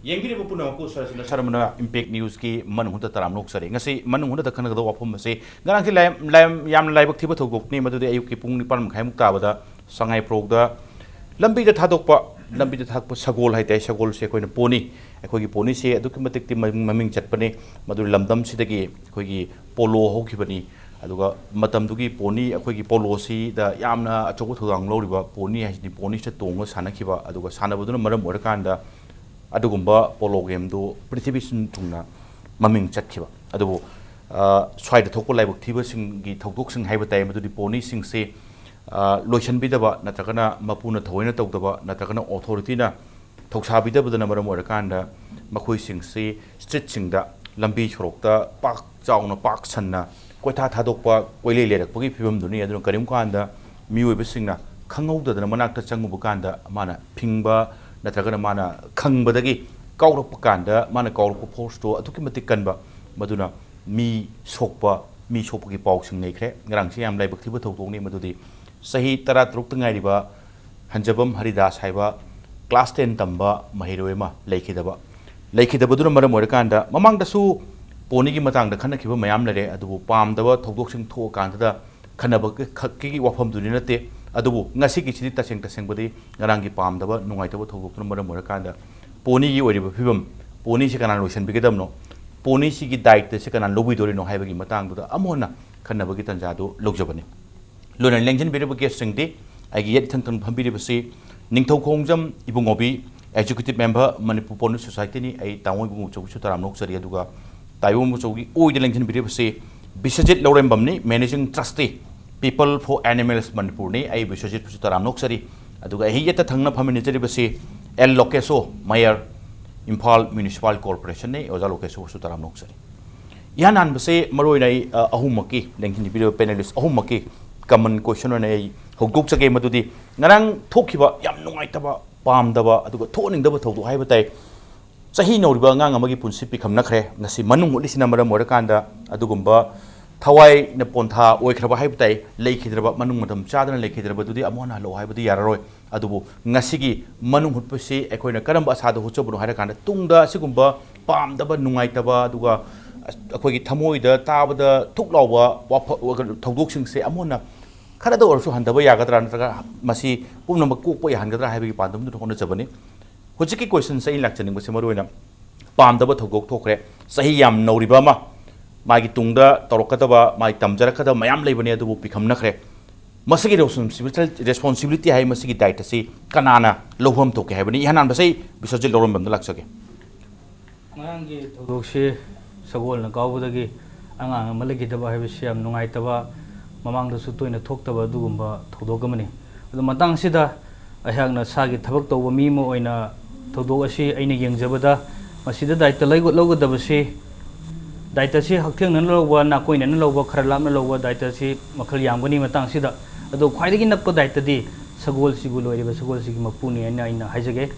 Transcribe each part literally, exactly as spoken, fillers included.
ꯌꯦꯡꯕꯤꯔꯤꯕ ꯄꯨꯝꯅꯃꯛꯄꯨ ꯁꯔꯁꯤꯅ ꯁꯔꯃꯅ ꯏꯝꯄꯦꯛ ꯅ꯭ꯌꯨꯁꯀꯤ ꯃꯅꯨꯡ ꯍꯨꯠꯇ ꯇꯔꯥꯝꯅ ꯑꯣꯛꯆꯔꯤ꯫ ꯉꯁꯤ ꯃꯅꯨꯡ ꯍꯨꯠꯇ ꯈꯟꯅꯒꯗꯧꯕ ꯋꯥꯐꯝ ꯑꯁꯤ ꯉꯔꯥꯡꯁꯤ ꯂꯥꯏ-, ꯂꯥꯏ-, ꯌꯥꯝꯅ ꯂꯥꯏꯕꯛ ꯊꯤꯕ ꯊꯧꯗꯣꯛꯅꯤ꯫ ꯃꯗꯨꯗꯤ ꯑꯌꯨꯛꯀꯤ ꯄꯨꯡ ꯅꯤꯄꯥꯟ ꯃꯈꯥꯏꯃꯨꯛ ꯇꯥꯕꯗ ꯁꯉꯥꯏ ꯄ꯭ꯔꯧꯗ ꯂꯝꯕꯤꯗ ꯊꯥꯗꯣꯛꯄ, ꯂꯝꯕꯤꯗ ꯊꯥꯗꯣꯛꯄ ꯁꯒꯣꯜ ꯍꯥꯏꯇꯥꯔꯦ, ꯁꯒꯣꯜꯁꯦ ꯑꯩꯈꯣꯏꯅ ꯄꯣꯅꯤ, ꯑꯩꯈꯣꯏꯒꯤ ꯄꯣꯅꯤꯁꯦ ꯑꯗꯨꯛꯀꯤ ꯃꯇꯤꯛꯇꯤ ꯃꯃꯤꯡ, ꯃꯃꯤꯡ ꯆꯠꯄꯅꯤ꯫ ꯃꯗꯨ ꯂꯝꯗꯝꯁꯤꯗꯒꯤ ꯑꯩꯈꯣꯏꯒꯤ ꯄꯣꯂꯣ ꯍꯧꯈꯤꯕꯅꯤ꯫ ꯑꯗꯨꯒ ꯃꯇꯝꯗꯨꯒꯤ ꯄꯣꯅꯤ, ꯑꯩꯈꯣꯏꯒꯤ ꯄꯣꯂꯣꯁꯤꯗ ꯌꯥꯝꯅ ꯑꯆꯧꯕ ꯊꯧꯗꯥꯡ ꯂꯧꯔꯤꯕ ꯄꯣꯅꯤ ꯍꯥꯏꯁꯤꯗꯤ ꯄꯣꯅꯤꯁꯤꯗ ꯇꯣꯡꯉꯒ ꯁꯥꯟꯅꯈꯤꯕ, ꯑꯗꯨꯒ ꯁꯥꯟꯅꯕꯗꯨꯅ ꯃꯔꯝ ꯑꯣꯏꯔꯀꯥꯟꯗ ꯑꯗꯨꯒꯨꯝꯕ ꯄꯣꯂꯣ ꯒꯦꯝꯗꯨ ꯄ꯭ꯔꯤꯊꯤꯕꯤ ꯁꯤꯟ ꯊꯨꯡꯅ ꯃꯃꯤꯡ ꯆꯠꯈꯤꯕ꯫ ꯑꯗꯨꯕꯨ, ꯑ, ꯁ꯭ꯋꯥꯏꯗ ꯊꯣꯛꯄ ꯂꯥꯏꯕꯛ ꯊꯤꯕꯁꯤꯡꯒꯤ ꯊꯧꯗꯣꯛꯁꯤꯡ ꯍꯥꯏꯕ ꯇꯥꯏ, ꯃꯗꯨꯗꯤ ꯄꯣꯅꯤꯁꯤꯡꯁꯤ, ꯑ, ꯂꯣꯏꯁꯤꯟꯕꯤꯗꯕ, ꯅꯠꯇ꯭ꯔꯒꯅ ꯃꯄꯨꯅ ꯊꯑꯣꯏꯅ ꯇꯧꯗꯕ, ꯅꯠꯇ꯭ꯔꯒꯅ ꯑꯣꯊꯣꯔꯤꯇꯤꯅ ꯊꯧꯁꯥꯕꯤꯗꯕꯗꯅ ꯃꯔꯝ ꯑꯣꯏꯔꯀꯥꯟꯗ ꯃꯈꯣꯏꯁꯤꯡꯁꯤ ꯁ꯭ꯇ꯭ꯔꯤꯠꯁꯤꯡꯗ, ꯂꯝꯕꯤ ꯁꯣꯔꯣꯛꯇ ꯄꯥꯛ ꯆꯥꯎꯅ, ꯄꯥꯛ ꯁꯟꯅ ꯀꯣꯏꯊꯥ ꯊꯥꯗꯣꯛꯄ, ꯀꯣꯏꯂꯩ ꯂꯩꯔꯛꯄꯒꯤ ꯐꯤꯕꯝꯗꯨꯅꯤ꯫ ꯑꯗꯨꯅ ꯀꯔꯤꯒꯨꯝꯕ ꯀꯥꯟꯗ ꯃꯤꯑꯣꯏꯕꯁꯤꯡꯅ ꯈꯪꯍꯧꯗꯗꯅ ꯃꯅꯥꯛꯇ ꯆꯪꯉꯨꯕ ꯀꯥꯟꯗ ꯃꯥꯅ ꯐꯤꯡꯕ ꯅꯠꯇ꯭ꯔꯒꯅ ꯃꯥꯅ ꯈꯪꯕꯗꯒꯤ ꯀꯥꯎꯔꯛꯄ ꯀꯥꯟꯗ ꯃꯥꯅ ꯀꯥꯎꯔꯛꯄ ꯐꯣꯔꯁꯇꯣ ꯑꯗꯨꯛꯀꯤ ꯃꯇꯤꯛ ꯀꯟꯕ, ꯃꯗꯨꯅ ꯃꯤ ꯁꯣꯛꯄ, ꯃꯤ ꯁꯣꯛꯄꯒꯤ ꯄꯥꯎꯁꯤꯡ ꯂꯩꯈ꯭ꯔꯦ꯫ ꯉꯔꯥꯡꯁꯦ ꯌꯥꯝ ꯂꯥꯏꯕꯛ ꯊꯤꯕ ꯊꯧꯗꯣꯛꯅꯤ꯫ ꯃꯗꯨꯗꯤ ꯆꯍꯤ ꯇꯔꯥꯇꯔꯨꯛꯇ ꯉꯥꯏꯔꯤꯕ ꯍꯟꯖꯕꯝ ꯍꯔꯤꯗꯥꯁ ꯍꯥꯏꯕ class ten ꯇꯝꯕ ꯃꯍꯩꯔꯣꯏ ꯑꯃ ꯂꯩꯈꯤꯗꯕ, ꯂꯩꯈꯤꯗꯕꯗꯨꯅ ꯃꯔꯝ ꯑꯣꯏꯔꯀꯥꯟꯗ, ꯃꯃꯥꯡꯗꯁꯨ ꯄꯣꯅꯤꯒꯤ ꯃꯇꯥꯡꯗ ꯈꯟꯅꯈꯤꯕ ꯃꯌꯥꯝ ꯂꯩꯔꯦ꯫ ꯑꯗꯨꯕꯨ ꯄꯥꯝꯗꯕ ꯊꯧꯗꯣꯛꯁꯤꯡ ꯊꯣꯛꯑꯀꯥꯟꯗꯨꯗ ꯈꯟꯅꯕ ꯈꯛꯀꯤ ꯋꯥꯐꯝꯗꯨꯗꯤ ꯅꯠꯇꯦ꯫ ꯑꯗꯨꯕꯨ ꯉꯁꯤꯒꯤꯁꯤꯗꯤ ꯇꯁꯦꯡ ꯇꯁꯦꯡꯕꯗꯤ ꯉꯔꯥꯡꯒꯤ ꯄꯥꯝꯗꯕ, ꯅꯨꯡꯉꯥꯏꯇꯕ ꯊꯧꯗꯣꯛꯇꯨꯅ ꯃꯔꯝ ꯑꯣꯏꯔꯀꯥꯟꯗ ꯄꯣꯅꯤꯒꯤ ꯑꯣꯏꯔꯤꯕ ꯐꯤꯕꯝ, ꯄꯣꯅꯤꯁꯤ ꯀꯅꯥꯅ ꯂꯣꯏꯁꯤꯟꯕꯤꯒꯗꯕꯅꯣ, ꯄꯣꯅꯤꯁꯤꯒꯤ ꯗꯥꯏꯇꯁꯤ ꯀꯅꯥꯅ ꯂꯧꯕꯤꯗꯣꯔꯤꯅꯣ ꯍꯥꯏꯕꯒꯤ ꯃꯇꯥꯡꯗꯨꯗ ꯑꯃꯨꯛ ꯍꯟꯅ ꯈꯟꯅꯕꯒꯤ ꯇꯥꯟꯖꯥꯗꯨ ꯂꯧꯖꯕꯅꯤ꯫ ꯂꯣꯏꯅꯅ ꯂꯦꯡꯁꯤꯟꯕꯤꯔꯤꯕ guestꯁꯤꯡꯗꯤ ꯑꯩꯒꯤ ꯌꯦꯠ ꯏꯊꯪ ꯊꯪꯅ ꯐꯝꯕꯤꯔꯤꯕꯁꯤ ꯅꯤꯡꯊꯧꯈꯣꯡꯖꯝ ꯏꯕꯨꯡꯉꯣꯕꯤ, Executive Member, ꯃꯅꯤꯄꯨꯔ ꯄꯣꯅꯤ Societyꯅꯤ꯫ ꯑꯩ ꯇꯥꯃꯣ ꯏꯕꯨꯡꯉꯣꯆꯧꯒꯤꯁꯨ ꯇꯔꯥꯝꯅ ꯑꯣꯛꯆꯔꯤ꯫ ꯑꯗꯨꯒ ꯇꯥꯏꯕꯪ ꯏꯕꯨꯡꯉꯣꯆꯧꯒꯤ ꯑꯣꯏꯗ ꯂꯦꯡꯁꯤꯟꯕꯤꯔꯤꯕꯁꯤ Biswajit ꯂꯧꯔꯦꯝꯕꯝꯅꯤ, Managing Trustee, People for Animals ꯃꯅꯤꯄꯨꯔꯅꯤ꯫ ꯑꯩ ꯕꯤꯁ꯭ꯋꯖꯤꯠꯄꯨꯁꯨ ꯇꯔꯥꯝꯅ ꯑꯣꯛꯆꯔꯤ꯫ ꯑꯗꯨꯒ ꯑꯩ ꯌꯦꯠꯇ ꯊꯪꯅ ꯐꯝꯃꯤꯟꯅꯖꯔꯤꯕꯁꯤ ꯑꯦꯜ ꯂꯣꯀꯦꯁꯣ, Mayor, ꯏꯝꯐꯥꯜ Municipal Corporationꯅꯤ꯫ ꯑꯣꯖꯥ ꯂꯣꯀꯦꯁꯣꯕꯨꯁꯨ ꯇꯔꯥꯝꯅ ꯑꯣꯛꯆꯔꯤ꯫ ꯏꯍꯥꯟ ꯍꯥꯟꯕꯁꯦ ꯃꯔꯨꯑꯣꯏꯅ ꯑꯩ, ꯑ, ꯑꯍꯨꯝꯃꯛꯀꯤ, ꯂꯦꯡꯁꯤꯟꯕꯤꯔꯤꯕ panelist ꯑꯍꯨꯝꯃꯛꯀꯤ common question ꯑꯣꯏꯅ ꯑꯩ ꯍꯧꯗꯣꯛꯆꯒꯦ꯫ ꯃꯗꯨꯗꯤ ꯉꯔꯥꯡ ꯊꯣꯛꯈꯤꯕ ꯌꯥꯝ ꯅꯨꯡꯉꯥꯏꯇꯕ, ꯄꯥꯝꯗꯕ, ꯑꯗꯨꯒ ꯊꯣꯛꯍꯟꯅꯤꯡꯗꯕ ꯊꯧꯗꯣꯛ ꯍꯥꯏꯕ ꯇꯥꯏ꯫ ꯆꯍꯤ ꯅꯧꯔꯤꯕ ꯑꯉꯥꯡ ꯑꯃꯒꯤ ꯄꯨꯟꯁꯤ ꯄꯤꯈꯝꯅꯈ꯭ꯔꯦ꯫ ꯉꯁꯤ ꯃꯅꯨꯡ ꯍꯨꯠꯂꯤꯁꯤꯅ ꯃꯔꯝ ꯑꯣꯏꯔꯀꯥꯟꯗ ꯑꯗꯨꯒꯨꯝꯕ ꯊꯋꯥꯏꯅ ꯄꯣꯟꯊꯥ ꯑꯣꯏꯈ꯭ꯔꯕ ꯍꯥꯏꯕ ꯇꯥꯏ, ꯂꯩꯈꯤꯗ꯭ꯔꯕ, ꯃꯅꯨꯡ ꯃꯇꯝ ꯆꯥꯗꯅ ꯂꯩꯈꯤꯗ꯭ꯔꯕꯗꯨꯗꯤ ꯑꯃꯨꯛ ꯍꯟꯅ ꯍꯜꯂꯛꯑꯣ ꯍꯥꯏꯕꯗꯤ ꯌꯥꯔꯔꯣꯏ꯫ ꯑꯗꯨꯕꯨ ꯉꯁꯤꯒꯤ ꯃꯅꯨꯡ ꯍꯨꯠꯄꯁꯤ ꯑꯩꯈꯣꯏꯅ ꯀꯔꯝꯕ ꯑꯁꯥꯗ ꯍꯨꯠꯆꯕꯅꯣ ꯍꯥꯏꯔꯀꯥꯟꯗ, ꯇꯨꯡꯗ ꯑꯁꯤꯒꯨꯝꯕ ꯄꯥꯝꯗꯕ, ꯅꯨꯡꯉꯥꯏꯇꯕ, ꯑꯗꯨꯒ ꯑꯩꯈꯣꯏꯒꯤ ꯊꯃꯣꯏꯗ ꯇꯥꯕꯗ ꯊꯨꯛ ꯂꯥꯎꯕ ꯋꯥꯐ-, ꯊꯧꯗꯣꯛꯁꯤꯡꯁꯦ ꯑꯃꯨꯛ ꯍꯟꯅ ꯈꯔꯗ ꯑꯣꯏꯔꯁꯨ ꯍꯟꯊꯕ ꯌꯥꯒꯗ꯭ꯔꯥ, ꯅꯠꯇ꯭ꯔꯒ ꯃꯁꯤ ꯄꯨꯝꯅꯃꯛ ꯀꯣꯛꯄ ꯌꯥꯍꯟꯒꯗ꯭ꯔꯥ ꯍꯥꯏꯕꯒꯤ ꯄꯥꯟꯗꯝꯗꯨꯅ ꯍꯣꯠꯅꯖꯕꯅꯤ꯫ ꯍꯧꯖꯤꯛꯀꯤ ꯀꯣꯏꯁꯟꯁꯦ ꯑꯩꯅ ꯂꯥꯛꯆꯅꯤꯡꯕꯁꯦ ꯃꯔꯨ ꯑꯣꯏꯅ ꯄꯥꯝꯗꯕ ꯊꯧꯗꯣꯛ ꯊꯣꯛꯈ꯭ꯔꯦ, ꯆꯍꯤ ꯌꯥꯝ ꯅꯧꯔꯤꯕ ꯑꯃ, ꯃꯥꯒꯤ ꯇꯨꯡꯗ ꯇꯧꯔꯛꯀꯗꯕ, ꯃꯥꯒꯤ ꯇꯝꯖꯔꯛꯀꯗꯕ ꯃꯌꯥꯝ ꯂꯩꯕꯅꯦ, ꯑꯗꯨꯕꯨ ꯄꯤꯈꯝꯅꯈ꯭ꯔꯦ꯫ ꯃꯁꯤꯒꯤ ꯔꯦꯁꯄꯣꯟꯁꯤꯕꯤꯂꯤꯇꯤ ꯍꯥꯏ, ꯃꯁꯤꯒꯤ ꯗꯥꯏꯇꯁꯤ ꯀꯅꯥꯅ ꯂꯧꯐꯝ ꯊꯣꯛꯀꯦ ꯍꯥꯏꯕꯅꯤ? ꯏꯍꯥꯟ ꯍꯥꯟꯕꯁꯦ ꯑꯩ ꯕꯤꯁ꯭ꯋꯖꯤꯠ ꯂꯧꯔꯝꯕꯝꯗ ꯂꯥꯛꯆꯒꯦ꯫ ꯉꯔꯥꯡꯒꯤ ꯊꯧꯗꯣꯛꯁꯤ ꯁꯒꯣꯜꯅ ꯀꯥꯎꯕꯗꯒꯤ ꯑꯉꯥꯡ ꯑꯃ ꯂꯩꯈꯤꯗꯕ ꯍꯥꯏꯕꯁꯤ ꯌꯥꯝ ꯅꯨꯡꯉꯥꯏꯇꯕ, ꯃꯃꯥꯡꯗꯁꯨ ꯇꯣꯏꯅ ꯊꯣꯛꯇꯕ ꯑꯗꯨꯒꯨꯝꯕ ꯊꯧꯗꯣꯛ ꯑꯃꯅꯤ꯫ ꯑꯗꯨ ꯃꯇꯥꯡꯁꯤꯗ ꯑꯩꯍꯥꯛꯅ ꯁꯥꯒꯤ ꯊꯕꯛ ꯇꯧꯕ ꯃꯤ ꯑꯃ ꯑꯣꯏꯅ ꯊꯧꯗꯣꯛ ꯑꯁꯤ ꯑꯩꯅ ꯌꯦꯡꯖꯕꯗ ꯃꯁꯤꯗ ꯗꯥꯏꯇ ꯂꯩꯒ-, ꯂꯧꯒꯗꯕꯁꯤ, ꯗꯥꯏꯇꯁꯤ ꯍꯛꯊꯦꯡꯅꯅ ꯂꯧꯕ, ꯅꯥꯀꯣꯏꯅꯅ ꯂꯧꯕ, ꯈꯔ ꯂꯥꯞꯅ ꯂꯧꯕ, ꯗꯥꯏꯇꯁꯤ ꯃꯈꯜ ꯌꯥꯝꯒꯅꯤ ꯃꯇꯥꯡꯁꯤꯗ꯫ ꯑꯗꯣ ꯈ꯭ꯋꯥꯏꯗꯒꯤ ꯅꯛꯄ ꯗꯥꯏꯇꯗꯤ ꯁꯒꯣꯜꯁꯤꯕꯨ ꯂꯣꯏꯔꯤꯕ ꯁꯒꯣꯜꯁꯤꯒꯤ ꯃꯄꯨꯅꯤ ꯍꯥꯏꯅ ꯑꯩꯅ ꯍꯥꯏꯖꯒꯦ꯫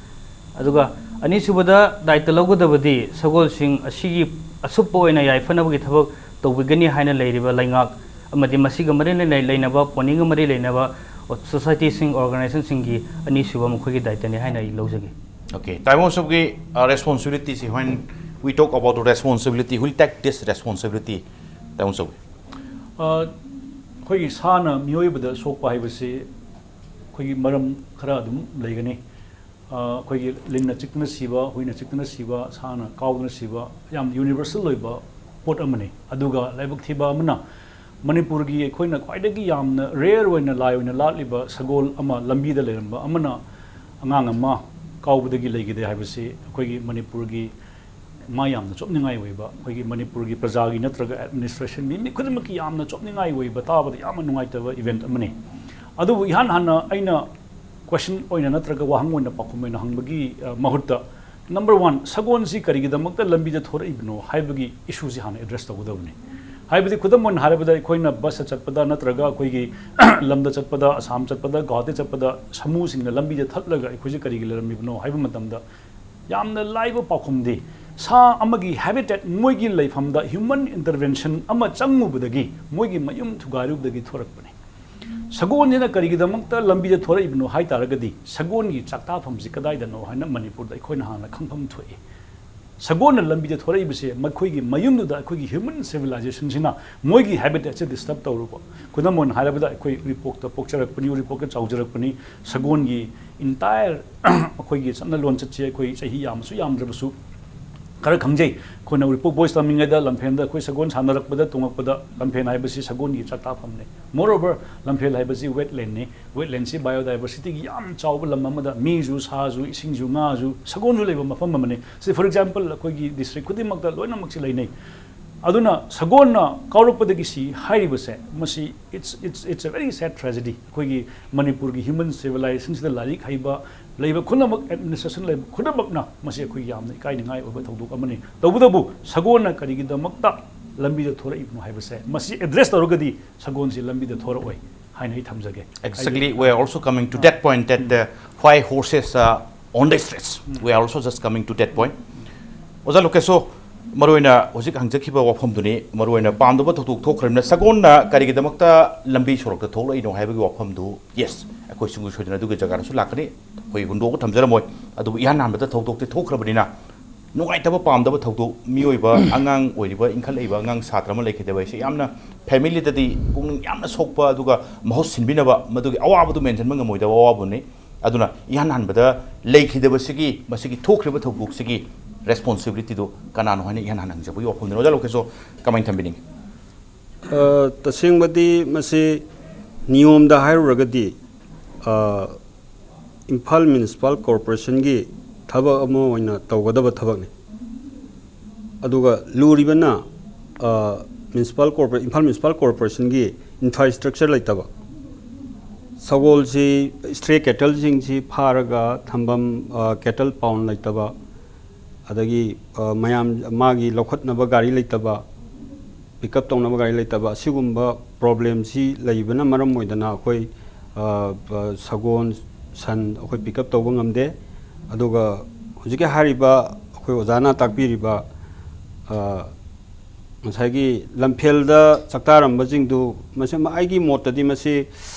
ꯑꯗꯨꯒ ꯑꯅꯤꯁꯨꯕꯗ ꯗꯥꯏꯇ ꯂꯧꯒꯗꯕꯗꯤ ꯁꯒꯣꯜꯁꯤꯡ ꯑꯁꯤꯒꯤ ꯑꯁꯨꯞꯄ ꯑꯣꯏꯅ ꯌꯥꯏꯐꯅꯕꯒꯤ ꯊꯕꯛ ꯇꯧꯕꯤꯒꯅꯤ ꯍꯥꯏꯅ ꯂꯩꯔꯤꯕ ꯂꯩꯉꯥꯛ ꯑꯃꯗꯤ ꯃꯁꯤꯒ ꯃꯔꯤ ꯂꯩꯅ-, ꯂꯩꯅꯕ, ꯄꯣꯅꯤꯒ ꯃꯔꯤ ꯂꯩꯅꯕ ꯁꯣꯁꯥꯏꯇꯤꯁꯤꯡ, ꯑꯣꯔꯒꯅꯥꯏꯖꯦꯁꯟꯁꯤꯡꯒꯤ ꯑꯅꯤꯁꯨꯕ ꯃꯈꯣꯏꯒꯤ ꯗꯥꯏꯇꯅꯤ ꯍꯥꯏꯅ ꯑꯩ ꯂꯧꯖꯒꯦ꯫ Okay, ꯇꯥꯏꯕꯪ ꯑꯁꯣꯝꯒꯤ, ꯑ, responsibility ꯁꯤ, when we talk about the responsibility, who will take this responsibility, ꯇꯥꯏꯕꯪ ꯑꯁꯣꯝꯒꯤ? ꯑ, ꯑꯩꯈꯣꯏꯒꯤ ꯁꯥꯅ ꯃꯤꯑꯣꯏꯕꯗ ꯁꯣꯛꯄ ꯍꯥꯏꯕꯁꯤ ꯑꯩꯈꯣꯏꯒꯤ ꯃꯔꯝ ꯈꯔ ꯑꯗꯨꯝ ꯂꯩꯒꯅꯤ꯫ ꯑ, ꯑꯩꯈꯣꯏꯒꯤ ꯂꯤꯟꯅ ꯆꯤꯛꯇꯨꯅ ꯁꯤꯕ, ꯍꯨꯏꯅ ꯆꯤꯛꯇꯨꯅ ꯁꯤꯕ, ꯁꯥꯅ ꯀꯥꯎꯗꯨꯅ ꯁꯤꯕ ꯌꯥꯝ ꯌꯨꯅꯤꯚꯔꯁꯦꯜ ꯑꯣꯏꯕ ꯄꯣꯠ ꯑꯃꯅꯤ꯫ ꯑꯗꯨꯒ ꯂꯥꯏꯕꯛ ꯊꯤꯕ ꯑꯃꯅ, ꯃꯅꯤꯄꯨꯔꯒꯤ ꯑꯩꯈꯣꯏꯅ ꯈ꯭ꯋꯥꯏꯗꯒꯤ ꯌꯥꯝꯅ ꯔꯦꯌꯔ ꯑꯣꯏꯅ ꯂꯥꯏ ꯑꯣꯏꯅ ꯂꯥꯠꯂꯤꯕ ꯁꯒꯣꯜ ꯑꯃ ꯂꯝꯕꯤꯗ ꯂꯩꯔꯝꯕ ꯑꯃꯅ ꯑꯉꯥꯡ ꯑꯃ ꯀꯥꯎꯕꯗꯒꯤ ꯂꯩꯈꯤꯗꯦ ꯍꯥꯏꯕꯁꯤ ꯑꯩꯈꯣꯏꯒꯤ ꯃꯅꯤꯄꯨꯔꯒꯤ ꯃꯥ ꯌꯥꯝꯅ ꯆꯣꯞꯅꯤꯡꯉꯥꯏ ꯑꯣꯏꯕ, ꯑꯩꯈꯣꯏꯒꯤ ꯃꯅꯤꯄꯨꯔꯒꯤ ꯄ꯭ꯔꯖꯥꯒꯤ ꯅꯠꯇ꯭ꯔꯒ ꯑꯦꯗꯃꯤꯅꯤꯁꯇ꯭ꯔꯦꯁꯟ ꯃꯤ, ꯃꯤ ꯈꯨꯗꯤꯡꯃꯛꯀꯤ ꯌꯥꯝꯅ ꯆꯣꯞꯅꯤꯡꯉꯥꯏ ꯑꯣꯏꯕ, ꯇꯥꯕꯗ ꯌꯥꯝꯅ ꯅꯨꯡꯉꯥꯏꯇꯕ ꯏꯚꯦꯟꯠ ꯑꯃꯅꯤ꯫ ꯑꯗꯨꯕꯨ ꯏꯍꯥꯟ ꯍꯥꯟꯅ ꯑꯩꯅ ꯀꯣꯏꯁꯟ ꯑꯣꯏꯅ ꯅꯠꯇ꯭ꯔꯒ ꯋꯥꯍꯪ ꯑꯣꯏꯅ ꯄꯥꯎꯈꯨꯝ ꯑꯣꯏꯅ ꯍꯪꯕꯒꯤ, ꯑ, ꯃꯍꯨꯠꯇ, ꯅꯝꯕꯔ ꯋꯥꯟ, ꯁꯒꯣꯜꯁꯤ ꯀꯔꯤꯒꯤꯗꯃꯛꯇ ꯂꯝꯕꯤꯗ ꯊꯣꯔꯛꯏꯕꯅꯣ ꯍꯥꯏꯕꯒꯤ ꯏꯁꯨꯁꯤ ꯍꯥꯟꯅ ꯑꯦꯗ꯭ꯔꯦꯁ ꯇꯧꯒꯗꯕꯅꯤ꯫ ꯍꯥꯏꯕꯗꯤ ꯈꯨꯗꯝ ꯑꯣꯏꯅ ꯍꯥꯏꯔꯕꯗ ꯑꯩꯈꯣꯏꯅ ꯕꯁꯇ ꯆꯠꯄꯗ ꯅꯠꯇ꯭ꯔꯒ ꯑꯩꯈꯣꯏꯒꯤ ꯂꯝꯗ ꯆꯠꯄꯗ, ꯑꯁꯥꯝ ꯆꯠꯄꯗ, ꯒꯨꯋꯥꯍꯥꯇꯤ ꯆꯠꯄꯗ ꯁꯃꯨꯁꯤꯡꯅ ꯂꯝꯕꯤꯗ ꯊꯠꯂꯒ ꯑꯩꯈꯣꯏꯁꯦ ꯀꯔꯤꯒꯤ ꯂꯩꯔꯝꯃꯤꯕꯅꯣ ꯍꯥꯏꯕ ꯃꯇꯝꯗ ꯌꯥꯝꯅ ꯂꯥꯏꯕ ꯄꯥꯎꯈꯨꯝꯗꯤ ꯁꯥ ꯑꯃꯒꯤ ꯍꯦꯕꯤꯇꯦꯠ, ꯃꯣꯏꯒꯤ ꯂꯩꯐꯝꯗ ꯍ꯭ꯌꯨꯃꯟ ꯏꯟꯇꯔꯚꯦꯟꯁꯟ ꯑꯃ ꯆꯪꯉꯨꯕꯗꯒꯤ, ꯃꯣꯏꯒꯤ ꯃꯌꯨꯝ ꯊꯨꯒꯥꯏꯔꯨꯕꯗꯒꯤ ꯊꯣꯔꯛꯄꯅꯤ꯫ ꯁꯒꯣꯜꯁꯤꯅ ꯀꯔꯤꯒꯤꯗꯃꯛꯇ ꯂꯝꯕꯤꯗ ꯊꯣꯔꯛꯏꯕꯅꯣ ꯍꯥꯏ ꯇꯥꯔꯒꯗꯤ, ꯁꯒꯣꯜꯒꯤ ꯆꯥꯛꯇꯥꯐꯝꯁꯤ ꯀꯗꯥꯏꯗꯅꯣ ꯍꯥꯏꯅ ꯃꯅꯤꯄꯨꯔꯗ ꯑꯩꯈꯣꯏꯅ ꯍꯥꯟꯅ ꯈꯪꯐꯝ ꯊꯣꯛꯏ꯫ ꯁꯒꯣꯜꯅ ꯂꯝꯕꯤꯗ ꯊꯣꯔꯛꯏꯕꯁꯦ, ꯃꯈꯣꯏꯒꯤ ꯃꯌꯨꯝꯗꯨꯗ ꯑꯩꯈꯣꯏꯒꯤ ꯍ꯭ꯌꯨꯃꯟ ꯁꯤꯚꯤꯂꯥꯏꯖꯦꯁꯟꯁꯤꯅ ꯃꯣꯏꯒꯤ ꯍꯦꯕꯤꯇꯦꯠꯁꯦ ꯗꯤꯁꯇꯔꯕ ꯇꯧꯔꯨꯕ꯫ ꯈꯨꯗꯝ ꯑꯣꯏꯅ ꯍꯥꯏꯔꯕꯗ, ꯑꯩꯈꯣꯏ ꯎꯔꯤꯄꯣꯛꯇ ꯄꯣꯛꯆꯔꯛꯄꯅꯤ, ꯎꯔꯤꯄꯣꯛꯇ ꯆꯥꯎꯖꯔꯛꯄꯅꯤ꯫ ꯁꯒꯣꯜꯒꯤ ꯏꯟꯇꯥꯌꯔ ꯑꯩꯈꯣꯏꯒꯤ ꯆꯠꯅ ꯂꯣꯟꯆꯠꯁꯦ ꯑꯩꯈꯣꯏ ꯆꯍꯤ ꯌꯥꯝꯃꯁꯨ ꯌꯥꯝꯗ꯭ꯔꯕꯁꯨ ꯈꯔ ꯈꯪꯖꯩ꯫ ꯑꯩꯈꯣꯏꯅ ꯎꯔꯤꯄꯣꯛ ꯕꯣꯏꯁ ꯇꯝꯃꯤꯉꯩꯗ ꯂꯝꯐꯦꯟꯗ ꯑꯩꯈꯣꯏ ꯁꯒꯣꯜ ꯁꯥꯟꯅꯔꯛꯄꯗ ꯇꯣꯡꯉꯛꯄꯗ, ꯂꯝꯐꯦꯟ ꯍꯥꯏꯕꯁꯤ ꯁꯒꯣꯜꯒꯤ ꯆꯥꯛꯇꯥꯐꯝꯅꯤ꯫ Moreover, ꯂꯝꯐꯦꯜ ꯍꯥꯏꯕꯁꯤ ꯋꯦꯠꯂꯦꯟꯅꯤ꯫ ꯋꯦꯠꯂꯦꯟꯁꯤ ꯕꯥꯏꯑꯣꯗꯥꯏꯕꯔꯁꯤꯇꯤꯒꯤ ꯌꯥꯝ ꯆꯥꯎꯕ ꯂꯝ ꯑꯃꯗ ꯃꯤꯁꯨ, ꯁꯥꯁꯨ, ꯏꯁꯤꯡꯁꯨ, ꯉꯥꯁꯨ, ꯁꯒꯣꯜꯁꯨ ꯂꯩꯕ ꯃꯐꯝ ꯑꯃꯅꯤ꯫ ꯁꯤ, for example, ꯑꯩꯈꯣꯏꯒꯤ ꯗꯤꯁꯇ꯭ꯔꯤꯛ ꯈꯨꯗꯤꯡꯃꯛꯇ ꯂꯣꯏꯅꯃꯛꯁꯤ ꯂꯩꯅꯩ꯫ ꯑꯗꯨꯅ ꯁꯒꯣꯜꯅ ꯀꯥꯎꯔꯛꯄꯗꯒꯤ ꯁꯤ ꯍꯥꯏꯔꯤꯕꯁꯦ, ꯃꯁꯤ, it's, it's, it's a very sad tragedy꯫ ꯑꯩꯈꯣꯏꯒꯤ ꯃꯅꯤꯄꯨꯔꯒꯤ ꯍ꯭ꯌꯨꯃꯟ ꯁꯤꯚꯤꯂꯥꯏꯖꯦꯁꯟꯁꯤꯗ ꯂꯥꯏꯔꯤꯛ ꯍꯩꯕ ꯂꯩꯕ ꯈꯨꯗꯤꯡꯃꯛ, ꯑꯦꯗꯃꯤꯅꯤꯁꯇ꯭ꯔꯦꯁꯟ ꯂꯩꯕ ꯈꯨꯗꯤꯡꯃꯛꯅ ꯃꯁꯤ ꯑꯩꯈꯣꯏ ꯌꯥꯝꯅ ꯏꯀꯥꯏꯅꯤꯡꯉꯥꯏ ꯑꯣꯏꯕ ꯊꯧꯗꯣꯛ ꯑꯃꯅꯤ꯫ ꯇꯧꯕꯇꯕꯨ, ꯁꯒꯣꯜꯅ ꯀꯔꯤꯒꯤꯗꯃꯛꯇ ꯂꯝꯕꯤꯗ ꯊꯣꯔꯛꯏꯕꯅꯣ ꯍꯥꯏꯕꯁꯦ, ꯃꯁꯤ ꯑꯦꯗ꯭ꯔꯦꯁ ꯇꯧꯔꯒꯗꯤ ꯁꯒꯣꯜꯁꯤ ꯂꯝꯕꯤꯗ ꯊꯣꯔꯛꯑꯣꯏ ꯍꯥꯏꯅ ꯑꯩ ꯊꯝꯖꯒꯦ꯫ Exactly, we are also coming to that point that uh, why horses are on the streets. We are also just coming to that point. ꯑꯣꯖꯥ ꯂꯣꯀꯦꯁꯣ, ꯃꯔꯨꯑꯣꯏꯅ ꯍꯧꯖꯤꯛ ꯍꯪꯖꯈꯤꯕ ꯋꯥꯐꯝꯗꯨꯅꯤ, ꯃꯔꯨꯑꯣꯏꯅ ꯄꯥꯝꯗꯕ ꯊꯧꯗꯣꯛ ꯊꯣꯛꯈ꯭ꯔꯕꯅꯤꯅ ꯁꯒꯣꯜꯅ ꯀꯔꯤꯒꯤꯗꯃꯛꯇ ꯂꯝꯕꯤ ꯁꯣꯔꯣꯛꯇ ꯊꯣꯛꯂꯛꯏꯅꯣ ꯍꯥꯏꯕꯒꯤ ꯋꯥꯐꯝꯗꯨ, ꯌꯦꯁ, ꯑꯩꯈꯣꯏ ꯁꯨꯡꯁꯣꯏ ꯁꯣꯏꯗꯅ ꯑꯗꯨꯒꯤ ꯖꯒꯥꯗꯁꯨ ꯂꯥꯛꯀꯅꯤ, ꯑꯩꯈꯣꯏ ꯍꯨꯟꯗꯣꯛꯑꯒ ꯊꯝꯖꯔꯝꯃꯣꯏ꯫ ꯑꯗꯨꯕꯨ ꯏꯍꯥꯟ ꯍꯥꯟꯕꯗ ꯊꯧꯗꯣꯛꯇꯤ ꯊꯣꯛꯈ꯭ꯔꯕꯅꯤꯅ, ꯅꯨꯡꯉꯥꯏꯇꯕ ꯄꯥꯝꯗꯕ ꯊꯧꯗꯣꯛ, ꯃꯤꯑꯣꯏꯕ, ꯑꯉꯥꯡ ꯑꯣꯏꯔꯤꯕ, ꯏꯟꯈꯠꯂꯛꯏꯕ ꯑꯉꯥꯡ ꯁꯥꯇ꯭ꯔ ꯑꯃ ꯂꯩꯈꯤꯗꯕ ꯍꯥꯏꯁꯦ ꯌꯥꯝꯅ ꯐꯦꯃꯤꯂꯤꯗꯗꯤ ꯄꯨꯛꯅꯤꯡ ꯌꯥꯝꯅ ꯁꯣꯛꯄ, ꯑꯗꯨꯒ ꯃꯍꯨꯠ ꯁꯤꯟꯕꯤꯅꯕ, ꯃꯗꯨꯒꯤ ꯑꯋꯥꯕꯗꯨ ꯃꯦꯟꯁꯤꯟꯕ ꯉꯝꯃꯣꯏꯗꯕ ꯑꯋꯥꯕꯅꯤ꯫ ꯑꯗꯨꯅ ꯏꯍꯥꯟ ꯍꯥꯟꯕꯗ ꯂꯩꯈꯤꯗꯕꯁꯤꯒꯤ, ꯃꯁꯤꯒꯤ ꯊꯣꯛꯈ꯭ꯔꯤꯕ ꯊꯧꯗꯣꯛꯁꯤꯒꯤ ꯔꯦꯁꯄꯣꯟꯁꯤꯕꯤꯂꯤꯇꯤꯗꯨ ꯀꯅꯥꯅꯣ ꯍꯥꯏꯅ ꯏꯍꯥꯟ ꯍꯥꯟꯅ ꯍꯪꯖꯕꯒꯤ ꯋꯥꯐꯝꯗꯨꯅꯤ꯫ ꯑꯣꯖꯥ ꯂꯣꯀꯦꯁꯣ, ꯀꯃꯥꯏꯅ ꯊꯝꯕꯤꯅꯤꯡꯉꯤ? ꯑ, ꯇꯁꯦꯡꯕꯗꯤ ꯃꯁꯤ ꯅꯤꯌꯣꯝꯗ ꯍꯥꯏꯔꯨꯔꯒꯗꯤ, ꯑ, ꯏꯝꯐꯥꯜ ꯃ꯭ꯌꯨꯅꯤꯁꯤꯄꯥꯜ ꯀꯣꯔꯄꯣꯔꯦꯁꯟꯒꯤ ꯊꯕꯛ ꯑꯃ ꯑꯣꯏꯅ ꯇꯧꯒꯗꯕ ꯊꯕꯛꯅꯤ꯫ ꯑꯗꯨꯒ ꯂꯨꯔꯤꯕꯅ, ꯑ, ꯃ꯭ꯌꯨꯅꯤꯁꯤꯄꯥꯜ ꯀꯣꯔꯄꯣꯔꯦ-, ꯏꯝꯐꯥꯜ ꯃ꯭ꯌꯨꯅꯤꯁꯤꯄꯥꯜ ꯀꯣꯔꯄꯣꯔꯦꯁꯟꯒꯤ ꯏꯟꯐ꯭ꯔꯥꯁ꯭ꯇ꯭ꯔꯛꯆꯔ ꯂꯩꯇꯕ, ꯁꯒꯣꯜꯁꯤ ꯁ꯭ꯇ꯭ꯔꯦ ꯀꯦꯇꯜꯁꯤꯡꯁꯤ ꯐꯥꯔꯒ ꯊꯝꯐꯝ, ꯑ, ꯀꯦꯇꯜ ꯄꯥꯎꯟ ꯂꯩꯇꯕ, ꯑꯗꯒꯤ, ꯑ, ꯃꯌꯥꯝ ꯃꯥꯒꯤ ꯂꯧꯈꯠꯅꯕ ꯒꯥꯔꯤ ꯂꯩꯇꯕ, ꯄꯤꯛ ꯑꯞ ꯇꯧꯅꯕ ꯒꯥꯔꯤ ꯂꯩꯇꯕ, ꯑꯁꯤꯒꯨꯝꯕ ꯄ꯭ꯔꯣꯕ꯭ꯂꯦꯝꯁꯤ ꯂꯩꯕꯅ ꯃꯔꯝ ꯑꯣꯏꯗꯅ ꯑꯩꯈꯣꯏ, ꯑ, ꯑ, ꯁꯒꯣꯜ, ꯁꯟ ꯑꯩꯈꯣꯏ ꯄꯤꯛ ꯑꯞ ꯇꯧꯕ ꯉꯝꯗꯦ꯫ ꯑꯗꯨꯒ ꯍꯧꯖꯤꯛꯀꯤ ꯍꯥꯏꯔꯤꯕ ꯑꯩꯈꯣꯏ ꯑꯣꯖꯥꯅ ꯇꯥꯛꯄꯤꯔꯤꯕ, ꯑ, ꯉꯁꯥꯏꯒꯤ ꯂꯝꯐꯦꯜꯗ ꯆꯥꯛꯇꯥꯔꯝꯕꯁꯤꯡꯗꯨ, ꯃꯁꯤ ꯑꯩꯒꯤ ꯃꯣꯠꯇꯗꯤ ꯃꯁꯤ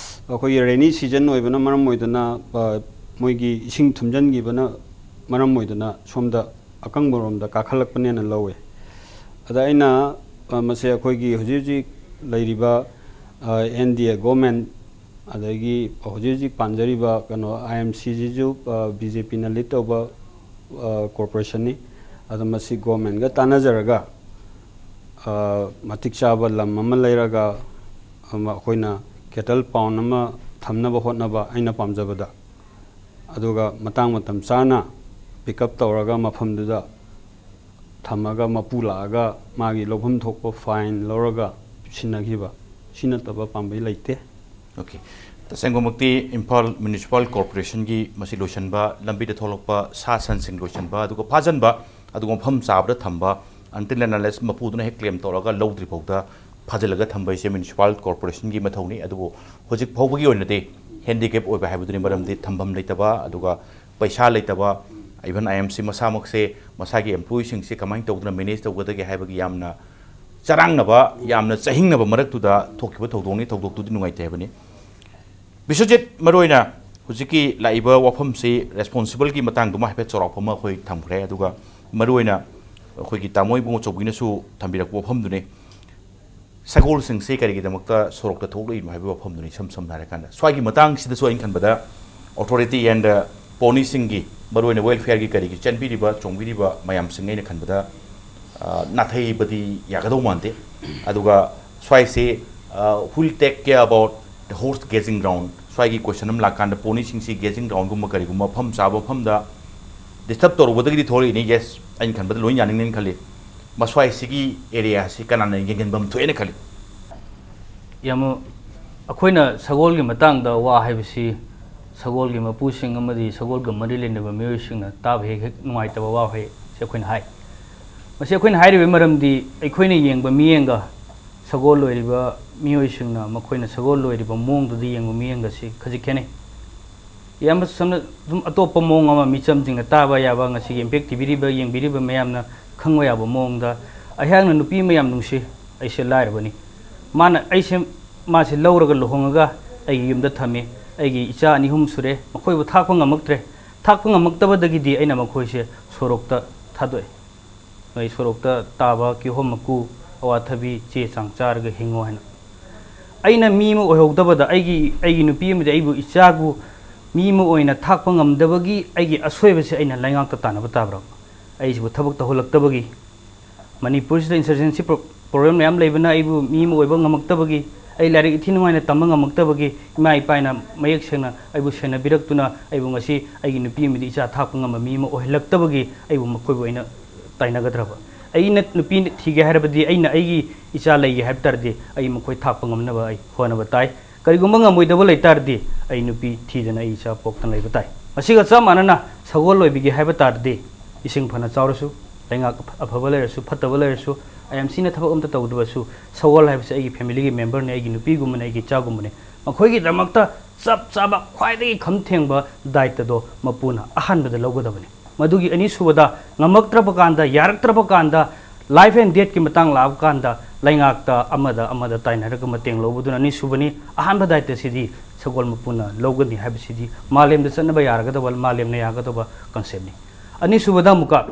ꯑꯩꯈꯣꯏꯒꯤ ꯔꯦꯅꯤ ꯁꯤꯖꯟ ꯑꯣꯏꯕꯅ ꯃꯔꯝ ꯑꯣꯏꯗꯅ, ꯑ, ꯃꯣꯏꯒꯤ ꯏꯁꯤꯡ ꯊꯨꯝꯖꯤꯟꯈꯤꯕꯅ ꯃꯔꯝ ꯑꯣꯏꯗꯅ ꯁꯣꯝꯗ ꯑꯀꯪꯕꯔꯣꯝꯗ ꯀꯥꯈꯠꯂꯛꯄꯅꯦꯅ ꯂꯧꯋꯦ꯫ ꯑꯗ ꯑꯩꯅ, ꯑ, ꯃꯁꯤ ꯑꯩꯈꯣꯏꯒꯤ ꯍꯧꯖꯤꯛ ꯍꯧꯖꯤꯛ ꯂꯩꯔꯤꯕ, ꯑ, ꯑꯦꯟ ꯗꯤ ꯑꯦ ꯒꯣꯔꯃꯦꯟ, ꯑꯗꯒꯤ ꯍꯧꯖꯤꯛ ꯍꯧꯖꯤꯛ ꯄꯥꯟꯖꯔꯤꯕ ꯀꯩꯅꯣ ꯑꯥꯏ ꯑꯦꯝ ꯁꯤꯁꯤꯁꯨ, ꯑ, ꯕꯤ ꯖꯦ ꯄꯤꯅ ꯂꯤꯗ ꯇꯧꯕ, ꯑ, ꯀꯣꯔꯄꯣꯔꯦꯁꯟꯅꯤ꯫ ꯑꯗꯣ ꯃꯁꯤ ꯒꯣꯔꯃꯦꯟꯒ ꯇꯥꯟꯅꯖꯔꯒ, ꯑ, ꯃꯇꯤꯛ ꯆꯥꯕ ꯂꯝ ꯑꯃ ꯂꯩꯔꯒ, ꯑꯃ ꯑꯩꯈꯣꯏꯅ ꯀꯦꯇꯜ ꯄꯥꯎꯟ ꯑꯃ ꯊꯝꯅꯕ ꯍꯣꯠꯅꯕ ꯑꯩꯅ ꯄꯥꯝꯖꯕꯗ꯫ ꯑꯗꯨꯒ ꯃꯇꯥꯡ ꯃꯇꯝ ꯆꯥꯅ ꯄꯤꯛ ꯑꯞ ꯇꯧꯔꯒ ꯃꯐꯝꯗꯨꯗ ꯊꯝꯃꯒ ꯃꯄꯨ ꯂꯥꯛꯑꯒ ꯃꯥꯒꯤ ꯂꯧꯐꯝ ꯊꯣꯛꯄ ꯐꯥꯏꯟ ꯂꯧꯔꯒ ꯁꯤꯟꯅꯈꯤꯕ꯫ ꯁꯤ ꯅꯠꯇꯕ ꯄꯥꯝꯕꯩ ꯂꯩꯇꯦ꯫ ꯑꯣꯀꯦ꯫ ꯇꯁꯦꯡꯕꯃꯛꯇꯤ ꯏꯝꯐꯥꯜ ꯃ꯭ꯌꯨꯅꯤꯁꯤꯄꯥꯜ ꯀꯣꯔꯄꯣꯔꯦꯁꯟꯒꯤ ꯃꯁꯤ ꯂꯣꯏꯁꯤꯟꯕ, ꯂꯝꯕꯤꯗ ꯊꯣꯛꯂꯛꯄ ꯁꯥ ꯁꯟꯁꯤꯡ ꯂꯣꯏꯁꯤꯟꯕ, ꯑꯗꯨꯒ ꯐꯥꯖꯤꯟꯕ, ꯑꯗꯨꯒ ꯃꯐꯝ ꯆꯥꯕꯗ ꯊꯝꯕ, until and unless ꯃꯄꯨꯗꯨꯅ ꯍꯦꯛ ꯀ꯭ꯂꯦꯝ ꯇꯧꯔꯒ ꯂꯧꯗ꯭ꯔꯤ ꯐꯥꯎꯗ ꯐꯥꯖꯤꯜꯂꯒ ꯊꯝꯕ ꯍꯥꯏꯁꯦ ꯃ꯭ꯌꯨꯅꯤꯁꯤꯄꯥꯜ ꯀꯣꯔꯄꯣꯔꯦꯁꯟꯒꯤ ꯃꯊꯧꯅꯤ꯫ ꯑꯗꯨꯕꯨ ꯍꯧꯖꯤꯛ ꯐꯥꯎꯕꯒꯤ ꯑꯣꯏꯅꯗꯤ ꯍꯦꯟꯗꯤꯀꯦꯞ ꯑꯣꯏꯕ ꯍꯥꯏꯕꯗꯨꯅꯤ, ꯃꯔꯝꯗꯤ ꯊꯝꯐꯝ ꯂꯩꯇꯕ, ꯑꯗꯨꯒ ꯄꯩꯁꯥ ꯂꯩꯇꯕ, even ꯑꯥꯏ ꯑꯦꯝ ꯁꯤ ꯃꯁꯥꯃꯛꯁꯦ ꯃꯁꯥꯒꯤ ꯑꯦꯝꯄ꯭ꯂꯣꯌꯤꯁꯤꯡꯁꯦ ꯀꯃꯥꯏꯅ ꯇꯧꯗꯅ ꯃꯦꯅꯦꯖ ꯇꯧꯒꯗꯒꯦ ꯍꯥꯏꯕꯒꯤ ꯌꯥꯝꯅ ꯆꯔꯥꯡꯅꯕ, ꯌꯥꯝꯅ ꯆꯍꯤꯡꯅꯕ ꯃꯔꯛꯇꯨꯗ ꯊꯣꯛꯈꯤꯕ ꯊꯧꯗꯣꯛꯅꯤ꯫ ꯊꯧꯗꯣꯛꯇꯨꯗꯤ ꯅꯨꯡꯉꯥꯏꯇꯦ ꯍꯥꯏꯕꯅꯤ꯫ ꯕꯤꯁ꯭ꯋꯖꯤꯠ, ꯃꯔꯨꯑꯣꯏꯅ ꯍꯧꯖꯤꯛꯀꯤ ꯂꯥꯛꯏꯕ ꯋꯥꯐꯝꯁꯤ, ꯔꯦꯁꯄꯣꯟꯁꯤꯕꯜꯒꯤ ꯃꯇꯥꯡꯗꯨꯃ ꯍꯥꯏꯐꯦꯠ ꯆꯥꯎꯔꯥꯛꯄ ꯑꯃ ꯑꯩꯈꯣꯏ ꯊꯝꯈ꯭ꯔꯦ, ꯑꯗꯨꯒ ꯃꯔꯨꯑꯣꯏꯅ ꯑꯩꯈꯣꯏꯒꯤ ꯇꯥꯃꯣ ꯏꯕꯨꯡꯉꯣ ꯆꯧꯕꯤꯅꯁꯨ ꯊꯝꯕꯤꯔꯛꯄ ꯋꯥꯐꯝꯗꯨꯅꯤ꯫ ꯁꯒꯣꯜꯁꯤꯡꯁꯤ ꯀꯔꯤꯒꯤꯗꯃꯛꯇ ꯁꯣꯔꯣꯛꯇ ꯊꯣꯛꯂꯛꯏꯅꯣ ꯍꯥꯏꯕꯒꯤ ꯋꯥꯐꯝꯗꯨꯅꯤ꯫ ꯏꯁꯝ ꯁꯝꯅ ꯍꯥꯏꯔꯀꯥꯟꯗ, ꯁ꯭ꯋꯥꯏꯒꯤ ꯃꯇꯥꯡꯁꯤꯗꯁꯨ ꯑꯩꯅ ꯈꯟꯕꯗ authority and ponyꯁꯤꯡꯒꯤ, ꯃꯔꯨꯑꯣꯏꯅ ꯋꯦꯜꯐꯤꯌꯔꯒꯤ ꯀꯔꯤꯒꯤ ꯆꯦꯟꯕꯤꯔꯤꯕ, ꯆꯣꯡꯕꯤꯔꯤꯕ ꯃꯌꯥꯝꯁꯤꯡ ꯑꯩꯅ ꯈꯟꯕꯗ, ꯑ, ꯅꯥꯊꯩꯕꯗꯤ ꯌꯥꯒꯗꯧ ꯃꯥꯟꯗꯦ꯫ ꯑꯗꯨꯒ ꯁ꯭ꯋꯥꯏꯁꯤ, ꯑ, who will take care about the horse gazing ground? ꯁ꯭ꯋꯥꯏꯒꯤ ꯀꯣꯏꯁꯟ ꯑꯃ ꯂꯥꯛꯀꯥꯟꯗ, ꯄꯣꯅꯤꯁꯤꯡꯁꯤ ꯒꯦꯖꯤꯡ ꯒ꯭ꯔꯥꯎꯟꯒꯨꯝꯕ ꯀꯔꯤꯒꯨꯝꯕ ꯃꯐꯝ ꯆꯥꯕ ꯃꯐꯝꯗ ꯗꯤꯁꯇꯔꯕ ꯇꯧꯔꯨꯕꯗꯒꯤꯗꯤ ꯊꯣꯛꯂꯛꯏꯅꯤ꯫ ꯌꯦꯁ, ꯑꯩꯅ ꯈꯟꯕꯗ ꯂꯣꯏ ꯌꯥꯅꯤꯡꯅꯦꯅ ꯈꯜꯂꯤ꯫ ꯃꯁ꯭ꯋꯥꯏꯁꯤꯒꯤ ꯑꯦꯔꯤꯌꯥꯁꯤ ꯀꯅꯥꯅ ꯌꯦꯡꯁꯤꯟꯐꯝ ꯊꯣꯛꯑꯦꯅ ꯈꯜꯂꯤ? ꯌꯥꯝꯅ, ꯑꯩꯈꯣꯏꯅ ꯁꯒꯣꯜꯒꯤ ꯃꯇꯥꯡꯗ ꯋꯥ ꯍꯥꯏꯕꯁꯤ, ꯁꯒꯣꯜꯒꯤ ꯃꯄꯨꯁꯤꯡ ꯑꯃꯗꯤ ꯁꯒꯣꯜꯒ ꯃꯔꯤ ꯂꯩꯅꯕ ꯃꯤꯑꯣꯏꯁꯤꯡꯅ ꯇꯥꯕ ꯍꯦꯛ ꯍꯦꯛ ꯅꯨꯡꯉꯥꯏꯇꯕ ꯋꯥꯍꯩꯁꯦ ꯑꯩꯈꯣꯏꯅ ꯍꯥꯏ꯫ ꯃꯁꯤ ꯑꯩꯈꯣꯏꯅ ꯍꯥꯏꯔꯤꯕꯒꯤ ꯃꯔꯝꯗꯤ, ꯑꯩꯈꯣꯏꯅ ꯌꯦꯡꯕ ꯃꯤꯠꯌꯦꯡꯒ ꯁꯒꯣꯜ ꯂꯣꯏꯔꯤꯕ ꯃꯤꯑꯣꯏꯁꯤꯡꯅ ꯃꯈꯣꯏꯅ ꯁꯒꯣꯜ ꯂꯣꯏꯔꯤꯕ ꯃꯑꯣꯡꯗꯨꯗ ꯌꯦꯡꯕ ꯃꯤꯠꯌꯦꯡꯒꯁꯤ ꯈꯖꯤꯛ ꯈꯦꯠꯅꯩ꯫ ꯌꯥꯝꯅ ꯁꯝꯅ ꯑꯗꯨꯝ ꯑꯇꯣꯞꯄ ꯃꯑꯣꯡ ꯑꯃ, ꯃꯤꯆꯝꯁꯤꯡꯅ ꯇꯥꯕ ꯌꯥꯕ, ꯉꯁꯤꯒꯤ ꯏꯝꯄꯦꯛ ꯊꯤꯕꯤꯔꯤꯕ, ꯌꯦꯡꯕꯤꯔꯤꯕ ꯃꯌꯥꯝꯅ ꯈꯪꯕ ꯌꯥꯕ ꯃꯑꯣꯡꯗ, ꯑꯩꯍꯥꯛꯅ ꯅꯨꯄꯤ ꯑꯃ ꯌꯥꯝ ꯅꯨꯡꯁꯤ꯫ ꯑꯩꯁꯦ ꯂꯥꯏꯔꯕꯅꯤ꯫ ꯃꯥꯅ ꯑꯩꯁꯦ, ꯃꯥꯁꯦ ꯂꯧꯔꯒ ꯂꯨꯍꯣꯡꯉꯒ ꯑꯩꯒꯤ ꯌꯨꯝꯗ ꯊꯝꯃꯤ꯫ ꯑꯩꯒꯤ ꯏꯆꯥ ꯑꯅꯤ ꯑꯍꯨꯝ ꯁꯨꯔꯦ, ꯃꯈꯣꯏꯕꯨ ꯊꯥꯛꯄ ꯉꯝꯃꯛꯇ꯭ꯔꯦ꯫ ꯊꯥꯛꯄ ꯉꯝꯃꯛꯇꯕꯗꯒꯤꯗꯤ ꯑꯩꯅ ꯃꯈꯣꯏꯁꯦ ꯁꯣꯔꯣꯛꯇ ꯊꯥꯗꯣꯛꯑꯦ꯫ ꯅꯣꯏ ꯁꯣꯔꯣꯛꯇ ꯇꯥꯕ ꯀꯤꯍꯣꯝ ꯃꯀꯨ, ꯑꯋꯥꯊꯕꯤ, ꯆꯦ ꯆꯥꯡ ꯆꯥꯔꯒ ꯍꯤꯡꯉꯣ ꯍꯥꯏꯅ꯫ ꯑꯩꯅ ꯃꯤ ꯑꯃ ꯑꯣꯏꯍꯧꯗꯕꯗ, ꯑꯩꯒꯤ, ꯑꯩꯒꯤ ꯅꯨꯄꯤ ꯑꯃꯗꯤ ꯑꯩꯕꯨ, ꯏꯆꯥꯕꯨ ꯃꯤ ꯑꯃ ꯑꯣꯏꯅ ꯊꯥꯛꯄ ꯉꯝꯗꯕꯒꯤ ꯑꯩꯒꯤ ꯑꯁꯣꯏꯕꯁꯦ ꯑꯩꯅ ꯂꯩꯉꯥꯛꯇ ꯇꯥꯟꯅꯕ ꯇꯥꯕ꯭ꯔꯥ? ꯑꯩꯁꯤꯕꯨ ꯊꯕꯛ ꯇꯧꯍꯜꯂꯛꯇꯕꯒꯤ, ꯃꯅꯤꯄꯨꯔꯁꯤꯗ insurgency pro-, problem ꯃꯌꯥꯝ ꯂꯩꯕꯅ ꯑꯩꯕꯨ ꯃꯤ ꯑꯃ ꯑꯣꯏꯕ ꯉꯝꯃꯛꯇꯕꯒꯤ, ꯑꯩ ꯂꯥꯏꯔꯤꯛ ꯏꯊꯤ ꯅꯨꯡꯉꯥꯏꯅ ꯇꯝꯕ ꯉꯝꯃꯛꯇꯕꯒꯤ, ꯏꯃꯥ ꯏꯄꯥꯅ ꯃꯌꯦꯛ ꯁꯦꯡꯅ ꯑꯩꯕꯨ ꯁꯦꯟꯅꯕꯤꯔꯛꯇꯨꯅ ꯑꯩꯕꯨ ꯉꯁꯤ ꯑꯩꯒꯤ ꯅꯨꯄꯤ ꯑꯃꯗꯤ ꯏꯆꯥ ꯊꯥꯛꯄ ꯉꯝꯕ ꯃꯤ ꯑꯃ ꯑꯣꯏꯍꯜꯂꯛꯇꯕꯒꯤ ꯑꯩꯕꯨ ꯃꯈꯣꯏꯕꯨ ꯑꯩꯅ ꯇꯥꯏꯅꯒꯗ꯭ꯔꯕ? ꯑꯩꯅ ꯅꯨꯄꯤ ꯊꯤꯒꯦ ꯍꯥꯏꯔꯕꯗꯤ, ꯑꯩꯅ ꯑꯩꯒꯤ ꯏꯆꯥ ꯂꯩꯒꯦ ꯍꯥꯏꯕ ꯇꯥꯔꯗꯤ, ꯑꯩ ꯃꯈꯣꯏ ꯊꯥꯛꯄ ꯉꯝꯅꯕ ꯑꯩ ꯍꯣꯠꯅꯕ ꯇꯥꯏ꯫ ꯀꯔꯤꯒꯨꯝꯕ ꯉꯝꯃꯣꯏꯗꯕ ꯂꯩ ꯇꯥꯔꯗꯤ, ꯑꯩ ꯅꯨꯄꯤ ꯊꯤꯗꯅ ꯑꯩ ꯏꯆꯥ ꯄꯣꯛꯇꯅ ꯂꯩꯕ ꯇꯥꯏ꯫ ꯃꯁꯤꯒ ꯆꯞ ꯃꯥꯟꯅꯅ ꯁꯒꯣꯜ ꯂꯣꯏꯕꯤꯒꯦ ꯍꯥꯏꯕ ꯇꯥꯔꯗꯤ, ꯏꯁꯤꯡ ꯐꯅ ꯆꯥꯎꯔꯁꯨ, ꯂꯩꯉꯥꯛ ꯑꯐ-, ꯑꯐꯕ ꯂꯩꯔꯁꯨ, ꯐꯠꯇꯕ ꯂꯩꯔꯁꯨ, ꯑꯥꯏ ꯑꯦꯝ ꯁꯤꯅ ꯊꯕꯛ ꯑꯝꯇ ꯇꯧꯗ꯭ꯔꯕꯁꯨ, ꯁꯒꯣꯜ ꯍꯥꯏꯕꯁꯤ ꯑꯩꯒꯤ family ꯒꯤ member ꯅꯤ, ꯑꯩꯒꯤ ꯅꯨꯄꯤꯒꯨꯝꯕꯅꯤ, ꯑꯩꯒꯤ ꯏꯆꯥꯒꯨꯝꯕꯅꯤ꯫ ꯃꯈꯣꯏꯒꯤꯗꯃꯛꯇ ꯆꯞ ꯆꯥꯕ, ꯈ꯭ꯋꯥꯏꯗꯒꯤ ꯈꯝ ꯊꯦꯡꯕ ꯗꯥꯏꯇꯗꯣ ꯃꯄꯨꯅ ꯑꯍꯥꯟꯕꯗ ꯂꯧꯒꯗꯕꯅꯤ꯫ ꯃꯗꯨꯒꯤ ꯑꯅꯤꯁꯨꯕꯗ, ꯉꯝꯃꯛꯇ꯭ꯔꯕ ꯀꯥꯟꯗ, ꯌꯥꯔꯛꯇ꯭ꯔꯕ ꯀꯥꯟꯗ, life and death ꯀꯤ ꯃꯇꯥꯡ ꯂꯥꯛꯄ ꯀꯥꯟꯗ, ꯂꯩꯉꯥꯛꯇ ꯑꯃꯗ ꯑꯃꯗ ꯇꯥꯏꯅꯔꯒ ꯃꯇꯦꯡ ꯂꯧꯕꯗꯨꯅ ꯑꯅꯤꯁꯨꯕꯅꯤ꯫ ꯑꯍꯥꯟꯕ ꯗꯥꯏꯇꯁꯤꯗꯤ ꯁꯒꯣꯜ ꯃꯄꯨꯅ ꯂꯧꯒꯅꯤ ꯍꯥꯏꯕꯁꯤꯗꯤ ꯃꯥꯂꯦꯝꯗ ꯆꯠꯅꯕ ꯌꯥꯔꯒꯗꯕ, ꯃꯥꯂꯦꯝꯅ ꯌꯥꯒꯗꯕ concept ꯅꯤ꯫ ꯑꯅꯤꯁꯨꯕꯗ ꯑꯃꯨꯛꯀ,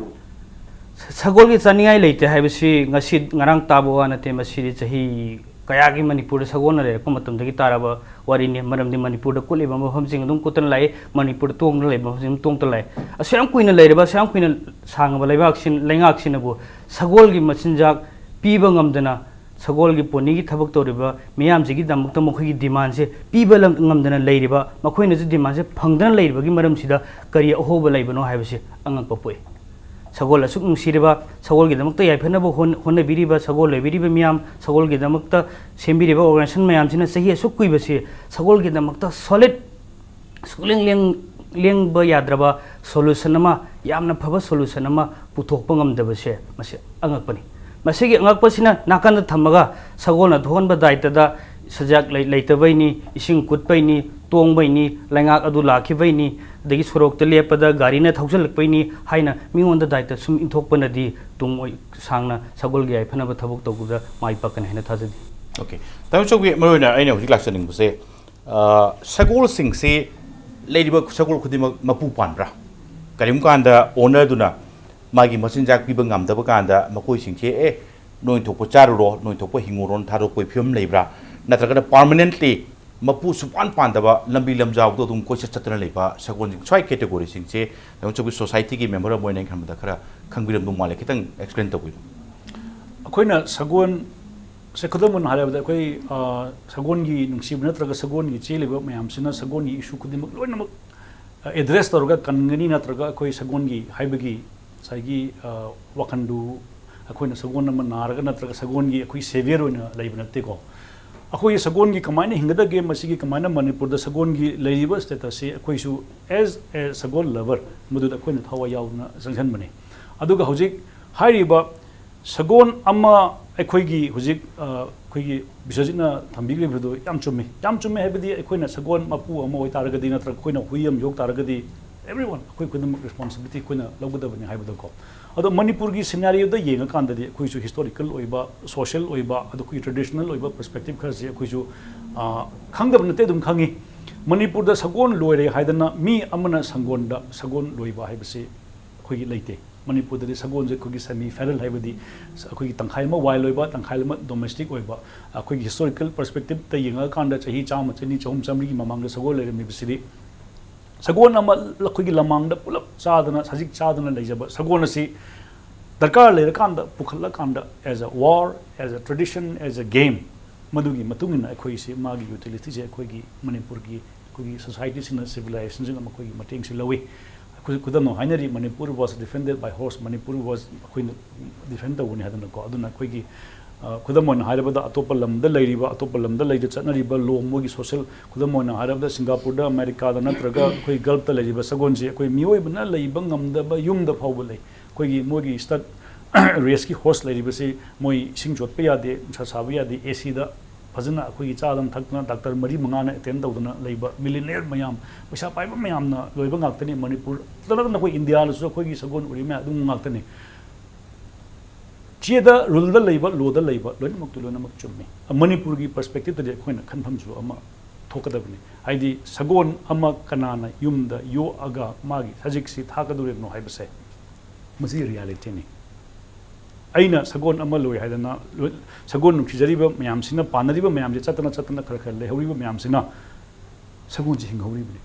ꯁ-, ꯁꯒꯣꯜꯒꯤ ꯆꯥꯅꯤꯡꯉꯥꯏ ꯂꯩꯇꯦ ꯍꯥꯏꯕꯁꯤ ꯉꯁꯤ ꯉꯔꯥꯡ ꯇꯥꯕ ꯋꯥ ꯅꯠꯇꯦ, ꯃꯁꯤꯗꯤ ꯆꯍꯤ ꯀꯌꯥꯒꯤ ꯃꯅꯤꯄꯨꯔꯗ ꯁꯒꯣꯜꯅ ꯂꯩꯔꯛꯄ ꯃꯇꯝꯗꯒꯤ ꯇꯥꯔꯕ ꯋꯥꯔꯤꯅꯤ꯫ ꯃꯔꯝꯗꯤ ꯃꯅꯤꯄꯨꯔꯗ ꯀꯨꯠꯂꯤꯕ ꯃꯐꯝꯁꯤꯡ ꯑꯗꯨꯝ ꯀꯨꯠꯇꯅ ꯂꯥꯛꯏ, ꯃꯅꯤꯄꯨꯔꯗ ꯇꯣꯡꯗꯨꯅ ꯂꯩꯕ ꯃꯐꯝꯁꯤꯡ ꯑꯗꯨꯝ ꯇꯣꯡꯗꯨꯅ ꯂꯥꯛꯏ꯫ ꯑꯁꯨꯛ ꯌꯥꯝ ꯀꯨꯏꯅ ꯂꯩꯔꯕ, ꯑꯁꯨꯛ ꯌꯥꯝ ꯀꯨꯏꯅ ꯁꯥꯡꯉꯕ ꯂꯩꯕꯥꯛꯁꯤꯟ-, ꯂꯩꯉꯥꯛꯁꯤꯅꯕꯨ ꯁꯒꯣꯜꯒꯤ ꯃꯆꯤꯟꯖꯥꯛ ꯄꯤꯕ ꯉꯝꯗꯅ, ꯁꯒꯣꯜꯒꯤ ꯄꯣꯅꯤꯒꯤ ꯊꯕꯛ ꯇꯧꯔꯤꯕ ꯃꯤꯌꯥꯝꯁꯤꯒꯤꯗꯃꯛꯇ ꯃꯈꯣꯏꯒꯤ demand ꯁꯦ ꯄꯤꯕ ꯂꯝ-, ꯉꯝꯗꯅ ꯂꯩꯔꯤꯕ, ꯃꯈꯣꯏꯅꯁꯨ demand ꯁꯦ ꯐꯪꯗꯅ ꯂꯩꯔꯤꯕꯒꯤ ꯃꯔꯝꯁꯤꯗ ꯀꯔꯤ ꯑꯍꯣꯕ ꯂꯩꯕꯅꯣ ꯍꯥꯏꯕꯁꯤ ꯑꯉꯛꯄ ꯄꯣꯛꯏ꯫ ꯁꯒꯣꯜ ꯑꯁꯨꯛ ꯅꯨꯡꯁꯤꯔꯤꯕ, ꯁꯒꯣꯜꯒꯤꯗꯃꯛꯇ ꯌꯥꯏꯐꯅꯕ ꯍꯣꯠ-, ꯍꯣꯠꯅꯕꯤꯔꯤꯕ, ꯁꯒꯣꯜ ꯂꯣꯏꯕꯤꯔꯤꯕ ꯃꯤꯌꯥꯝ, ꯁꯒꯣꯜꯒꯤꯗꯃꯛꯇ ꯁꯦꯝꯕꯤꯔꯤꯕ organization ꯃꯌꯥꯝꯁꯤꯅ ꯆꯍꯤ ꯑꯁꯨꯛ ꯀꯨꯏꯕꯁꯤ ꯁꯒꯣꯜꯒꯤꯗꯃꯛꯇ solid, ꯁꯨꯛꯂꯦꯡ ꯂꯦꯡ-, ꯂꯦꯡꯕ ꯌꯥꯗ꯭ꯔꯕ solution ꯑꯃ, ꯌꯥꯝꯅ ꯐꯕ solution ꯑꯃ ꯄꯨꯊꯣꯛꯄ ꯉꯝꯗꯕꯁꯦ, ꯃꯁꯤ ꯑꯉꯛꯄꯅꯤ꯫ ꯃꯁꯤꯒꯤ ꯑꯉꯛꯄꯁꯤꯅ ꯅꯥꯀꯟꯗ ꯊꯝꯃꯒ, ꯁꯒꯣꯜꯅ ꯊꯣꯛꯍꯟꯕ ꯗꯥꯏꯇꯗ ꯁꯖꯥꯛ ꯂꯩ- ꯂꯩꯇꯕꯩꯅꯤ, ꯏꯁꯤꯡ ꯀꯨꯠꯄꯩꯅꯤ, ꯇꯣꯡꯕꯩꯅꯤ, ꯂꯩꯉꯥꯛ ꯑꯗꯨ ꯂꯥꯛꯈꯤꯕꯩꯅꯤ, ꯑꯗꯒꯤ ꯁꯣꯔꯣꯛꯇ ꯂꯦꯞꯄꯗ ꯒꯥꯔꯤꯅ ꯊꯧꯖꯤꯜꯂꯛꯄꯩꯅꯤ ꯍꯥꯏꯅ ꯃꯤꯉꯣꯟꯗ ꯗꯥꯏꯇ ꯁꯨꯝ ꯏꯟꯊꯣꯛꯄꯅꯗꯤ ꯇꯨꯡ ꯑꯣꯏ-, ꯁꯥꯡꯅ ꯁꯒꯣꯜꯒꯤ ꯌꯥꯏꯐꯅꯕ ꯊꯕꯛ ꯇꯧꯕꯗ ꯃꯥꯏ ꯄꯥꯛꯀꯅꯤ ꯍꯥꯏꯅ ꯊꯥꯖꯗꯦ꯫ ꯑꯣꯀꯦ, ꯇꯥꯃꯣ ꯆꯧꯕꯤ, ꯃꯔꯨꯑꯣꯏꯅ ꯑꯩꯅ ꯍꯧꯖꯤꯛ ꯂꯥꯛꯆꯅꯤꯡꯕꯁꯦ, ꯑ, ꯁꯒꯣꯜꯁꯤꯡꯁꯤ ꯂꯩꯔꯤꯕ ꯁꯒꯣꯜ ꯈꯨꯗꯤꯡꯃꯛ ꯃꯄꯨ ꯄꯥꯟꯕ꯭ꯔꯥ? ꯀꯔꯤꯒꯨꯝꯕ ꯀꯥꯟꯗ ꯑꯣꯅꯔꯗꯨꯅ ꯃꯥꯒꯤ ꯃꯆꯤꯟꯖꯥꯛ ꯄꯤꯕ ꯉꯝꯗꯕ ꯀꯥꯟꯗ ꯃꯈꯣꯏꯁꯤꯡꯁꯦ, "ꯑꯦ, ꯅꯣꯏ ꯊꯣꯛꯄ ꯆꯥꯔꯨꯔꯣ, ꯅꯣꯏ ꯊꯣꯛꯄ ꯍꯤꯡꯉꯨꯔꯣꯅ" ꯊꯥꯗꯣꯛꯄꯒꯤ ꯐꯤꯕꯝ ꯂꯩꯕ꯭ꯔꯥ? ꯅꯠꯇ꯭ꯔꯒꯅ ꯄꯥꯔꯃꯅꯦꯟꯠꯂꯤ ꯃꯄꯨ ꯁꯨꯡꯄꯥꯟ ꯄꯥꯟꯗꯕ ꯂꯝꯕꯤ ꯂꯝꯖꯥꯎꯗ ꯑꯗꯨꯝ ꯀꯣꯏꯆꯠ ꯆꯠꯇꯅ ꯂꯩꯕ ꯁꯒꯣꯜꯁꯤꯡ, ꯁ꯭ꯋꯥꯏ ꯀꯦꯇꯦꯒꯣꯔꯤꯁꯤꯡꯁꯦ ꯇꯥꯃꯣ ꯆꯧꯕꯤ, ꯁꯣꯁꯥꯏꯇꯤꯒꯤ ꯃꯦꯝꯕꯔ ꯑꯃ ꯑꯣꯏꯅ ꯑꯩꯅ ꯈꯟꯕꯗ ꯈꯔ ꯈꯪꯕꯤꯔꯝꯗꯧ ꯃꯥꯜꯂꯦ, ꯈꯤꯇꯪ ꯑꯦꯛꯁꯄ꯭ꯂꯦꯟ ꯇꯧꯕꯤꯌꯨ꯫ ꯑꯩꯈꯣꯏꯅ ꯁꯒꯣꯜꯁꯦ, ꯈꯨꯗꯝ ꯑꯣꯏꯅ ꯍꯥꯏꯔꯕꯗ, ꯑꯩꯈꯣꯏ, ꯑ, ꯁꯒꯣꯜꯒꯤ ꯅꯨꯡꯁꯤꯕ ꯅꯠꯇ꯭ꯔꯒ ꯁꯒꯣꯜꯒꯤ ꯆꯦꯜꯂꯤꯕ ꯃꯌꯥꯝꯁꯤꯅ ꯁꯒꯣꯜꯒꯤ ꯏꯁꯨ ꯈꯨꯗꯤꯡꯃꯛ ꯂꯣꯏꯅꯃꯛ ꯑꯦꯗ꯭ꯔꯦꯁ ꯇꯧꯔꯒ ꯀꯟꯒꯅꯤ, ꯅꯠꯇ꯭ꯔꯒ ꯑꯩꯈꯣꯏ ꯁꯒꯣꯜꯒꯤ ꯍꯥꯏꯕꯒꯤ ꯉꯁꯥꯏꯒꯤ, ꯑ, ꯋꯥꯈꯜꯗꯨ ꯑꯩꯈꯣꯏꯅ ꯁꯒꯣꯜ ꯑꯃ ꯅꯥꯔꯒ ꯅꯠꯇ꯭ꯔꯒ ꯁꯒꯣꯜꯒꯤ ꯑꯩꯈꯣꯏ ꯁꯦꯚꯤꯌꯔ ꯑꯣꯏꯅ ꯂꯩꯕ ꯅꯠꯇꯦꯀꯣ꯫ ꯑꯩꯈꯣꯏ ꯁꯒꯣꯜꯒꯤ ꯀꯃꯥꯏꯅ ꯍꯤꯡꯒꯗꯒꯦ, ꯃꯁꯤꯒꯤ ꯀꯃꯥꯏꯅ ꯃꯅꯤꯄꯨꯔꯗ ꯁꯒꯣꯜꯒꯤ ꯂꯩꯔꯤꯕ ꯁ꯭ꯇꯦꯇꯁꯁꯤ ꯑꯩꯈꯣꯏꯁꯨ as a ꯁꯒꯣꯜ ꯂꯚꯔ ꯃꯗꯨꯗ ꯑꯩꯈꯣꯏꯅ ꯊꯋꯥꯏ ꯌꯥꯎꯅ ꯆꯪꯁꯤꯟꯕꯅꯤ꯫ ꯑꯗꯨꯒ ꯍꯧꯖꯤꯛ ꯍꯥꯏꯔꯤꯕ ꯁꯒꯣꯜ ꯑꯃ ꯑꯩꯈꯣꯏꯒꯤ ꯍꯧꯖꯤꯛ, ꯑ, ꯑꯩꯈꯣꯏꯒꯤ ꯕꯤꯁ꯭ꯋꯖꯤꯠꯅ ꯊꯝꯕꯤꯈ꯭ꯔꯤꯕꯗꯨ ꯌꯥꯝ ꯆꯨꯝꯃꯤ꯫ ꯌꯥꯝ ꯆꯨꯝꯃꯤ ꯍꯥꯏꯕꯗꯤ, ꯑꯩꯈꯣꯏꯅ ꯁꯒꯣꯜ ꯃꯄꯨ ꯑꯃ ꯑꯣꯏꯇꯥꯔꯒꯗꯤ, ꯅꯠꯇ꯭ꯔꯒ ꯑꯩꯈꯣꯏꯅ ꯍꯨꯏ ꯑꯃ ꯌꯣꯛ ꯇꯥꯔꯒꯗꯤ, everyone, ꯑꯩꯈꯣꯏ ꯈꯨꯗꯤꯡꯃꯛ ꯔꯦꯁꯄꯣꯟꯁꯤꯕꯤꯂꯤꯇꯤ ꯑꯩꯈꯣꯏꯅ ꯂꯧꯒꯗꯕꯅꯤ ꯍꯥꯏꯕꯗꯣꯀꯣ꯫ ꯑꯗꯣ ꯃꯅꯤꯄꯨꯔꯒꯤ ꯁꯤꯅꯥꯔꯤꯑꯣꯗ ꯌꯦꯡꯉꯀꯥꯟꯗꯗꯤ, ꯑꯩꯈꯣꯏꯁꯨ ꯍꯤꯁꯇꯣꯔꯤꯀꯦꯜ ꯑꯣꯏꯕ, ꯁꯣꯁꯤꯌꯦꯜ ꯑꯣꯏꯕ, ꯑꯗꯣ ꯑꯩꯈꯣꯏꯒꯤ ꯇ꯭ꯔꯦꯗꯤꯁꯅꯦꯜ ꯑꯣꯏꯕ ꯄꯔꯁꯄꯦꯛꯇꯤꯞ ꯈꯔꯁꯦ ꯑꯩꯈꯣꯏꯁꯨ, ꯑ, ꯈꯪꯗꯕ ꯅꯠꯇꯦ, ꯑꯗꯨꯝ ꯈꯪꯉꯤ꯫ ꯃꯅꯤꯄꯨꯔꯗ ꯁꯒꯣꯜ ꯂꯣꯏꯔꯦ ꯍꯥꯏꯗꯅ ꯃꯤ ꯑꯃꯅ ꯁꯪꯒꯣꯟꯗ ꯁꯒꯣꯜ ꯂꯣꯏꯕ ꯍꯥꯏꯕꯁꯤ ꯑꯩꯈꯣꯏꯒꯤ ꯂꯩꯇꯦ꯫ ꯃꯅꯤꯄꯨꯔꯗꯗꯤ ꯁꯒꯣꯜꯁꯦ ꯑꯩꯈꯣꯏꯒꯤ ꯁꯦꯃꯤ ꯐꯦꯔꯜ, ꯍꯥꯏꯕꯗꯤ ꯑꯩꯈꯣꯏꯒꯤ ꯇꯪꯈꯥꯏ ꯑꯃ ꯋꯥꯏꯜ ꯑꯣꯏꯕ, ꯇꯪꯈꯥꯏ ꯑꯃ ꯗꯣꯃꯦꯁꯇꯤꯛ ꯑꯣꯏꯕ, ꯑꯩꯈꯣꯏꯒꯤ ꯍꯤꯁꯇꯣꯔꯤꯀꯦꯜ ꯄꯔꯁꯄꯦꯛꯇꯤꯞꯇ ꯌꯦꯡꯉꯀꯥꯟꯗ ꯆꯍꯤ ꯆꯥꯝꯃ, ꯆꯅꯤ, ꯆꯍꯨꯝ, ꯆꯥꯝꯃꯔꯤꯒꯤ ꯃꯃꯥꯡꯗ ꯁꯒꯣꯜ ꯂꯩꯔꯝꯃꯤꯕꯁꯤꯗꯤ, ꯁꯒꯣꯜ ꯑꯃ ꯑꯩꯈꯣꯏꯒꯤ ꯂꯃꯥꯡꯗ ꯄꯨꯂꯞ ꯆꯥꯗꯅ, ꯁꯖꯤꯛ ꯆꯥꯗꯅ ꯂꯩꯖꯕ ꯁꯒꯣꯜ ꯑꯁꯤ ꯗꯔꯀꯥꯔ ꯂꯩꯔꯀꯥꯟꯗ ꯄꯨꯈꯠꯂꯀꯥꯟꯗ, as a war, as a tradition, as a game, ꯃꯗꯨꯒꯤ ꯃꯇꯨꯡ ꯏꯟꯅ ꯑꯩꯈꯣꯏꯁꯤ, ꯃꯥꯒꯤ ꯌꯨꯇꯤꯂꯤꯇꯤꯁꯦ ꯑꯩꯈꯣꯏꯒꯤ ꯃꯅꯤꯄꯨꯔꯒꯤ, ꯑꯩꯈꯣꯏꯒꯤ ꯁꯣꯁꯥꯏꯇꯤꯁꯤꯡꯅ, ꯁꯤꯚꯤꯂꯥꯏꯖꯦꯁꯟꯁꯤꯡꯅ ꯃꯈꯣꯏꯒꯤ ꯃꯇꯦꯡꯁꯤ ꯂꯧꯏ꯫ ꯑꯩꯈꯣꯏ ꯈꯨꯗꯝ ꯑꯣꯏꯅ ꯍꯥꯏꯅꯔꯤ, Manipur was defended by horse, Manipur was, ꯑꯩꯈꯣꯏꯅ ꯗꯤꯐꯦꯟ ꯇꯧꯕꯅꯤ ꯍꯥꯏꯗꯅꯀꯣ꯫ ꯑꯗꯨꯅ ꯑꯩꯈꯣꯏꯒꯤ, ꯑ, ꯈꯨꯗꯝ ꯑꯣꯏꯅ ꯍꯥꯏꯔꯕꯗ, ꯑꯇꯣꯞꯄ ꯂꯝꯗ ꯂꯩꯔꯤꯕ, ꯑꯇꯣꯞꯄ ꯂꯝꯗ ꯂꯩꯗ ꯆꯠꯅꯔꯤꯕ ꯂꯣ, ꯃꯣꯏꯒꯤ ꯁꯣꯁꯤꯌꯦꯜ, ꯈꯨꯗꯝ ꯑꯣꯏꯅ ꯍꯥꯏꯔꯕꯗ, ꯁꯤꯡꯒꯥꯄꯨꯔꯗ, ꯑꯃꯦꯔꯤꯀꯥꯗ ꯅꯠꯇ꯭ꯔꯒ ꯑꯩꯈꯣꯏ ꯒꯜꯐꯇ ꯂꯩꯔꯤꯕ ꯁꯒꯣꯜꯁꯤ ꯑꯩꯈꯣꯏ ꯃꯤꯑꯣꯏꯕꯅ ꯂꯩꯕ ꯉꯝꯗꯕ ꯌꯨꯝꯗ ꯐꯥꯎꯕ ꯂꯩ꯫ ꯑꯩꯈꯣꯏꯒꯤ ꯃꯣꯏꯒꯤ ꯁ꯭ꯇꯠ ꯔꯦꯁꯀꯤ ꯍꯣꯔꯁ ꯂꯩꯔꯤꯕꯁꯤ, ꯃꯣꯏ ꯏꯁꯤꯡ ꯆꯣꯠꯄ ꯌꯥꯗꯦ, ꯅꯨꯡꯁꯥ ꯁꯥꯕ ꯌꯥꯗꯦ, ꯑꯦ ꯁꯤꯗ ꯐꯖꯅ ꯑꯩꯈꯣꯏꯒꯤ ꯆꯥꯗꯅ ꯊꯛꯇꯅ ꯗꯥꯛꯇꯔ ꯃꯔꯤ ꯃꯉꯥꯅ ꯑꯦꯇꯦꯟ ꯇꯧꯗꯅ ꯂꯩꯕ ꯃꯤꯂꯤꯅꯤꯌꯔ ꯃꯌꯥꯝ, ꯄꯩꯁꯥ ꯄꯥꯏꯕ ꯃꯌꯥꯝꯅ ꯂꯣꯏꯕ ꯉꯥꯛꯇꯅꯤ꯫ ꯃꯅꯤꯄꯨꯔꯗ ꯅꯠꯇꯅ ꯑꯩꯈꯣꯏ ꯏꯟꯗꯤꯌꯥꯗꯁꯨ ꯑꯩꯈꯣꯏꯒꯤ ꯁꯒꯣꯜ ꯎꯔꯤ ꯃꯌꯥꯝ ꯑꯗꯨꯝ ꯉꯥꯛꯇꯅꯤ꯫ ꯆꯦꯗ, ꯔꯨꯜꯗ ꯂꯩꯕ, ꯂꯣꯗ ꯂꯩꯕ ꯂꯣꯏꯅꯃꯛꯇꯨ ꯂꯣꯏꯅꯃꯛ ꯆꯨꯝꯃꯤ꯫ ꯃꯅꯤꯄꯨꯔꯒꯤ ꯄꯔꯁꯄꯦꯛꯇꯤꯞꯇꯗꯤ ꯑꯩꯈꯣꯏꯅ ꯈꯟꯐꯝꯁꯨ ꯑꯃ ꯊꯣꯛꯀꯗꯕꯅꯤ꯫ ꯍꯥꯏꯗꯤ ꯁꯒꯣꯜ ꯑꯃ ꯀꯅꯥꯅ ꯌꯨꯝꯗ ꯌꯣꯛꯑꯒ ꯃꯥꯒꯤ ꯁꯖꯤꯛꯁꯤ ꯊꯥꯛꯀꯗꯧꯔꯤꯕꯅꯣ ꯍꯥꯏꯕꯁꯦ, ꯃꯁꯤ ꯔꯤꯌꯥꯂꯤꯇꯤꯅꯤ꯫ ꯑꯩꯅ ꯁꯒꯣꯜ ꯑꯃ ꯂꯣꯏ ꯍꯥꯏꯗꯅ ꯂꯣꯏ-, ꯁꯒꯣꯜ ꯅꯨꯡꯁꯤꯖꯔꯤꯕ ꯃꯌꯥꯝꯁꯤꯅ, ꯄꯥꯟꯅꯔꯤꯕ ꯃꯌꯥꯝꯁꯦ ꯆꯠꯇꯅ ꯆꯠꯇꯅ ꯈꯔ ꯈꯔ ꯂꯩꯍꯧꯔꯤꯕ ꯃꯌꯥꯝꯁꯤꯅ ꯁꯒꯣꯜꯁꯦ ꯍꯤꯡꯍꯧꯔꯤꯕꯅꯤ꯫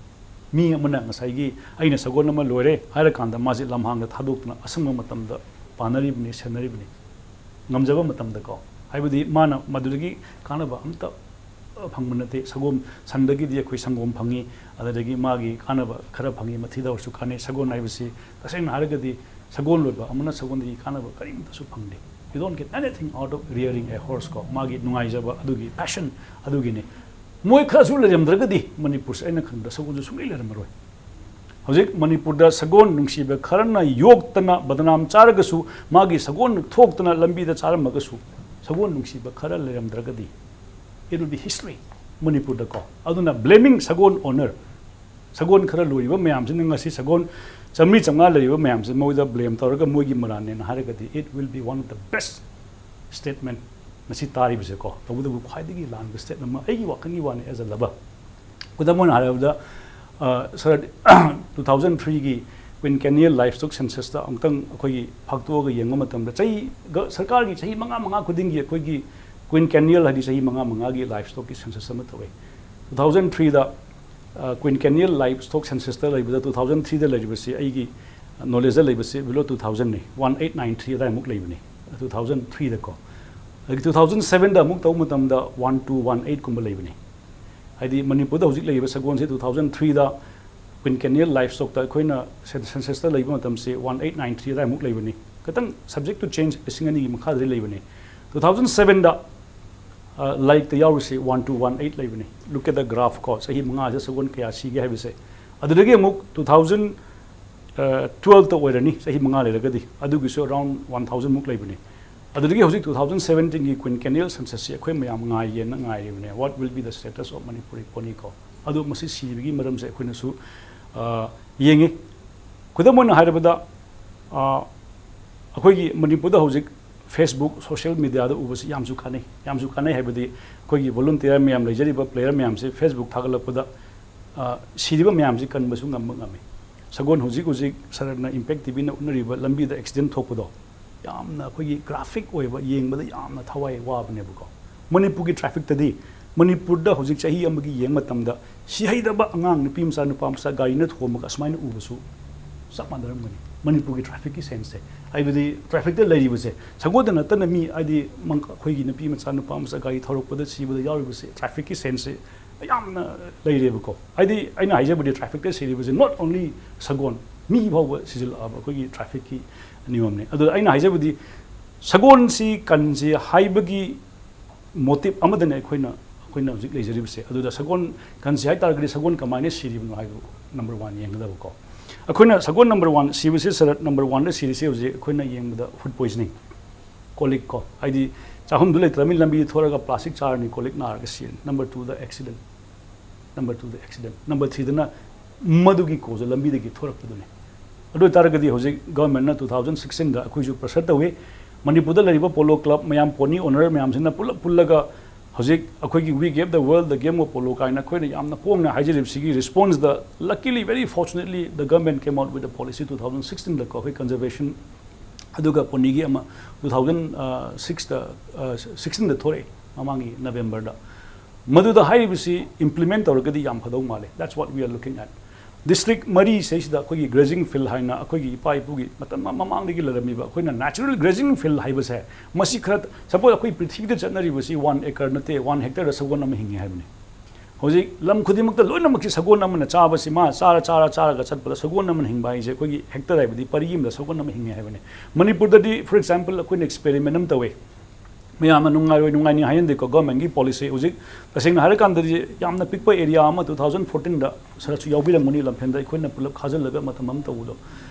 ꯃꯤ ꯑꯃꯅ ꯉꯁꯥꯏꯒꯤ "ꯑꯩꯅ ꯁꯒꯣꯜ ꯑꯃ ꯂꯣꯏꯔꯦ" ꯍꯥꯏꯔꯀꯥꯟꯗ ꯃꯥꯁꯦ ꯂꯝꯍꯥꯡꯗ ꯊꯥꯗꯣꯛꯇꯨꯅ ꯑꯁꯪꯕ ꯃꯇꯝꯗ ꯄꯥꯟꯅꯔꯤꯕꯅꯤ, ꯁꯦꯟꯅꯔꯤꯕꯅꯤ꯫ ꯉꯝꯖꯕ ꯃꯇꯝꯗꯀꯣ, ꯍꯥꯏꯕꯗꯤ ꯃꯥꯅ ꯃꯗꯨꯗꯒꯤ ꯀꯥꯟꯅꯕ ꯑꯝꯇ ꯐꯪꯕ ꯅꯠꯇꯦ꯫ ꯁꯒꯣꯜ, ꯁꯟꯗꯒꯤꯗꯤ ꯑꯩꯈꯣꯏ ꯁꯪꯒꯣꯝ ꯐꯪꯉꯤ, ꯑꯗꯨꯗꯒꯤ ꯃꯥꯒꯤ ꯀꯥꯟꯅꯕ ꯈꯔ ꯐꯪꯉꯤ, ꯃꯊꯤꯗ ꯑꯣꯏꯔꯁꯨ ꯀꯥꯟꯅꯩ꯫ ꯁꯒꯣꯜ ꯍꯥꯏꯕꯁꯤ ꯇꯁꯦꯡꯅ ꯍꯥꯏꯔꯒꯗꯤ ꯁꯒꯣꯜ ꯂꯣꯏꯕ ꯑꯃꯅ ꯁꯒꯣꯜꯗꯒꯤ ꯀꯥꯟꯅꯕ ꯀꯔꯤꯝꯇꯁꯨ ꯐꯪꯗꯦ꯫ You don't get anything out of rearing a horse ꯀꯣ, ꯃꯥꯒꯤ ꯅꯨꯡꯉꯥꯏꯖꯕ ꯑꯗꯨꯒꯤ ꯄꯦꯁꯟ ꯑꯗꯨꯒꯤꯅꯤ꯫ ꯃꯣꯏ ꯈꯔꯁꯨ ꯂꯩꯔꯝꯗ꯭ꯔꯒꯗꯤ ꯃꯅꯤꯄꯨꯔꯁꯦ ꯑꯩꯅ ꯈꯟꯕꯗ ꯁꯒꯣꯜꯁꯨ ꯁꯨꯡꯂꯩ ꯂꯩꯔꯝꯃꯔꯣꯏ꯫ ꯍꯧꯖꯤꯛ ꯃꯅꯤꯄꯨꯔꯗ ꯁꯒꯣꯜ ꯅꯨꯡꯁꯤꯕ ꯈꯔꯅ ꯌꯣꯛꯇꯅ ꯕꯗꯅꯥꯝ ꯆꯥꯔꯒꯁꯨ, ꯃꯥꯒꯤ ꯁꯒꯣꯜ ꯊꯣꯛꯇꯅ ꯂꯝꯕꯤꯗ ꯆꯥꯔꯝꯃꯒꯁꯨ, ꯁꯒꯣꯜ ꯅꯨꯡꯁꯤꯕ ꯈꯔ ꯂꯩꯔꯝꯗ꯭ꯔꯒꯗꯤ, it will be history ꯃꯅꯤꯄꯨꯔꯗꯀꯣ꯫ ꯑꯗꯨꯅ blaming ꯁꯒꯣꯜ owner, ꯁꯒꯣꯜ ꯈꯔ ꯂꯣꯏꯔꯤꯕ ꯃꯌꯥꯝꯁꯤꯅ ꯉꯁꯤ ꯁꯒꯣꯜ ꯆꯥꯝꯃꯔꯤ ꯆꯥꯝꯃꯉꯥ ꯂꯩꯔꯤꯕ ꯃꯌꯥꯝꯁꯤ ꯃꯣꯏꯗ ꯕ꯭ꯂꯦꯝ ꯇꯧꯔꯒ ꯃꯣꯏꯒꯤ ꯃꯔꯥꯟꯅꯦꯅ ꯍꯥꯏꯔꯒꯗꯤ, it will be one of the best statement ꯉꯁꯤ ꯇꯥꯔꯤꯕꯁꯦꯀꯣ꯫ ꯇꯧꯕꯇꯕꯨ ꯈ꯭ꯋꯥꯏꯗꯒꯤ ꯂꯥꯟꯕ ꯁ꯭ꯇꯦꯠ ꯑꯃ, ꯑꯩꯒꯤ ꯋꯥꯈꯜꯒꯤ ꯋꯥꯅꯤ, as a lover꯫ ꯈꯨꯗꯝ ꯑꯣꯏꯅ ꯍꯥꯏꯔꯕꯗ, ꯑ, ꯁꯥꯔ, two thousand three ꯒꯤ quinquennial livestock census ꯇ ꯑꯃꯨꯛꯇꯪ ꯑꯩꯈꯣꯏꯒꯤ ꯐꯥꯛꯇꯣꯛꯑꯒ ꯌꯦꯡꯕ ꯃꯇꯝꯗ, ꯆꯍꯤ ꯒ-, ꯁꯔꯀꯥꯔꯒꯤ ꯆꯍꯤ ꯃꯉꯥ ꯃꯉꯥ ꯈꯨꯗꯤꯡꯒꯤ ꯑꯩꯈꯣꯏꯒꯤ quinquennial ꯍꯥꯏꯗꯤ ꯆꯍꯤ ꯃꯉꯥ ꯃꯉꯥꯒꯤ livestock ꯀꯤ census ꯑꯃ ꯇꯧꯋꯦ꯫ Two thousand three ꯗ, ꯑ, quinquennial livestock census ꯇ ꯂꯩꯕꯗ, two thousand three ꯗ ꯂꯩꯔꯤꯕꯁꯤ, ꯑꯩꯒꯤ knowledge ꯗ ꯂꯩꯕꯁꯤ below two thousand ꯅꯤ, one eight nine three ꯑꯗꯥꯏꯃꯨꯛ ꯂꯩꯕꯅꯤ, two thousand three ꯗꯀꯣ꯫ ꯑꯗꯒꯤ two thousand seven ꯗ ꯑꯃꯨꯛ ꯇꯧꯕ ꯃꯇꯝꯗ one two one eight ꯀꯨꯝꯕ ꯂꯩꯕꯅꯤ꯫ ꯍꯥꯏꯗꯤ ꯃꯅꯤꯄꯨꯔꯗ ꯍꯧꯖꯤꯛ ꯂꯩꯔꯤꯕ ꯁꯒꯣꯜꯁꯤ two thousand three ꯗ quinquennial livestock ꯇ ꯑꯩꯈꯣꯏꯅ ꯁꯦꯟ-, census ꯇ ꯂꯩꯕ ꯃꯇꯝꯁꯤ one eight nine three ꯑꯗꯥꯏꯃꯨꯛ ꯂꯩꯕꯅꯤ꯫ ꯈꯤꯇꯪ subject to change, ꯂꯤꯁꯤꯡ ꯑꯅꯤꯒꯤ ꯃꯈꯥꯗꯗꯤ ꯂꯩꯕꯅꯤ꯫ Two thousand seven ꯗ, ꯑ, ꯂꯥꯏꯔꯤꯛꯇ ꯌꯥꯎꯔꯤꯁꯤ one two one eight ꯂꯩꯕꯅꯤ꯫ Look at the graph ꯀꯣ, ꯆꯍꯤ ꯃꯉꯥꯁꯤꯗ ꯁꯒꯣꯜ ꯀꯌꯥ ꯁꯤꯒꯦ ꯍꯥꯏꯕꯁꯦ꯫ ꯑꯗꯨꯗꯒꯤ ꯑꯃꯨꯛ two thousand, ꯑ, twelve ꯇ ꯑꯣꯏꯔꯅꯤ, ꯆꯍꯤ ꯃꯉꯥ ꯂꯩꯔꯒꯗꯤ, ꯑꯗꯨꯒꯤꯁꯨ around one thousand ꯃꯨꯛ ꯂꯩꯕꯅꯤ꯫ ꯑꯗꯨꯗꯒꯤ ꯍꯧꯖꯤꯛ two thousand seventeen ꯒꯤ quinquennial census ꯁꯤ ꯑꯩꯈꯣꯏ ꯃꯌꯥꯝ ꯉꯥꯏꯒꯦꯅ ꯉꯥꯏꯔꯤꯕꯅꯤ, what will be the status of Manipuri pony ꯀꯣ꯫ ꯑꯗꯨ ꯃꯁꯤ ꯁꯤꯕꯒꯤ ꯃꯔꯝꯁꯦ ꯑꯩꯈꯣꯏꯅꯁꯨ ꯑ, ꯌꯦꯡꯉꯤ꯫ ꯈꯨꯗꯝ ꯑꯣꯏꯅ ꯍꯥꯏꯔꯕꯗ, ꯑ, ꯑꯩꯈꯣꯏꯒꯤ ꯃꯅꯤꯄꯨꯔꯗ ꯍꯧꯖꯤꯛ Facebook, social media ꯗ ꯎꯕꯁꯤ ꯌꯥꯝꯁꯨ ꯀꯥꯟꯅꯩ꯫ ꯌꯥꯝꯁꯨ ꯀꯥꯟꯅꯩ ꯍꯥꯏꯕꯗꯤ ꯑꯩꯈꯣꯏꯒꯤ volunteer ꯃꯌꯥꯝ ꯂꯩꯖꯔꯤꯕ, player ꯃꯌꯥꯝꯁꯦ Facebook ꯊꯥꯒꯠꯂꯛꯄꯗ, ꯑ, ꯁꯤꯔꯤꯕ ꯃꯌꯥꯝꯁꯤ ꯀꯟꯕꯁꯨ ꯉꯝꯕ ꯉꯝꯃꯤ꯫ ꯁꯒꯣꯜ ꯍꯧꯖꯤꯛ ꯍꯧꯖꯤꯛ ꯁꯔꯠꯅ Impact TV ꯅ ꯎꯠꯅꯔꯤꯕ ꯂꯝꯕꯤꯗ accident ꯊꯣꯛꯄꯗꯣ ꯌꯥꯝꯅ ꯑꯩꯈꯣꯏꯒꯤ graphic ꯑꯣꯏꯕ, ꯌꯦꯡꯕꯗ ꯌꯥꯝꯅ ꯊꯋꯥꯏ ꯋꯥꯕꯅꯦꯕꯀꯣ꯫ ꯃꯅꯤꯄꯨꯔꯒꯤ traffic ꯇꯗꯤ, ꯃꯅꯤꯄꯨꯔꯗ ꯍꯧꯖꯤꯛ ꯆꯍꯤ ꯑꯃꯒꯤ ꯌꯦꯡꯕ ꯃꯇꯝꯗ ꯁꯤꯍꯩꯗꯕ ꯑꯉꯥꯡ ꯅꯨꯄꯤ ꯃꯆꯥ, ꯅꯨꯄꯥ ꯃꯆꯥ ꯒꯥꯔꯤꯅ ꯊꯣꯝꯃꯒ ꯑꯁꯨꯃꯥꯏꯅ ꯎꯕꯁꯨ ꯆꯞ ꯃꯥꯟꯅꯔꯝꯒꯅꯤ꯫ ꯃꯅꯤꯄꯨꯔꯒꯤ traffic ꯀꯤ sense ꯁꯦ, ꯍꯥꯏꯕꯗꯤ traffic ꯇ ꯂꯩꯔꯤꯕꯁꯦ, ꯁꯒꯣꯜꯗ ꯅꯠꯇꯅ ꯃꯤ, ꯍꯥꯏꯗꯤ ꯃꯪ-, ꯑꯩꯈꯣꯏꯒꯤ ꯅꯨꯄꯤ ꯃꯆꯥ, ꯅꯨꯄꯥ ꯃꯆꯥ ꯒꯥꯔꯤ ꯊꯧꯔꯛꯄꯗ ꯁꯤꯕꯗ ꯌꯥꯎꯔꯤꯕꯁꯦ, traffic ꯀꯤ sense ꯁꯦ ꯌꯥꯝꯅ ꯂꯩꯔꯦꯕꯀꯣ꯫ ꯍꯥꯏꯗꯤ ꯑꯩꯅ ꯍꯥꯏꯖꯕꯗꯤ traffic ꯇ ꯁꯤꯔꯤꯕꯁꯦ not only ꯁꯒꯣꯜ, ꯃꯤ ꯐꯥꯎꯕ ꯁꯤꯖꯤꯜꯂꯛꯑꯕ ꯑꯩꯈꯣꯏꯒꯤ traffic ꯀꯤ ꯅꯤꯌꯣꯝꯅꯤ꯫ ꯑꯗꯨꯗ ꯑꯩꯅ ꯍꯥꯏꯖꯕꯗꯤ ꯁꯒꯣꯜꯁꯤ ꯀꯟꯁꯤ ꯍꯥꯏꯕꯒꯤ motive ꯑꯃꯗꯅꯦ ꯑꯩꯈꯣꯏꯅ, ꯑꯩꯈꯣꯏꯅ ꯍꯧꯖꯤꯛ ꯂꯩꯖꯔꯤꯕꯁꯦ꯫ ꯑꯗꯨꯗ ꯁꯒꯣꯜ ꯀꯟꯁꯤ ꯍꯥꯏ ꯇꯥꯔꯒꯗꯤ ꯁꯒꯣꯜ ꯀꯃꯥꯏꯅ ꯁꯤꯔꯤꯕꯅꯣ ꯍꯥꯏꯕ number one ꯌꯦꯡꯒꯗꯕꯀꯣ꯫ ꯑꯩꯈꯣꯏꯅ ꯁꯒꯣꯜ number one ꯁꯤꯕꯁꯤ, ꯁꯔꯠ number one ꯗ ꯁꯤꯔꯤꯁꯤ ꯍꯧꯖꯤꯛ ꯑꯩꯈꯣꯏꯅ ꯌꯦꯡꯕꯗ food poisoning, ꯀꯣꯂꯤꯛ ꯀꯣ, ꯍꯥꯏꯗꯤ ꯆꯥꯐꯝꯗꯨ ꯂꯩꯇ꯭ꯔꯕꯅꯤꯅ ꯂꯝꯕꯤꯗ ꯊꯣꯔꯒ plastic ꯆꯥꯔꯅꯤ, ꯀꯣꯂꯤꯛ ꯅꯥꯔꯒ ꯁꯤꯔꯅꯤ꯫ Number two ꯗ accident, number two ꯗ accident, number three ꯗꯅ ꯃꯗꯨꯒꯤ cause ꯂꯝꯕꯤꯗꯒꯤ ꯊꯣꯔꯛꯄꯗꯨꯅꯤ꯫ ꯑꯗꯨ ꯑꯣꯏꯇꯥꯔꯒꯗꯤ ꯍꯧꯖꯤꯛ government ꯅ two thousand sixteen ꯗ ꯑꯩꯈꯣꯏꯁꯨ pressure ꯇꯧꯏ꯫ ꯃꯅꯤꯄꯨꯔꯗ ꯂꯩꯔꯤꯕ polo club ꯃꯌꯥꯝ, pony owner ꯃꯌꯥꯝꯁꯤꯅ ꯄꯨꯂꯞ ꯄꯨꯜꯂꯒ ꯍꯧꯖꯤꯛ ꯑꯩꯈꯣꯏꯒꯤ We Gave the World the Game of Polo ꯀꯥꯏꯅ ꯑꯩꯈꯣꯏꯅ ꯌꯥꯝꯅ ꯄꯣꯡꯅ ꯍꯥꯏꯖꯔꯤꯕꯁꯤꯒꯤ response the, luckily, very fortunately, the government came out with a policy two thousand sixteen ꯗꯀꯣ, ꯑꯩꯈꯣꯏ conservation ꯑꯗꯨꯒ pony ꯒꯤ ꯑꯃ two thousand six ꯇ, sixteen ꯗ ꯊꯣꯔꯛꯑꯦ, ꯃꯃꯥꯡꯒꯤ November ꯗ꯫ ꯃꯗꯨꯗ ꯍꯥꯏꯔꯤꯕꯁꯤ implement ꯇꯧꯔꯒꯗꯤ ꯌꯥꯝ ꯐꯗꯧ ꯃꯥꯜꯂꯦ꯫ That's what we are looking at. District ꯃꯔꯤ ꯁꯤꯗꯩꯁꯤꯗ ꯑꯩꯈꯣꯏꯒꯤ grazing field ꯍꯥꯏꯅ ꯑꯩꯈꯣꯏꯒꯤ ꯏꯄꯥ ꯏꯄꯨꯒꯤ ꯃꯇꯝ ꯃꯃꯥꯡꯗꯒꯤ ꯂꯩꯔꯝꯃꯤꯕ ꯑꯩꯈꯣꯏꯅ natural grazing field ꯍꯥꯏꯕꯁꯦ, ꯃꯁꯤ ꯈꯔ, suppose ꯑꯩꯈꯣꯏ ꯄ꯭ꯔꯤꯊꯤꯕꯤꯗ ꯆꯠꯅꯔꯤꯕꯁꯤ one acre ꯅꯠꯇꯦ, one hectare ꯗ ꯁꯒꯣꯜ ꯑꯃ ꯍꯤꯡꯉꯤ ꯍꯥꯏꯕꯅꯤ꯫ ꯍꯧꯖꯤꯛ ꯂꯝ ꯈꯨꯗꯤꯡꯃꯛꯇ ꯂꯣꯏꯅꯃꯛꯀꯤ ꯁꯒꯣꯜ ꯑꯃꯅ ꯆꯥꯕꯁꯤ, ꯃꯥ ꯆꯥꯔ, ꯆꯥꯔ, ꯆꯥꯔꯒ ꯆꯠꯄꯗ ꯁꯒꯣꯜ ꯑꯃꯅ ꯍꯤꯡꯕ ꯍꯥꯏꯁꯦ ꯑꯩꯈꯣꯏꯒꯤ hectare ꯍꯥꯏꯕꯗꯤ ꯄꯔꯤ ꯑꯃꯗ ꯁꯒꯣꯜ ꯑꯃ ꯍꯤꯡꯉꯤ ꯍꯥꯏꯕꯅꯤ꯫ ꯃꯅꯤꯄꯨꯔꯗꯗꯤ, for example, ꯑꯩꯈꯣꯏꯅ experiment ꯑꯃ ꯇꯧꯋꯦ꯫ ꯃꯌꯥꯝꯅ ꯅꯨꯡꯉꯥꯏꯔꯣꯏ ꯅꯨꯡꯉꯥꯏꯅꯤ ꯍꯥꯏꯍꯟꯗꯦꯀꯣ, government ꯀꯤ policy꯫ ꯍꯧꯖꯤꯛ ꯇꯁꯦꯡꯅ ꯍꯥꯏꯔꯀꯥꯟꯗꯗꯤ ꯌꯥꯝꯅ ꯄꯤꯛꯄ area ꯑꯃ two thousand fourteen ꯗ ꯁꯔꯠꯁꯨ ꯌꯥꯎꯕꯤꯔꯝꯒꯅꯤ, ꯂꯝꯐꯦꯜꯗ ꯑꯩꯈꯣꯏꯅ ꯄꯨꯂꯞ ꯈꯥꯖꯤꯜꯂꯒ ꯃꯇꯝ ꯑꯃ ꯇꯧꯕꯗꯣ꯫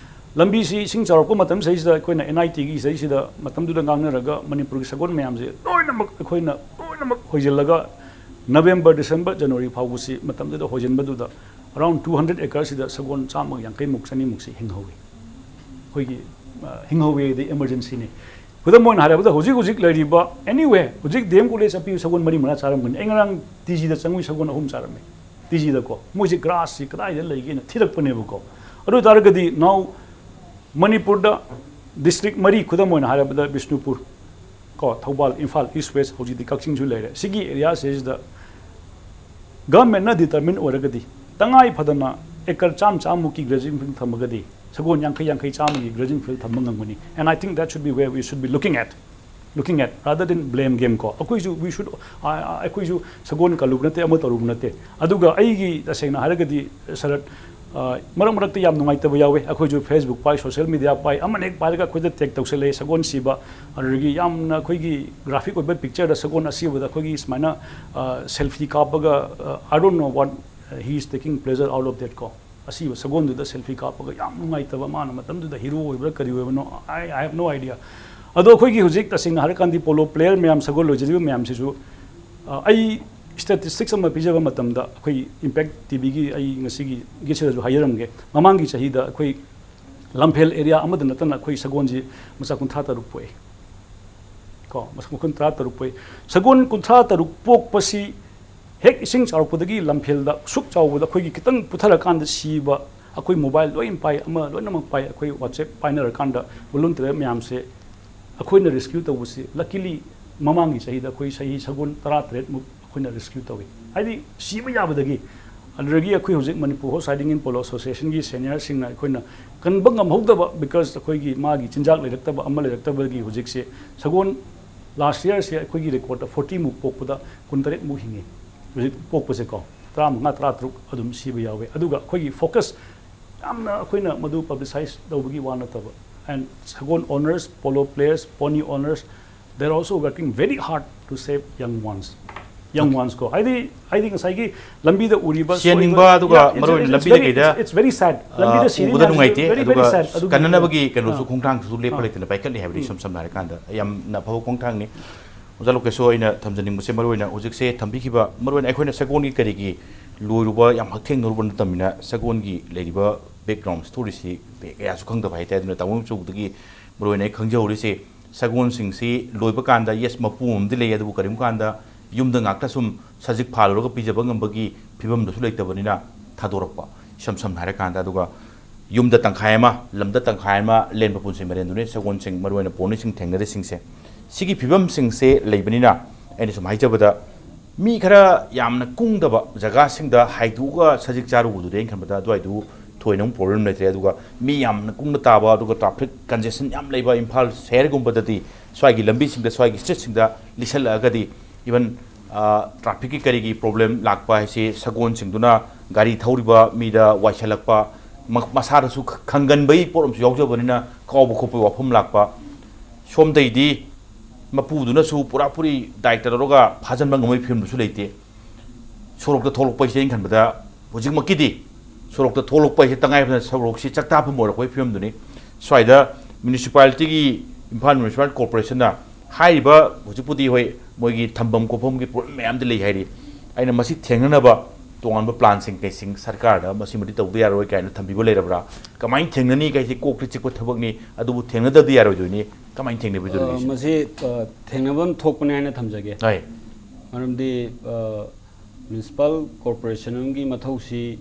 ꯂꯝꯕꯤꯁꯤ ꯏꯁꯤꯡ ꯆꯥꯎꯔꯛꯄ ꯃꯇꯝꯁꯤꯗꯩꯁꯤꯗ ꯑꯩꯈꯣꯏꯅ ꯑꯦꯟ ꯑꯥꯏ ꯇꯤꯒꯤ ꯁꯤꯗꯩꯁꯤꯗ ꯃꯇꯝꯗꯨꯗ ꯉꯥꯡꯅꯔꯒ ꯃꯅꯤꯄꯨꯔꯒꯤ ꯁꯒꯣꯜ ꯃꯌꯥꯝꯁꯦ ꯂꯣꯏꯅꯃꯛ ꯑꯩꯈꯣꯏꯅ ꯂꯣꯏꯅꯃꯛ ꯍꯣꯏꯖꯤꯜꯂꯒ November, December, January ꯐꯥꯎꯕꯁꯤ ꯃꯇꯝꯗꯨꯗ ꯍꯣꯏꯖꯤꯟꯕꯗꯨꯗ around two hundred acre ꯁꯤꯗ ꯁꯒꯣꯜ ꯆꯥꯝꯃꯒ ꯌꯥꯡꯈꯩꯃꯨꯛ, ꯆꯅꯤꯃꯨꯛꯁꯤ ꯍꯤꯡꯍꯧꯋꯤ꯫ ꯑꯩꯈꯣꯏꯒꯤ, ꯑ, ꯍꯤꯡꯍꯧꯋꯤ ꯍꯥꯏꯗꯤ emergency ꯅꯤ꯫ ꯈꯨꯗꯝ ꯑꯣꯏꯅ ꯍꯥꯏꯔꯕꯗ, ꯍꯧꯖꯤꯛ ꯍꯧꯖꯤꯛ ꯂꯩꯔꯤꯕ, anyway, ꯍꯧꯖꯤꯛ ꯗꯤ ꯑꯦꯝ ꯀꯣꯂꯦꯖ ꯑꯄꯤꯕ ꯁꯒꯣꯜ ꯃꯔꯤ ꯃꯉꯥ ꯆꯥꯔꯝꯒꯅꯤ꯫ ꯑꯩ ꯉꯔꯥꯡ ꯇꯤ ꯖꯤꯗ ꯆꯪꯉꯨꯏ, ꯁꯒꯣꯜ ꯑꯍꯨꯝ ꯆꯥꯔꯝꯃꯤ꯫ ꯇꯤ ꯖꯤꯗꯀꯣ, ꯃꯣꯏꯁꯦ grass ꯁꯤ ꯀꯗꯥꯏꯗ ꯂꯩꯒꯦꯅ ꯊꯤꯔꯛꯄꯅꯦꯕꯀꯣ꯫ ꯑꯗꯨ ꯑꯣꯏ ꯇꯥꯔꯒꯗꯤ now ꯃꯅꯤꯄꯨꯔꯗ district ꯃꯔꯤ, ꯈꯨꯗꯝ ꯑꯣꯏꯅ ꯍꯥꯏꯔꯕꯗ ꯕꯤꯁꯅꯨꯄꯨꯔ, ꯀꯣ, ꯊꯧꯕꯥꯜ, ꯏꯝꯐꯥꯜ East West, ꯍꯧꯖꯤꯛꯇꯤ ꯀꯛꯆꯤꯡꯁꯨ ꯂꯩꯔꯦ꯫ ꯁꯤꯒꯤ area ꯁꯤꯗ government ꯅ determine ꯑꯣꯏꯔꯒꯗꯤ, ꯇꯉꯥꯏ ꯐꯗꯅ acre ꯆꯥꯝꯃ ꯆꯥꯝꯃꯃꯨꯛꯀꯤ grazing field ꯊꯝꯃꯒꯗꯤ, ꯁꯒꯣꯜ ꯌꯥꯡꯈꯩ ꯌꯥꯡꯈꯩ ꯆꯥꯝꯃꯒꯤ grazing field ꯊꯝꯕ ꯉꯝꯒꯅꯤ꯫ And I think that should be where we should be looking at, looking at rather than blame game ꯀꯣ꯫ ꯑꯩꯈꯣꯏꯁꯨ, we should, ꯑ, ꯑ, ꯑꯩꯈꯣꯏꯁꯨ ꯁꯒꯣꯜ ꯀꯜꯂꯨꯕ ꯅꯠꯇꯦ, ꯑꯃ ꯇꯧꯔꯨꯕ ꯅꯠꯇꯦ꯫ ꯑꯗꯨꯒ ꯑꯩꯒꯤ ꯇꯁꯦꯡꯅ ꯍꯥꯏꯔꯒꯗꯤ, ꯁꯔꯠ, ꯑ, ꯃꯔꯛ ꯃꯔꯛꯇ ꯌꯥꯝ ꯅꯨꯡꯉꯥꯏꯇꯕ ꯌꯥꯎꯋꯦ꯫ ꯑꯩꯈꯣꯏꯁꯨ Facebook ꯄꯥꯏ, social media ꯄꯥꯏ, ꯑꯃꯅ ꯍꯦꯛ ꯄꯥꯏꯔꯒ ꯑꯩꯈꯣꯏꯗ tag ꯇꯧꯁꯜꯂꯛꯑꯦ, ꯁꯒꯣꯜ ꯁꯤꯕ, ꯑꯗꯨꯗꯒꯤ ꯌꯥꯝꯅ ꯑꯩꯈꯣꯏꯒꯤ graphic ꯑꯣꯏꯕ picture ꯗ ꯁꯒꯣꯜ ꯑꯁꯤꯕꯗ ꯑꯩꯈꯣꯏꯒꯤ ꯁꯨꯃꯥꯏꯅ, ꯑ, selfie ꯀꯥꯞꯄꯒ, ꯑ, I don't know what, uh, he is taking pleasure out of that ꯀꯣ꯫ ꯑꯁꯤꯕ ꯁꯒꯣꯜꯗꯨꯗ selfie ꯀꯥꯞꯄꯒ ꯌꯥꯝ ꯅꯨꯡꯉꯥꯏꯇꯕ, ꯃꯥꯅ ꯃꯇꯝꯗꯨꯗ hero ꯑꯣꯏꯕ꯭ꯔꯥ ꯀꯔꯤ ꯑꯣꯏꯕꯅꯣ, I, I have no idea꯫ ꯑꯗꯣ ꯑꯩꯈꯣꯏꯒꯤ ꯍꯧꯖꯤꯛ ꯇꯁꯦꯡꯅ ꯍꯥꯏꯔꯀꯥꯟꯗꯤ polo player ꯃꯌꯥꯝ, ꯁꯒꯣꯜ ꯂꯣꯏꯖꯔꯤꯕ ꯃꯌꯥꯝꯁꯤꯁꯨ, ꯑ, ꯑꯩ statistics ꯑꯃ ꯄꯤꯖꯕ ꯃꯇꯝꯗ, ꯑꯩꯈꯣꯏ Impact ꯇꯤ ꯚꯤꯒꯤ ꯑꯩ ꯉꯁꯤꯒꯤ ꯒꯤꯁꯤꯗꯁꯨ ꯍꯥꯏꯖꯔꯝꯒꯦ, ꯃꯃꯥꯡꯒꯤ ꯆꯍꯤꯗ ꯑꯩꯈꯣꯏ ꯂꯝꯐꯦꯜ area ꯑꯃꯗ ꯅꯠꯇꯅ ꯑꯩꯈꯣꯏ ꯁꯒꯣꯜꯁꯤ ꯃꯆꯥ ꯀꯨꯟꯊ꯭ꯔꯥ ꯇꯔꯨꯛ ꯄꯣꯛꯏ꯫ ꯀꯣ, ꯃꯆꯥ ꯀꯨꯟꯊ꯭ꯔꯥ ꯇꯔꯨꯛ ꯄꯣꯛꯏ꯫ ꯁꯒꯣꯜ ꯀꯨꯟꯊ꯭ꯔꯥ ꯇꯔꯨꯛ ꯄꯣꯛꯄꯁꯤ ꯍꯦꯛ ꯏꯁꯤꯡ ꯆꯥꯎꯔꯛꯄꯗꯒꯤ ꯂꯝꯐꯦꯜꯗ ꯁꯨꯛ ꯆꯥꯎꯕꯗ ꯑꯩꯈꯣꯏꯒꯤ ꯈꯤꯇꯪ ꯄꯨꯊꯔꯀꯥꯟꯗ ꯁꯤꯕ, ꯑꯩꯈꯣꯏ mobile ꯂꯣꯏꯅ ꯄꯥꯏ, ꯑꯃ ꯂꯣꯏꯅꯃꯛ ꯄꯥꯏ, ꯑꯩꯈꯣꯏ WhatsApp ꯄꯥꯏꯅꯔꯀꯥꯟꯗ volunteer ꯃꯌꯥꯝꯁꯦ ꯑꯩꯈꯣꯏꯅ rescue ꯇꯧꯕꯁꯤ, luckily, ꯃꯃꯥꯡꯒꯤ ꯆꯍꯤꯗ ꯑꯩꯈꯣꯏ ꯆꯍꯤ ꯁꯒꯣꯜ ꯇꯔꯥ ꯇꯔꯦꯠꯃꯨꯛ ꯑꯩꯈꯣꯏꯅ rescue ꯇꯧꯏ꯫ ꯍꯥꯏꯗꯤ ꯁꯤꯕ ꯌꯥꯕꯗꯒꯤ꯫ ꯑꯗꯨꯗꯒꯤ ꯑꯩꯈꯣꯏ ꯍꯧꯖꯤꯛ Manipur Horse Riding and Polo Association ꯒꯤ senior ꯁꯤꯡꯅ ꯑꯩꯈꯣꯏꯅ ꯀꯟꯕ ꯉꯝꯍꯧꯗꯕ, because ꯑꯩꯈꯣꯏꯒꯤ ꯃꯥꯒꯤ ꯆꯤꯟꯖꯥꯛ ꯂꯩꯔꯛꯇꯕ ꯑꯃ ꯂꯩꯔꯛꯇꯕꯒꯤ ꯍꯧꯖꯤꯛꯁꯦ ꯁꯒꯣꯜ last year ꯁꯦ ꯑꯩꯈꯣꯏꯒꯤ record ꯇ forty ꯃꯨꯛ ꯄꯣꯛꯄꯗ ꯀꯨꯟꯇꯔꯦꯠ ꯃꯨꯛ ꯍꯤꯡꯉꯤ꯫ ꯍꯧꯖꯤꯛ ꯄꯣꯛꯄꯁꯦꯀꯣ, ꯇꯔꯥꯃꯉꯥ, ꯇꯔꯥꯇꯔꯨꯛ ꯑꯗꯨꯝ ꯁꯤꯕ ꯌꯥꯎꯋꯦ꯫ ꯑꯗꯨꯒ ꯑꯩꯈꯣꯏꯒꯤ focus ꯌꯥꯝꯅ ꯑꯩꯈꯣꯏꯅ ꯃꯗꯨ publicize ꯇꯧꯕꯒꯤ ꯋꯥ ꯅꯠꯇꯕ, and ꯁꯒꯣꯜ owners, polo players, pony owners, they are also working very hard to save young ones꯫ Young ones ꯀꯣ, ꯍꯥꯏꯗꯤ ꯍꯥꯏꯗꯤ ꯉꯁꯥꯏꯒꯤ ꯂꯝꯕꯤꯗ ꯎꯔꯤꯕ ꯁꯦꯟꯅꯤꯡꯕ, ꯁꯣꯏꯕ- ꯑꯗꯨꯒ Yeah, it's- ꯃꯔꯨ ꯑꯣꯏꯅ it's ꯂꯝꯕꯤꯗ very- ꯀꯩꯗ, it's very sad. ꯑ, ꯂꯝꯕꯤꯗ ꯁꯤꯔꯤ ꯎꯕꯗ ꯃꯌꯥꯝꯁꯦ ꯅꯨꯡꯉꯥꯏꯇꯦ꯫ very, ꯑꯗꯨꯒ very sad. ꯑꯗꯨꯒꯤ ꯀꯟꯅꯅꯕꯒꯤ ꯃꯌꯥꯝꯁꯦ- ꯀꯩꯅꯣꯁꯨ ꯑꯥ. ꯈꯣꯡꯊꯥꯡꯁꯨ ꯂꯦꯞꯄ ꯑꯥ. ꯂꯩꯇꯅ ꯄꯥꯏꯈꯠꯂꯤ ꯍꯥꯏꯕꯗꯤ ꯏꯁꯝ ꯁꯝꯅ ꯍꯥꯏꯔꯀꯥꯟꯗ ꯌꯥꯝꯅ ꯑꯐꯕ ꯈꯣꯡꯊꯥꯡꯅꯤ꯫ ꯑꯣꯖꯥ ꯂꯣꯀꯦꯁꯣ, ꯑꯩꯅ ꯊꯝꯖꯅꯤꯡꯕꯁꯦ ꯃꯔꯨ ꯑꯣꯏꯅ ꯍꯧꯖꯤꯛꯁꯦ ꯊꯝꯕꯤꯈꯤꯕ, ꯃꯔꯨ ꯑꯣꯏꯅ ꯑꯩꯈꯣꯏꯅ ꯁꯒꯣꯜꯒꯤ ꯀꯔꯤꯒꯤ ꯂꯣꯏꯔꯨꯕ ꯌꯥꯝ ꯍꯛꯊꯦꯡꯅꯔꯨꯕ ꯅꯠꯇꯕꯅꯤꯅ ꯁꯒꯣꯜꯒꯤ ꯂꯩꯔꯤꯕ background storyꯁꯤ ꯀꯌꯥꯁꯨ ꯈꯪꯗꯕ ꯍꯥꯏꯇꯥꯔꯦ꯫ ꯑꯗꯨꯅ ꯇꯥꯃꯣ ꯃꯆꯧꯗꯒꯤ ꯃꯔꯨ ꯑꯣꯏꯅ ꯑꯩ ꯈꯪꯖꯍꯧꯔꯤꯁꯦ, ꯁꯒꯣꯜꯁꯤꯡꯁꯤ ꯂꯣꯏꯕ ꯀꯥꯟꯗ, yes, ꯃꯄꯨ ꯑꯃꯗꯤ ꯂꯩ, ꯑꯗꯨꯕꯨ ꯀꯔꯤꯒꯨꯝꯕ ꯀꯥꯟꯗ ꯌꯨꯝꯗ ꯉꯥꯛꯇ ꯁꯨꯝ ꯁꯖꯤꯛ ꯐꯥꯜꯂꯨꯔꯒ ꯄꯤꯖꯕ ꯉꯝꯕꯒꯤ ꯐꯤꯕꯝꯗꯨꯁꯨ ꯂꯩꯇꯕꯅꯤꯅ ꯊꯥꯗꯣꯔꯛꯄ, ꯏꯁꯝ ꯁꯝꯅ ꯍꯥꯏꯔꯀꯥꯟꯗ꯫ ꯑꯗꯨꯒ ꯌꯨꯝꯗ ꯇꯪꯈꯥꯏ ꯑꯃ, ꯂꯝꯗ ꯇꯪꯈꯥꯏ ꯑꯃ ꯂꯦꯟ ꯃꯄꯨꯟꯁꯤ ꯃꯔꯦꯟꯗꯨꯅꯤ ꯁꯒꯣꯜꯁꯤꯡ, ꯃꯔꯨꯑꯣꯏꯅ ꯄꯣꯅꯤꯁꯤꯡ ꯊꯦꯡꯅꯔꯤꯁꯤꯡꯁꯦ꯫ ꯁꯤꯒꯤ ꯐꯤꯕꯝꯁꯤꯡꯁꯦ ꯂꯩꯕꯅꯤꯅ, ꯑꯩꯅ ꯁꯨꯝ ꯍꯥꯏꯖꯕꯗ, ꯃꯤ ꯈꯔ ꯌꯥꯝꯅ ꯀꯨꯡꯗꯕ ꯖꯒꯥꯁꯤꯡꯗ ꯍꯥꯏꯗꯣꯛꯑꯒ ꯁꯖꯤꯛ ꯆꯥꯔꯨꯕꯗꯨꯗꯤ ꯑꯩꯅ ꯈꯟꯕꯗ ꯑꯗꯨꯋꯥꯏꯗꯨ ꯊꯣꯏꯅ ꯑꯃꯨꯛ problem ꯂꯩꯇ꯭ꯔꯦ꯫ ꯑꯗꯨꯒ ꯃꯤ ꯌꯥꯝꯅ ꯀꯨꯡꯅ ꯇꯥꯕ, ꯑꯗꯨꯒ traffic congestion ꯌꯥꯝ ꯂꯩꯕ ꯏꯝꯐꯥꯜ ꯁꯍꯔꯒꯨꯝꯕꯗꯗꯤ ꯁ꯭ꯋꯥꯏꯒꯤ ꯂꯝꯕꯤꯁꯤꯡꯗ, ꯁ꯭ꯋꯥꯏꯒꯤ streetꯁꯤꯡꯗ ꯂꯤꯁꯜꯂꯛꯑꯒꯗꯤ, even trafficꯀꯤ ꯀꯔꯤꯒꯤ problem ꯂꯥꯛꯄ ꯍꯥꯏꯁꯤ ꯁꯒꯣꯜꯁꯤꯡꯗꯨꯅ ꯒꯥꯔꯤ ꯊꯧꯔꯤꯕ ꯃꯤꯗ ꯋꯥꯏꯁꯜꯂꯛꯄ, ꯃ- ꯃꯁꯥꯗꯁꯨ ꯈ- ꯈꯪꯒꯟꯕꯒꯤ ꯄꯣꯠ ꯑꯃꯁꯨ ꯌꯥꯎꯖꯕꯅꯤꯅ ꯀꯥꯎꯕ ꯈꯣꯠꯄꯒꯤ ꯋꯥꯐꯝ ꯂꯥꯛꯄ꯫ ꯁꯣꯝꯗꯩꯗꯤ ꯃꯄꯨꯗꯨꯅꯁꯨ ꯄꯨꯔꯥ ꯄꯨꯔꯤ ꯗꯥꯏꯇ ꯂꯧꯔꯒ ꯐꯥꯖꯤꯟꯕ ꯉꯝꯕꯒꯤ ꯐꯤꯕꯝꯗꯨꯁꯨ ꯂꯩꯇꯦ꯫ ꯁꯣꯔꯣꯛꯇ ꯊꯣꯛꯂꯛꯄ ꯍꯥꯏꯁꯦ ꯑꯩꯅ ꯈꯟꯕꯗ ꯍꯧꯖꯤꯛꯃꯛꯀꯤꯗꯤ ꯁꯣꯔꯣꯛꯇ ꯊꯣꯛꯂꯛꯄ ꯍꯥꯏꯁꯦ ꯇꯉꯥꯏ ꯐꯗꯅ ꯁꯣꯔꯣꯛꯁꯤ ꯆꯥꯛꯇꯥꯐꯝ ꯑꯣꯏꯔꯛꯄꯒꯤ ꯐꯤꯕꯝꯗꯨꯅꯤ꯫ ꯁ꯭ꯋꯥꯏꯗ municipalityꯒꯤ, ꯏꯝꯐꯥꯜ municipal corporationꯅ ꯍꯥꯏꯔꯤꯕ, ꯍꯧꯖꯤꯛꯄꯨꯗꯤ ꯍꯣꯏ, ꯃꯣꯏꯒꯤ ꯊꯝꯐꯝ ꯈꯣꯠꯐꯝꯒꯤ problem ꯃꯌꯥꯝꯗꯤ ꯂꯩ ꯍꯥꯏꯔꯤ꯫ ꯑꯩꯅ ꯃꯁꯤ ꯊꯦꯡꯅꯅꯕ ꯇꯣꯉꯥꯟꯕ planꯁꯤꯡ ꯀꯩꯁꯤꯡ ꯁꯔꯀꯥꯔꯗ ꯃꯁꯤꯃꯗꯤ ꯇꯧꯗ ꯌꯥꯔꯣꯏ ꯀꯥꯏꯅ ꯊꯝꯕꯤꯕ ꯂꯩꯔꯕ꯭ꯔꯥ? ꯀꯃꯥꯏꯅ ꯊꯦꯡꯅꯅꯤ? ꯀꯩꯁꯤ ꯀꯣꯛꯇ ꯆꯤꯛꯄ ꯊꯕꯛꯅꯤ, ꯑꯗꯨꯕꯨ ꯊꯦꯡꯅꯗꯕꯗꯤ ꯌꯥꯔꯣꯏꯗꯣꯏꯅꯤ꯫ ꯀꯃꯥꯏꯅ ꯊꯦꯡꯅꯕꯤꯗꯣꯏꯅꯣ? ꯑ, ꯃꯁꯤ, ꯑ, ꯊꯦꯡꯅꯐꯝ ꯊꯣꯛꯄꯅꯤ ꯍꯥꯏꯅ ꯊꯝꯖꯒꯦ꯫ ꯍꯣꯏ꯫ ꯃꯔꯝꯗꯤ, ꯑ, municipal corporation ꯑꯃꯒꯤ ꯃꯊꯧꯁꯤ,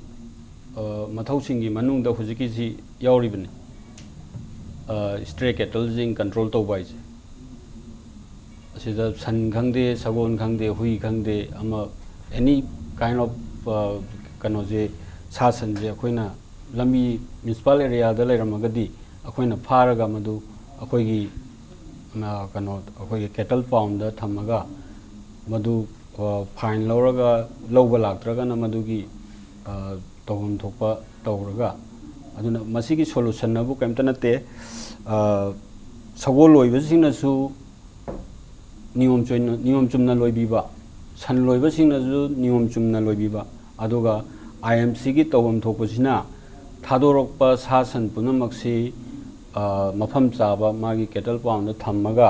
ꯑ, ꯃꯊꯧꯁꯤꯡꯒꯤ ꯃꯅꯨꯡꯗ ꯍꯧꯖꯤꯛꯀꯤꯁꯤ ꯌꯥꯎꯔꯤꯕꯅꯤ꯫ ꯑ, stray cattleꯁꯤꯡ control ꯇꯧꯕ ꯍꯥꯏꯁꯦ꯫ ꯑꯁꯤꯗ ꯁꯟ ꯈꯪꯗꯦ, ꯁꯒꯣꯜ ꯈꯪꯗꯦ, ꯍꯨꯏ ꯈꯪꯗꯦ, ꯑꯃ any kind of, ꯑ, ꯀꯩꯅꯣꯁꯦ, ꯁꯥ ꯁꯟꯁꯦ ꯑꯩꯈꯣꯏꯅ ꯂꯝꯕꯤ municipal areaꯗ ꯂꯩꯔꯝꯃꯒꯗꯤ ꯑꯩꯈꯣꯏꯅ ꯐꯥꯔꯒ ꯃꯗꯨ ꯑꯩꯈꯣꯏꯒꯤ, ꯑ, ꯀꯩꯅꯣ, ꯑꯩꯈꯣꯏꯒꯤ cattle poundꯗ ꯊꯝꯃꯒ ꯃꯗꯨ, ꯑ, fine ꯂꯧꯔꯒ ꯂꯧꯕ ꯂꯥꯛꯇ꯭ꯔꯒꯅ ꯃꯗꯨꯒꯤ, ꯑ, ꯇꯧꯐꯝ ꯊꯣꯛꯄ ꯇꯧꯔꯒ, ꯑꯗꯨꯅ ꯃꯁꯤꯒꯤ solution ꯑꯕꯨ ꯀꯔꯤꯝꯇ ꯅꯠꯇꯦ꯫ ꯑ, ꯁꯒꯣꯜ ꯂꯣꯏꯕꯁꯤꯡꯅꯁꯨ ꯅꯤꯌꯣꯝ ꯆꯨꯝꯅ, ꯅꯤꯌꯣꯝ ꯆꯨꯝꯅ ꯂꯣꯏꯕꯤꯕ, ꯁꯟ ꯂꯣꯏꯕꯁꯤꯡꯅꯁꯨ ꯅꯤꯌꯣꯝ ꯆꯨꯝꯅ ꯂꯣꯏꯕꯤꯕ, ꯑꯗꯨꯒ ꯑꯥꯏ ꯑꯦꯝ ꯁꯤꯒꯤ ꯇꯧꯐꯝ ꯊꯣꯛꯄꯁꯤꯅ ꯊꯥꯗꯣꯔꯛꯄ ꯁꯥ ꯁꯟ ꯄꯨꯝꯅꯃꯛꯁꯤ, ꯑ, ꯃꯐꯝ ꯆꯥꯕ ꯃꯥꯒꯤ ꯀꯦꯇꯜ ꯄꯥꯎꯟꯗ ꯊꯝꯃꯒ,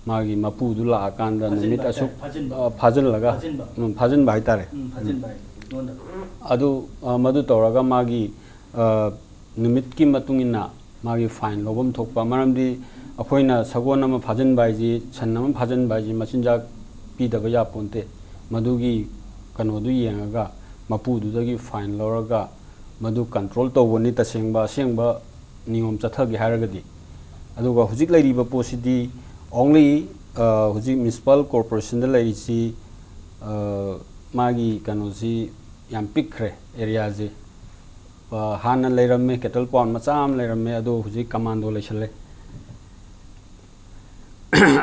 ꯃꯥꯒꯤ ꯃꯄꯨꯗꯨ ꯂꯥꯛꯑꯀꯥꯟꯗ ꯐꯥꯖꯤꯟꯕ ꯅꯨꯃꯤꯠ ꯑꯁꯨꯛ, ꯍꯥꯏꯇꯥꯔꯦ, ꯐꯥꯖꯤꯟꯕ꯫ ꯑ, ꯐꯥꯖꯤꯜꯂꯒ, ꯐꯥꯖꯤꯟꯕ꯫ ꯎꯝ, ꯐꯥꯖꯤꯟꯕ ꯍꯥꯏ, ꯂꯣꯟꯗ꯫ ꯑꯗꯨ, ꯑ, ꯃꯗꯨ ꯇꯧꯔꯒ ꯃꯥꯒꯤ, ꯑ, ꯅꯨꯃꯤꯠꯀꯤ ꯃꯇꯨꯡ ꯏꯟꯅ ꯃꯥꯒꯤ fine ꯂꯧꯐꯝ ꯊꯣꯛꯄ, ꯃꯔꯝꯗꯤ ꯑꯩꯈꯣꯏꯅ ꯁꯒꯣꯜ ꯑꯃ ꯐꯥꯖꯤꯟꯕ ꯍꯥꯏꯁꯤ, ꯁꯟ ꯑꯃ ꯐꯥꯖꯤꯟꯕ ꯍꯥꯏꯁꯤ ꯃꯆꯤꯟꯖꯥꯛ ꯄꯤꯗꯕ ꯌꯥꯄꯣꯟꯇꯦ꯫ ꯃꯗꯨꯒꯤ ꯀꯩꯅꯣꯗꯨ ꯌꯦꯡꯉꯒ ꯃꯄꯨꯗꯨꯗꯒꯤ fine ꯂꯧꯔꯒ ꯃꯗꯨ control ꯇꯧꯕꯅꯤ ꯇꯁꯦꯡꯕ ꯑꯁꯦꯡꯕ ꯅꯤꯌꯣꯝ ꯆꯠꯊꯒꯦ ꯍꯥꯏꯔꯒꯗꯤ꯫ ꯑꯗꯨꯒ ꯍꯧꯖꯤꯛ ꯂꯩꯔꯤꯕ ꯄꯣꯠꯁꯤꯗꯤ only, ꯑ, ꯍꯧꯖꯤꯛ municipal corporationꯗ ꯂꯩꯔꯤꯁꯤ, ꯑ, ꯃꯥꯒꯤ ꯀꯩꯅꯣꯁꯤ ꯌꯥꯝ ꯄꯤꯛꯈ꯭ꯔꯦ, areaꯁꯤ꯫ ꯑ, ꯍꯥꯟꯅ ꯂꯩꯔꯝꯃꯦ, ꯀꯦꯇꯜ ꯄꯥꯎꯟ ꯃꯆꯥ ꯑꯃ ꯂꯩꯔꯝꯃꯦ, ꯑꯗꯣ ꯍꯧꯖꯤꯛ ꯀꯃꯥꯟꯗꯣ ꯂꯩꯁꯜꯂꯦ꯫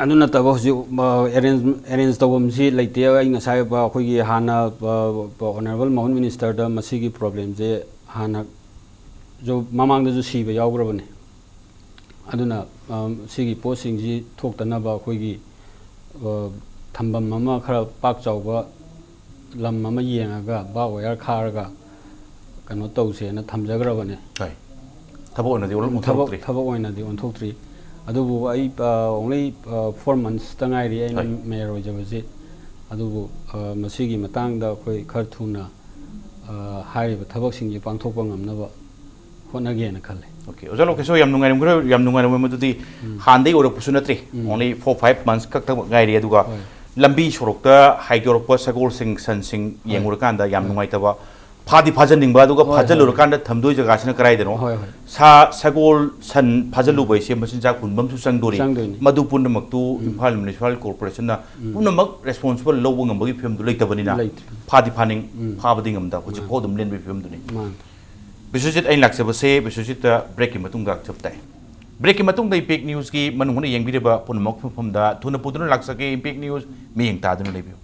ꯑꯗꯨ ꯅꯠꯇꯕ ꯍꯧꯖꯤꯛ, ꯑ, arrange, arrange ꯇꯧꯐꯝꯁꯤ ꯂꯩꯇꯦ꯫ ꯑꯩ ꯉꯁꯥꯏ, ꯑ, ꯑꯩꯈꯣꯏꯒꯤ ꯍꯥꯟꯅ, ꯑ, ꯑ, Honourable ꯃꯣꯍꯟ Ministerꯗ ꯃꯁꯤꯒꯤ problemꯁꯦ ꯍꯥꯟꯅꯁꯨ, ꯃꯃꯥꯡꯗꯁꯨ ꯁꯤꯕ ꯌꯥꯎꯈ꯭ꯔꯕꯅꯤ꯫ ꯑꯗꯨꯅ, ꯑ, ꯁꯤꯒꯤ ꯄꯣꯠꯁꯤꯡꯁꯤ ꯊꯣꯛꯇꯅꯕ ꯑꯩꯈꯣꯏꯒꯤ, ꯑ, ꯊꯝꯐꯝ ꯑꯃ ꯈꯔ ꯄꯥꯛ ꯆꯥꯎꯕ ꯂꯝ ꯑꯃ ꯌꯦꯡꯉꯒ ꯕꯥꯔꯕ ꯋꯥꯌꯔ ꯈꯥꯔꯒ ꯀꯩꯅꯣ ꯇꯧꯁꯦꯅ ꯊꯝꯖꯈ꯭ꯔꯕꯅꯦ꯫ ꯍꯣꯏ꯫ ꯊꯕꯛ ꯑꯣꯏꯅꯗꯤ ꯑꯣꯟ-, ꯎꯝ, ꯊꯕꯛ, ꯑꯣꯟꯊꯣꯔꯛꯇ꯭ꯔꯤ꯫ ꯊꯕꯛ ꯑꯣꯏꯅꯗꯤ ꯑꯣꯟꯊꯣꯛꯇ꯭ꯔꯤ꯫ ꯑꯗꯨꯕꯨ ꯑꯩ, ꯑ, only, ꯑ, four monthsꯇ ꯉꯥꯏꯔꯤ ꯑꯩꯅ ꯍꯣꯏ꯫ Mayor ꯑꯣꯏꯖꯕꯁꯦ꯫ ꯑꯗꯨꯕꯨ, ꯑ, ꯃꯁꯤꯒꯤ ꯃꯇꯥꯡꯗ ꯑꯩꯈꯣꯏ ꯈꯔ ꯊꯨꯅ, ꯑ, ꯍꯥꯏꯔꯤꯕ ꯊꯕꯛꯁꯤꯡꯁꯦ ꯄꯥꯡꯊꯣꯛꯄ ꯉꯝꯅꯕ ꯍꯣꯠꯅꯒꯦꯅ ꯈꯜꯂꯦ꯫ Okay꯫ ꯑꯣꯖꯥ ꯂꯣꯀꯦꯁꯣꯔ, ꯌꯥꯝ ꯅꯨꯡꯉꯥꯏꯔꯝꯒꯅꯤ, ꯌꯥꯝ ꯅꯨꯡꯉꯥꯏꯔꯝꯒꯅꯤ꯫ ꯃꯗꯨꯗꯤ ꯎꯝ꯫ ꯍꯥꯟꯅꯗꯒꯤ ꯑꯣꯏꯔꯛꯄꯁꯨ ꯅꯠꯇ꯭ꯔꯤ꯫ ꯎꯝ꯫ Only four, five months ꯈꯛꯇꯃꯛ ꯉꯥꯏꯔꯤ꯫ ꯑꯗꯨꯒ ꯍꯣꯏ꯫ ꯂꯝꯕꯤ ꯁꯣꯔꯣꯛꯇ ꯍꯥꯏꯗꯣꯔꯛꯄ ꯁꯒꯣꯜꯁꯤꯡ, ꯁꯟꯁꯤꯡ ꯍꯣꯏ꯫ ꯌꯦꯡꯉꯨꯔꯀꯥꯟꯗ ꯌꯥꯝ ꯍꯣꯏ꯫ ꯅꯨꯡꯉꯥꯏꯇꯕ, ꯐꯥꯗꯤ ꯐꯥꯖꯟꯅꯤꯡꯕ, ꯑꯗꯨꯒ ꯍꯣꯏ, ꯍꯣꯏ꯫ ꯐꯥꯖꯤꯜꯂꯨꯔꯀꯥꯟꯗ ꯊꯝꯗꯣꯏ ꯖꯒꯥꯁꯤꯅ ꯀꯗꯥꯏꯗꯅꯣ? ꯍꯣꯏ, ꯍꯣꯏ꯫ ꯁꯥ, ꯁꯒꯣꯜ, ꯁꯟ ꯐꯥꯖꯤꯜꯂꯨꯕ ꯎꯝ꯫ ꯍꯥꯏꯁꯦ ꯃꯆꯤꯟꯖꯥꯛ ꯍꯨꯟꯕ ꯑꯃꯁꯨ ꯆꯪꯗꯣꯔꯤ꯫ ꯆꯪꯗꯣꯏꯅꯤ꯫ ꯃꯗꯨ ꯄꯨꯝꯅꯃꯛꯇꯨ ꯎꯝ꯫ ꯏꯝꯐꯥꯜ Municipal Corporationꯅ ꯎꯝ꯫ ꯄꯨꯝꯅꯃꯛ responsible ꯂꯧꯕ ꯉꯝꯕꯒꯤ ꯐꯤꯕꯝꯗꯨ ꯂꯩꯇꯕꯅꯤꯅ ꯂꯩꯇ꯭ꯔꯦ꯫ ꯐꯥꯗꯤ ꯐꯥꯅꯤꯡ, ꯎꯝ꯫ ꯐꯥꯕꯗꯤ ꯉꯝꯗ, ꯍꯧꯖꯤꯛ ꯃꯥꯅꯤ꯫ ꯐꯥꯎ ꯑꯗꯨꯝ ꯂꯦꯟꯕꯒꯤ ꯐꯤꯕꯝꯗꯨꯅꯤ꯫ ꯃꯥꯅꯤ꯫ ꯕꯤꯁ꯭ꯋꯖꯤꯠ, ꯑꯩꯅ ꯂꯥꯛꯆꯕꯁꯦ ꯕꯤꯁ꯭ꯋꯖꯤꯠꯇ breakꯀꯤ ꯃꯇꯨꯡꯗ ꯂꯥꯛꯆꯕ ꯇꯥꯏ꯫ Breakꯀꯤ ꯃꯇꯨꯡꯗ Impact Newsꯀꯤ ꯃꯅꯨꯡ ꯍꯨꯠꯅ ꯌꯦꯡꯕꯤꯔꯤꯕ ꯄꯨꯝꯅꯃꯛ ꯃꯐꯝꯗ ꯊꯨꯅ ꯄꯨꯗꯨꯅ ꯂꯥꯛꯆꯒꯦ꯫ Impact News ꯃꯤꯠꯌꯦꯡ ꯇꯥꯗꯨꯅ ꯂꯩꯕꯤꯌꯨ꯫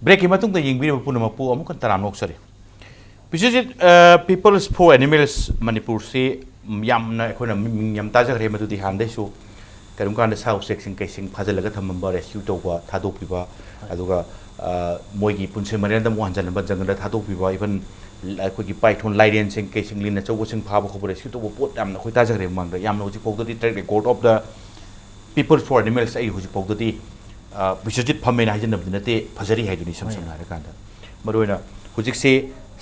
Breakꯀꯤ ꯃꯇꯨꯡꯗ ꯌꯦꯡꯕꯤꯔꯤꯕ ꯄꯨꯝꯅꯃꯛꯄꯨ ꯑꯃꯨꯛ ꯍꯟꯅ ꯇꯔꯥꯝꯅ ꯑꯣꯛꯆꯔꯤ꯫ ꯕꯤꯁ꯭ꯋꯖꯤꯠ, ꯑ, People's for Animals ꯃꯅꯤꯄꯨꯔꯁꯤ ꯌꯥꯝꯅ ꯑꯩꯈꯣꯏꯅ ꯃꯤꯡ ꯌꯥꯝ ꯇꯥꯖꯈ꯭ꯔꯦ, ꯃꯗꯨꯗꯤ ꯍꯥꯟꯅꯗꯩꯁꯨ꯫ ꯀꯔꯤꯒꯨꯝꯕ ꯀꯥꯟꯗ ꯁꯥ ꯎꯆꯦꯛꯁꯤꯡ ꯀꯩꯁꯤꯡ ꯐꯥꯖꯤꯜꯂꯒ ꯊꯝꯃꯝꯕ, ꯔꯦꯁꯀ꯭ꯌꯨ ꯇꯧꯕ, ꯊꯥꯗꯣꯛꯄꯤꯕ, ꯑꯗꯨꯒ ꯃꯣꯏꯒꯤ ꯄꯨꯟꯁꯤ ꯃꯔꯦꯜꯗ ꯑꯃꯨꯛ ꯍꯟꯖꯤꯟꯅꯕ ꯖꯪꯒꯜꯗ ꯊꯥꯗꯣꯛꯄꯤꯕ, ꯏꯚꯟ ꯑꯩꯈꯣꯏꯒꯤ ꯄꯥꯏꯊꯣꯟ ꯂꯥꯏꯔꯦꯟꯁꯤꯡ ꯀꯩꯁꯤꯡ ꯂꯤꯟ ꯑꯆꯧꯕꯁꯤꯡ ꯐꯥꯕ ꯈꯣꯠꯄ ꯔꯦꯁꯀ꯭ꯌꯨ ꯇꯧꯕ ꯄꯣꯠ ꯌꯥꯝꯅ ꯑꯩꯈꯣꯏ ꯇꯥꯖꯈ꯭ꯔꯦ ꯃꯃꯥꯡꯗ꯫ ꯌꯥꯝꯅ ꯍꯧꯖꯤꯛ ꯐꯥꯎꯗꯗꯤ track record of the people's for animals ꯑꯩ ꯍꯧꯖꯤꯛ ꯐꯥꯎꯗꯗꯤ ꯕꯤꯁ꯭ꯋꯖꯤꯠ ꯐꯝꯃꯦꯅ ꯍꯥꯏꯖꯟꯅꯕꯗꯤ ꯅꯠꯇꯦ, ꯐꯖꯔꯤ ꯍꯥꯏꯗꯨꯅꯤ ꯏꯁꯝ ꯁꯝꯅ ꯍꯥꯏꯔꯀꯥꯟꯗ꯫ ꯃꯔꯨꯑꯣꯏꯅ ꯍꯧꯖꯤꯛꯁꯦ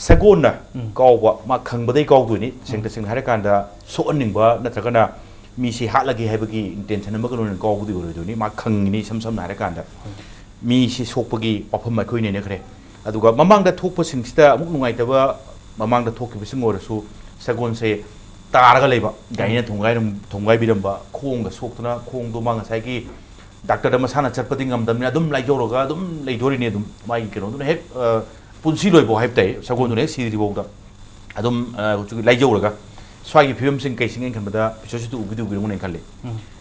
ꯁꯒꯣꯜꯅ ꯀꯥꯎꯕ, ꯃꯥ ꯈꯪꯕꯗꯩ ꯀꯥꯎꯗꯣꯏꯅꯤ꯫ ꯇꯁꯦꯡ ꯇꯁꯦꯡꯅ ꯍꯥꯏꯔꯀꯥꯟꯗ ꯁꯣꯛꯍꯟꯅꯤꯡꯕ ꯅꯠꯇ꯭ꯔꯒꯅ ꯃꯤꯁꯤ ꯍꯥꯠꯂꯒꯦ ꯍꯥꯏꯕꯒꯤ ꯏꯟꯇꯦꯟꯁꯟ ꯑꯃꯒ ꯂꯣꯏꯅꯅ ꯀꯥꯎꯕꯗꯤ ꯑꯣꯏꯔꯣꯏꯗꯣꯏꯅꯤ꯫ ꯃꯥ ꯈꯪꯉꯤꯅꯤ ꯏꯁꯝ ꯁꯝꯅ ꯍꯥꯏꯔꯀꯥꯟꯗ꯫ ꯃꯤꯁꯤ ꯁꯣꯛꯄꯒꯤ ꯋꯥꯐꯝ ꯑꯩꯈꯣꯏ ꯅꯩꯅꯈ꯭ꯔꯦ꯫ ꯑꯗꯨꯒ ꯃꯃꯥꯡꯗ ꯊꯣꯛꯄꯁꯤꯡꯁꯤꯗ ꯑꯃꯨꯛ ꯅꯨꯡꯉꯥꯏꯇꯕ, ꯃꯃꯥꯡꯗ ꯊꯣꯛꯈꯤꯕꯁꯤꯡ ꯑꯣꯏꯔꯁꯨ ꯁꯒꯣꯜꯁꯦ ꯇꯥꯔꯒ ꯂꯩꯕ, ꯒꯥꯔꯤꯅ ꯊꯣꯝꯒꯥꯏꯔꯝ-, ꯊꯣꯝꯒꯥꯏꯕꯤꯔꯝꯕ, ꯈꯣꯡꯒ ꯁꯣꯛꯇꯅ ꯈꯣꯡꯗꯣ ꯃꯥ ꯉꯁꯥꯏꯒꯤ ꯗꯥꯛꯇꯔꯗ ꯃꯁꯥꯅ ꯆꯠꯄꯗꯤ ꯉꯝꯗꯕꯅꯤꯅ ꯑꯗꯨꯝ ꯂꯥꯏꯖꯧꯔꯒ ꯑꯗꯨꯝ ꯂꯩꯗꯣꯔꯤꯅꯤ꯫ ꯑꯗꯨꯝ ꯃꯥꯒꯤ ꯀꯩꯅꯣꯗꯨꯅ ꯍꯦꯛ, ꯑ, ꯄꯨꯟꯁꯤ ꯂꯣꯏꯐꯥꯎ ꯍꯥꯏꯕ ꯇꯥꯏ, ꯁꯒꯣꯜꯗꯨꯅ ꯍꯦꯛ ꯁꯤꯗ꯭ꯔꯤꯐꯥꯎꯗ ꯑꯗꯨꯝ, ꯑ, ꯍꯧꯖꯤꯛꯀꯤ ꯂꯥꯏꯖꯧꯔꯒ꯫ ꯁ꯭ꯋꯥꯏꯒꯤ ꯐꯤꯕꯝꯁꯤꯡ ꯀꯩꯁꯤꯡ ꯑꯩꯅ ꯈꯟꯕꯗ ꯄꯤꯁꯣꯠꯁꯤꯗ ꯎꯕꯤꯗꯤ ꯎꯕꯤꯔꯝꯒꯅꯤ ꯈꯜꯂꯤ꯫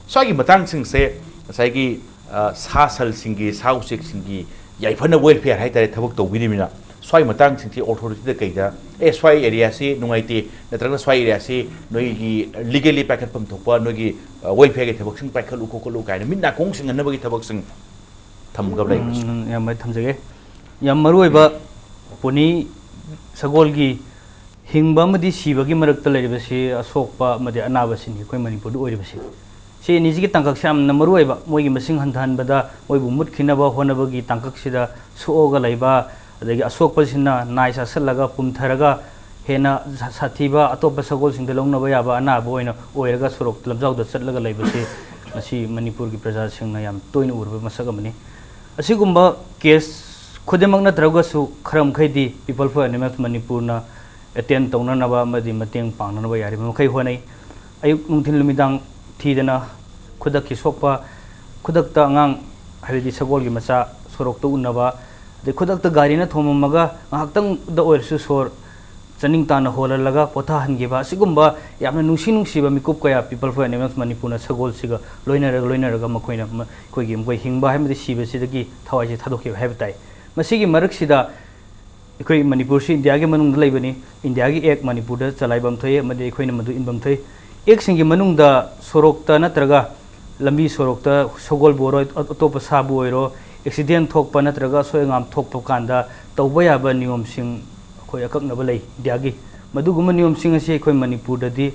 ꯁ꯭ꯋꯥꯏꯒꯤ ꯃꯇꯥꯡꯁꯤꯡꯁꯦ ꯉꯁꯥꯏꯒꯤ, ꯑ, ꯁꯥ ꯁꯜꯁꯤꯡꯒꯤ, ꯁꯥ ꯎꯆꯦꯛꯁꯤꯡꯒꯤ ꯌꯥꯏꯐꯅ welfare ꯍꯥꯏꯇꯥꯔꯦ ꯊꯕꯛ ꯇꯧꯕꯤꯔꯤꯕꯅꯤꯅ, ꯁ꯭ꯋꯥꯏ ꯃꯇꯥꯡꯁꯤꯡꯁꯤ ꯑꯣꯊꯣꯔꯤꯇꯤꯗ ꯀꯩꯗ, "ꯑꯦ, ꯁ꯭ꯋꯥꯏ ꯑꯦꯔꯤꯌꯥꯁꯤ ꯅꯨꯡꯉꯥꯏꯇꯦ, ꯅꯠꯇ꯭ꯔꯒꯅ ꯁ꯭ꯋꯥꯏ ꯑꯦꯔꯤꯌꯥꯁꯤ ꯅꯣꯏꯒꯤ ꯂꯤꯒꯦꯂꯤ ꯄꯥꯏꯈꯠꯐꯝ ꯊꯣꯛꯄ ꯅꯣꯏꯒꯤ, ꯑ, welfareꯒꯤ ꯊꯕꯛꯁꯤꯡ ꯄꯥꯏꯈꯠꯂꯨ ꯈꯣꯠꯀꯠꯂꯨ" ꯀꯥꯏꯅ ꯃꯤꯠ ꯅꯥꯀꯣꯡ ꯁꯤꯡꯍꯟꯅꯕꯒꯤ ꯊꯕꯛꯁꯤꯡ ꯊꯝꯒꯗꯕ ꯂꯩꯕꯁꯦ꯫ ꯎꯝ, ꯌꯥꯝ ꯐꯖꯩ, ꯊꯝꯖꯒꯦ꯫ ꯌꯥꯝ ꯃꯔꯨꯑꯣꯏꯕ ꯄꯣꯅꯤ ꯁꯒꯣꯜꯒꯤ ꯍꯤꯡꯕ ꯑꯃꯗꯤ ꯁꯤꯕꯒꯤ ꯃꯔꯛꯇ ꯂꯩꯔꯤꯕꯁꯤ ꯑꯁꯣꯛꯄ ꯑꯃꯗꯤ ꯑꯅꯥꯕꯁꯤꯅꯤ ꯑꯩꯈꯣꯏ ꯃꯅꯤꯄꯨꯔꯗ ꯑꯣꯏꯔꯤꯕꯁꯤ꯫ ꯁꯤ ꯑꯅꯤꯁꯤꯒꯤ ꯇꯥꯡꯀꯛꯁꯦ ꯌꯥꯝꯅ ꯃꯔꯨꯑꯣꯏꯕ꯫ ꯃꯣꯏꯒꯤ ꯃꯁꯤꯡ ꯍꯟꯊꯍꯟꯕꯗ, ꯃꯣꯏꯕꯨ ꯃꯨꯠꯈꯤꯅꯕ ꯍꯣꯠꯅꯕꯒꯤ ꯇꯥꯡꯀꯛꯁꯤꯗ ꯁꯣꯛꯑꯒ ꯂꯩꯕ, ꯑꯗꯒꯤ ꯑꯁꯣꯛꯄꯁꯤꯅ ꯅꯥꯏ ꯆꯥꯁꯤꯜꯂꯒ ꯄꯨꯝꯊꯔꯒ ꯍꯦꯟꯅ ꯁꯥ-, ꯁꯥꯊꯤꯕ, ꯑꯇꯣꯞꯄ ꯁꯒꯣꯜꯁꯤꯡꯗ ꯂꯧꯅꯕ ꯌꯥꯕ ꯑꯅꯥꯕ ꯑꯣꯏꯅ ꯑꯣꯏꯔꯒ ꯁꯣꯔꯣꯛ ꯂꯝꯖꯥꯎꯗ ꯆꯠꯂꯒ ꯂꯩꯕꯁꯤ ꯉꯁꯤ ꯃꯅꯤꯄꯨꯔꯒꯤ ꯄ꯭ꯔꯖꯥꯁꯤꯡꯅ ꯌꯥꯝ ꯇꯣꯏꯅ ꯎꯔꯕ ꯃꯁꯛ ꯑꯃꯅꯤ꯫ ꯑꯁꯤꯒꯨꯝꯕ ꯀꯦꯁ ꯈꯨꯗꯤꯡꯃꯛ ꯅꯠꯇ꯭ꯔꯒꯁꯨ ꯈꯔ ꯃꯈꯩꯗꯤ People for Animals ꯃꯅꯤꯄꯨꯔꯅ ꯑꯦꯇꯦꯟ ꯇꯧꯅꯅꯕ ꯑꯃꯗꯤ ꯃꯇꯦꯡ ꯄꯥꯡꯅꯅꯕ ꯌꯥꯔꯤꯕ ꯃꯈꯩ ꯍꯣꯠꯅꯩ꯫ ꯑꯌꯨꯛ ꯅꯨꯡꯊꯤꯜ ꯅꯨꯃꯤꯗꯥꯡ ꯊꯤꯗꯅ ꯈꯨꯗꯛꯀꯤ ꯁꯣꯛꯄ, ꯈꯨꯗꯛꯇ ꯑꯉꯥꯡ, ꯍꯥꯏꯕꯗꯤ ꯁꯒꯣꯜꯒꯤ ꯃꯆꯥ ꯁꯣꯔꯣꯛꯇ ꯎꯅꯕ, ꯑꯗꯩ ꯈꯨꯗꯛꯇ ꯒꯥꯔꯤꯅ ꯊꯣꯝꯃꯝꯃꯒ ꯉꯥꯏꯍꯥꯛꯇꯪꯗ ꯑꯣꯏꯔꯁꯨ ꯁꯣꯔ ꯆꯥꯅꯤꯡ ꯇꯥꯅ ꯍꯣꯜꯍꯜꯂꯒ ꯄꯣꯊꯥꯍꯟꯈꯤꯕ, ꯑꯁꯤꯒꯨꯝꯕ ꯌꯥꯝꯅ ꯅꯨꯡꯁꯤ ꯅꯨꯡꯁꯤꯕ ꯃꯤꯀꯨꯞ ꯀꯌꯥ People for Animals ꯃꯅꯤꯄꯨꯔꯅ ꯁꯒꯣꯜꯁꯤꯒ ꯂꯣꯏꯅꯔꯒ, ꯂꯣꯏꯅꯔꯒ ꯃꯈꯣꯏꯅ ꯃ-, ꯑꯩꯈꯣꯏꯒꯤ ꯃꯈꯣꯏ ꯍꯤꯡꯕ ꯍꯥꯏꯕꯗꯤ ꯁꯤꯕꯁꯤꯗꯒꯤ ꯊꯋꯥꯏꯁꯦ ꯊꯥꯗꯣꯛꯈꯤꯕ ꯍꯥꯏꯕ ꯇꯥꯏ꯫ ꯃꯁꯤꯒꯤ ꯃꯔꯛꯁꯤꯗ ꯑꯩꯈꯣꯏ ꯃꯅꯤꯄꯨꯔꯁꯤ ꯏꯟꯗꯤꯌꯥꯒꯤ ꯃꯅꯨꯡꯗ ꯂꯩꯕꯅꯤ꯫ ꯏꯟꯗꯤꯌꯥꯒꯤ ꯑꯦꯛ ꯃꯅꯤꯄꯨꯔꯗ ꯆꯂꯥꯏꯕꯝ ꯊꯣꯛꯏ ꯑꯃꯗꯤ ꯑꯩꯈꯣꯏꯅ ꯃꯗꯨ ꯏꯟꯐꯝ ꯊꯣꯛꯏ꯫ ꯑꯦꯛꯁꯤꯡꯒꯤ ꯃꯅꯨꯡꯗ ꯁꯣꯔꯣꯛꯇ ꯅꯠꯇ꯭ꯔꯒ ꯂꯝꯕꯤ ꯁꯣꯔꯣꯛꯇ ꯁꯒꯣꯜꯕꯨ ꯑꯣꯏꯔꯣ, ꯑꯇꯣꯞꯄ ꯁꯥꯕꯨ ꯑꯣꯏꯔꯣ, ꯑꯦꯛꯁꯤꯗꯦꯟ ꯊꯣꯛꯄ ꯅꯠꯇ꯭ꯔꯒ ꯑꯁꯣꯏ ꯑꯉꯥꯝ ꯊꯣꯛꯄ ꯀꯥꯟꯗ ꯇꯧꯕ ꯌꯥꯕ ꯅꯤꯌꯣꯝꯁꯤꯡ ꯑꯩꯈꯣꯏ ꯑꯀꯛꯅꯕ ꯂꯩ ꯏꯟꯗꯤꯌꯥꯒꯤ꯫ ꯃꯗꯨꯒꯨꯝꯕ ꯅꯤꯌꯣꯝꯁꯤꯡ ꯑꯁꯤ ꯑꯩꯈꯣꯏ ꯃꯅꯤꯄꯨꯔꯗꯗꯤ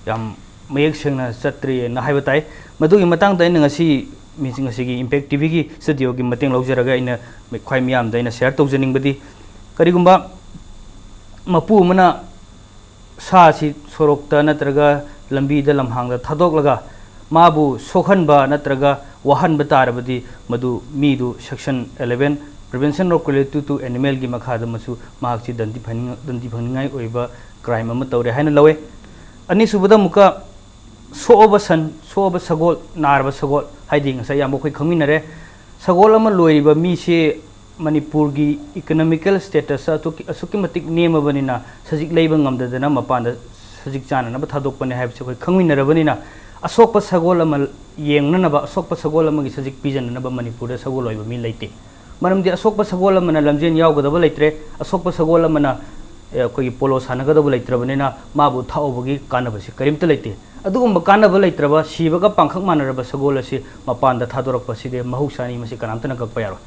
ꯌꯥꯝ ꯃꯌꯦꯛ ꯁꯦꯡꯅ ꯆꯠꯇ꯭ꯔꯤꯑꯅ ꯍꯥꯏꯕ ꯇꯥꯏ꯫ ꯃꯗꯨꯒꯤ ꯃꯇꯥꯡꯗ ꯑꯩꯅ ꯉꯁꯤ ꯃꯤ-, ꯉꯁꯤꯒꯤ ꯏꯝꯄꯦꯛ ꯇꯤꯚꯤꯒꯤ ꯁ꯭ꯇꯨꯗꯤꯑꯣꯒꯤ ꯃꯇꯦꯡ ꯂꯧꯖꯔꯒ ꯑꯩꯅ ꯃꯤ-, ꯈ꯭ꯋꯥꯏ ꯃꯤꯌꯥꯝꯗ ꯑꯩꯅ ꯁꯤꯌꯔ ꯇꯧꯖꯅꯤꯡꯕꯗꯤ, ꯀꯔꯤꯒꯨꯝꯕ ꯃꯄꯨ ꯑꯃꯅ ꯁꯥ ꯑꯁꯤ ꯁꯣꯔꯣꯛꯇ ꯅꯠꯇ꯭ꯔꯒ ꯂꯝꯕꯤꯗ ꯂꯝꯍꯥꯡꯗ ꯊꯥꯗꯣꯛꯂꯒ ꯃꯥꯕꯨ ꯁꯣꯛꯍꯟꯕ ꯅꯠꯇ꯭ꯔꯒ ꯋꯥꯍꯟꯕ ꯇꯥꯔꯕꯗꯤ, ꯃꯗꯨ ꯃꯤꯗꯨ Section eleven, Prevention of Cruelty to Animalꯒꯤ ꯃꯈꯥꯗ ꯃꯁꯨ ꯃꯍꯥꯛꯁꯤ ꯗꯟꯗꯤ ꯐꯪꯅꯤꯡ-, ꯗꯟꯗꯤ ꯐꯪꯅꯤꯡꯉꯥꯏ ꯑꯣꯏꯕ ꯀ꯭ꯔꯥꯏꯝ ꯑꯃ ꯇꯧꯔꯦ ꯍꯥꯏꯅ ꯂꯧꯋꯦ꯫ ꯑꯅꯤꯁꯨꯕꯗ ꯑꯃꯨꯛꯀ ꯁꯣꯛꯑꯕ ꯁꯟ, ꯁꯣꯛꯑꯕ ꯁꯒꯣꯜ, ꯅꯥꯔꯕ ꯁꯒꯣꯜ, ꯍꯥꯏꯗꯤ ꯉꯁꯥꯏ ꯏꯌꯥꯝꯕ ꯑꯩꯈꯣꯏ ꯈꯪꯃꯤꯟꯅꯔꯦ, ꯁꯒꯣꯜ ꯑꯃ ꯂꯣꯏꯔꯤꯕ ꯃꯤꯁꯦ ꯃꯅꯤꯄꯨꯔꯒꯤ economical status ꯑꯁꯨꯛꯀꯤ, ꯑꯁꯨꯛꯀꯤ ꯃꯇꯤꯛ ꯅꯦꯝꯃꯕꯅꯤꯅ ꯁꯖꯤꯛ ꯂꯩꯕ ꯉꯝꯗꯗꯅ ꯃꯄꯥꯟꯗ ꯁꯖꯤꯛ ꯆꯥꯅꯅꯕ ꯊꯥꯗꯣꯛꯄꯅꯦ ꯍꯥꯏꯕꯁꯤ ꯑꯩꯈꯣꯏ ꯈꯪꯃꯤꯟꯅꯔꯕꯅꯤꯅ, ꯑꯁꯣꯛꯄ ꯁꯒꯣꯜ ꯑꯃ ꯌꯦꯡꯅꯅꯕ, ꯑꯁꯣꯛꯄ ꯁꯒꯣꯜ ꯑꯃꯒꯤ ꯁꯖꯤꯛ ꯄꯤꯖꯅꯅꯕ ꯃꯅꯤꯄꯨꯔꯗ ꯁꯒꯣꯜ ꯂꯣꯏꯕ ꯃꯤ ꯂꯩꯇꯦ꯫ ꯃꯔꯝꯗꯤ ꯑꯁꯣꯛꯄ ꯁꯒꯣꯜ ꯑꯃꯅ ꯂꯝꯖꯦꯟ ꯌꯥꯎꯒꯗꯕ ꯂꯩꯇ꯭ꯔꯦ, ꯑꯁꯣꯛꯄ ꯁꯒꯣꯜ ꯑꯃꯅ, ꯑꯦ, ꯑꯩꯈꯣꯏꯒꯤ ꯄꯣꯂꯣ ꯁꯥꯟꯅꯒꯗꯕ ꯂꯩꯇ꯭ꯔꯕꯅꯤꯅ ꯃꯥꯕꯨ ꯊꯥꯛꯎꯕꯒꯤ ꯀꯥꯟꯅꯕꯁꯤ ꯀꯔꯤꯝꯇ ꯂꯩꯇꯦ꯫ ꯑꯗꯨꯒꯨꯝꯕ ꯀꯥꯟꯅꯕ ꯂꯩꯇ꯭ꯔꯕ, ꯁꯤꯕꯒ ꯄꯥꯡꯈꯛ ꯃꯥꯟꯅꯔꯕ ꯁꯒꯣꯜ ꯑꯁꯤ ꯃꯄꯥꯟꯗ ꯊꯥꯗꯣꯔꯛꯄꯁꯤꯗꯤ ꯃꯍꯧꯁꯥꯅꯤ, ꯃꯁꯤ ꯀꯅꯥꯝꯇꯅ ꯀꯛꯄ ꯌꯥꯔꯣꯏ꯫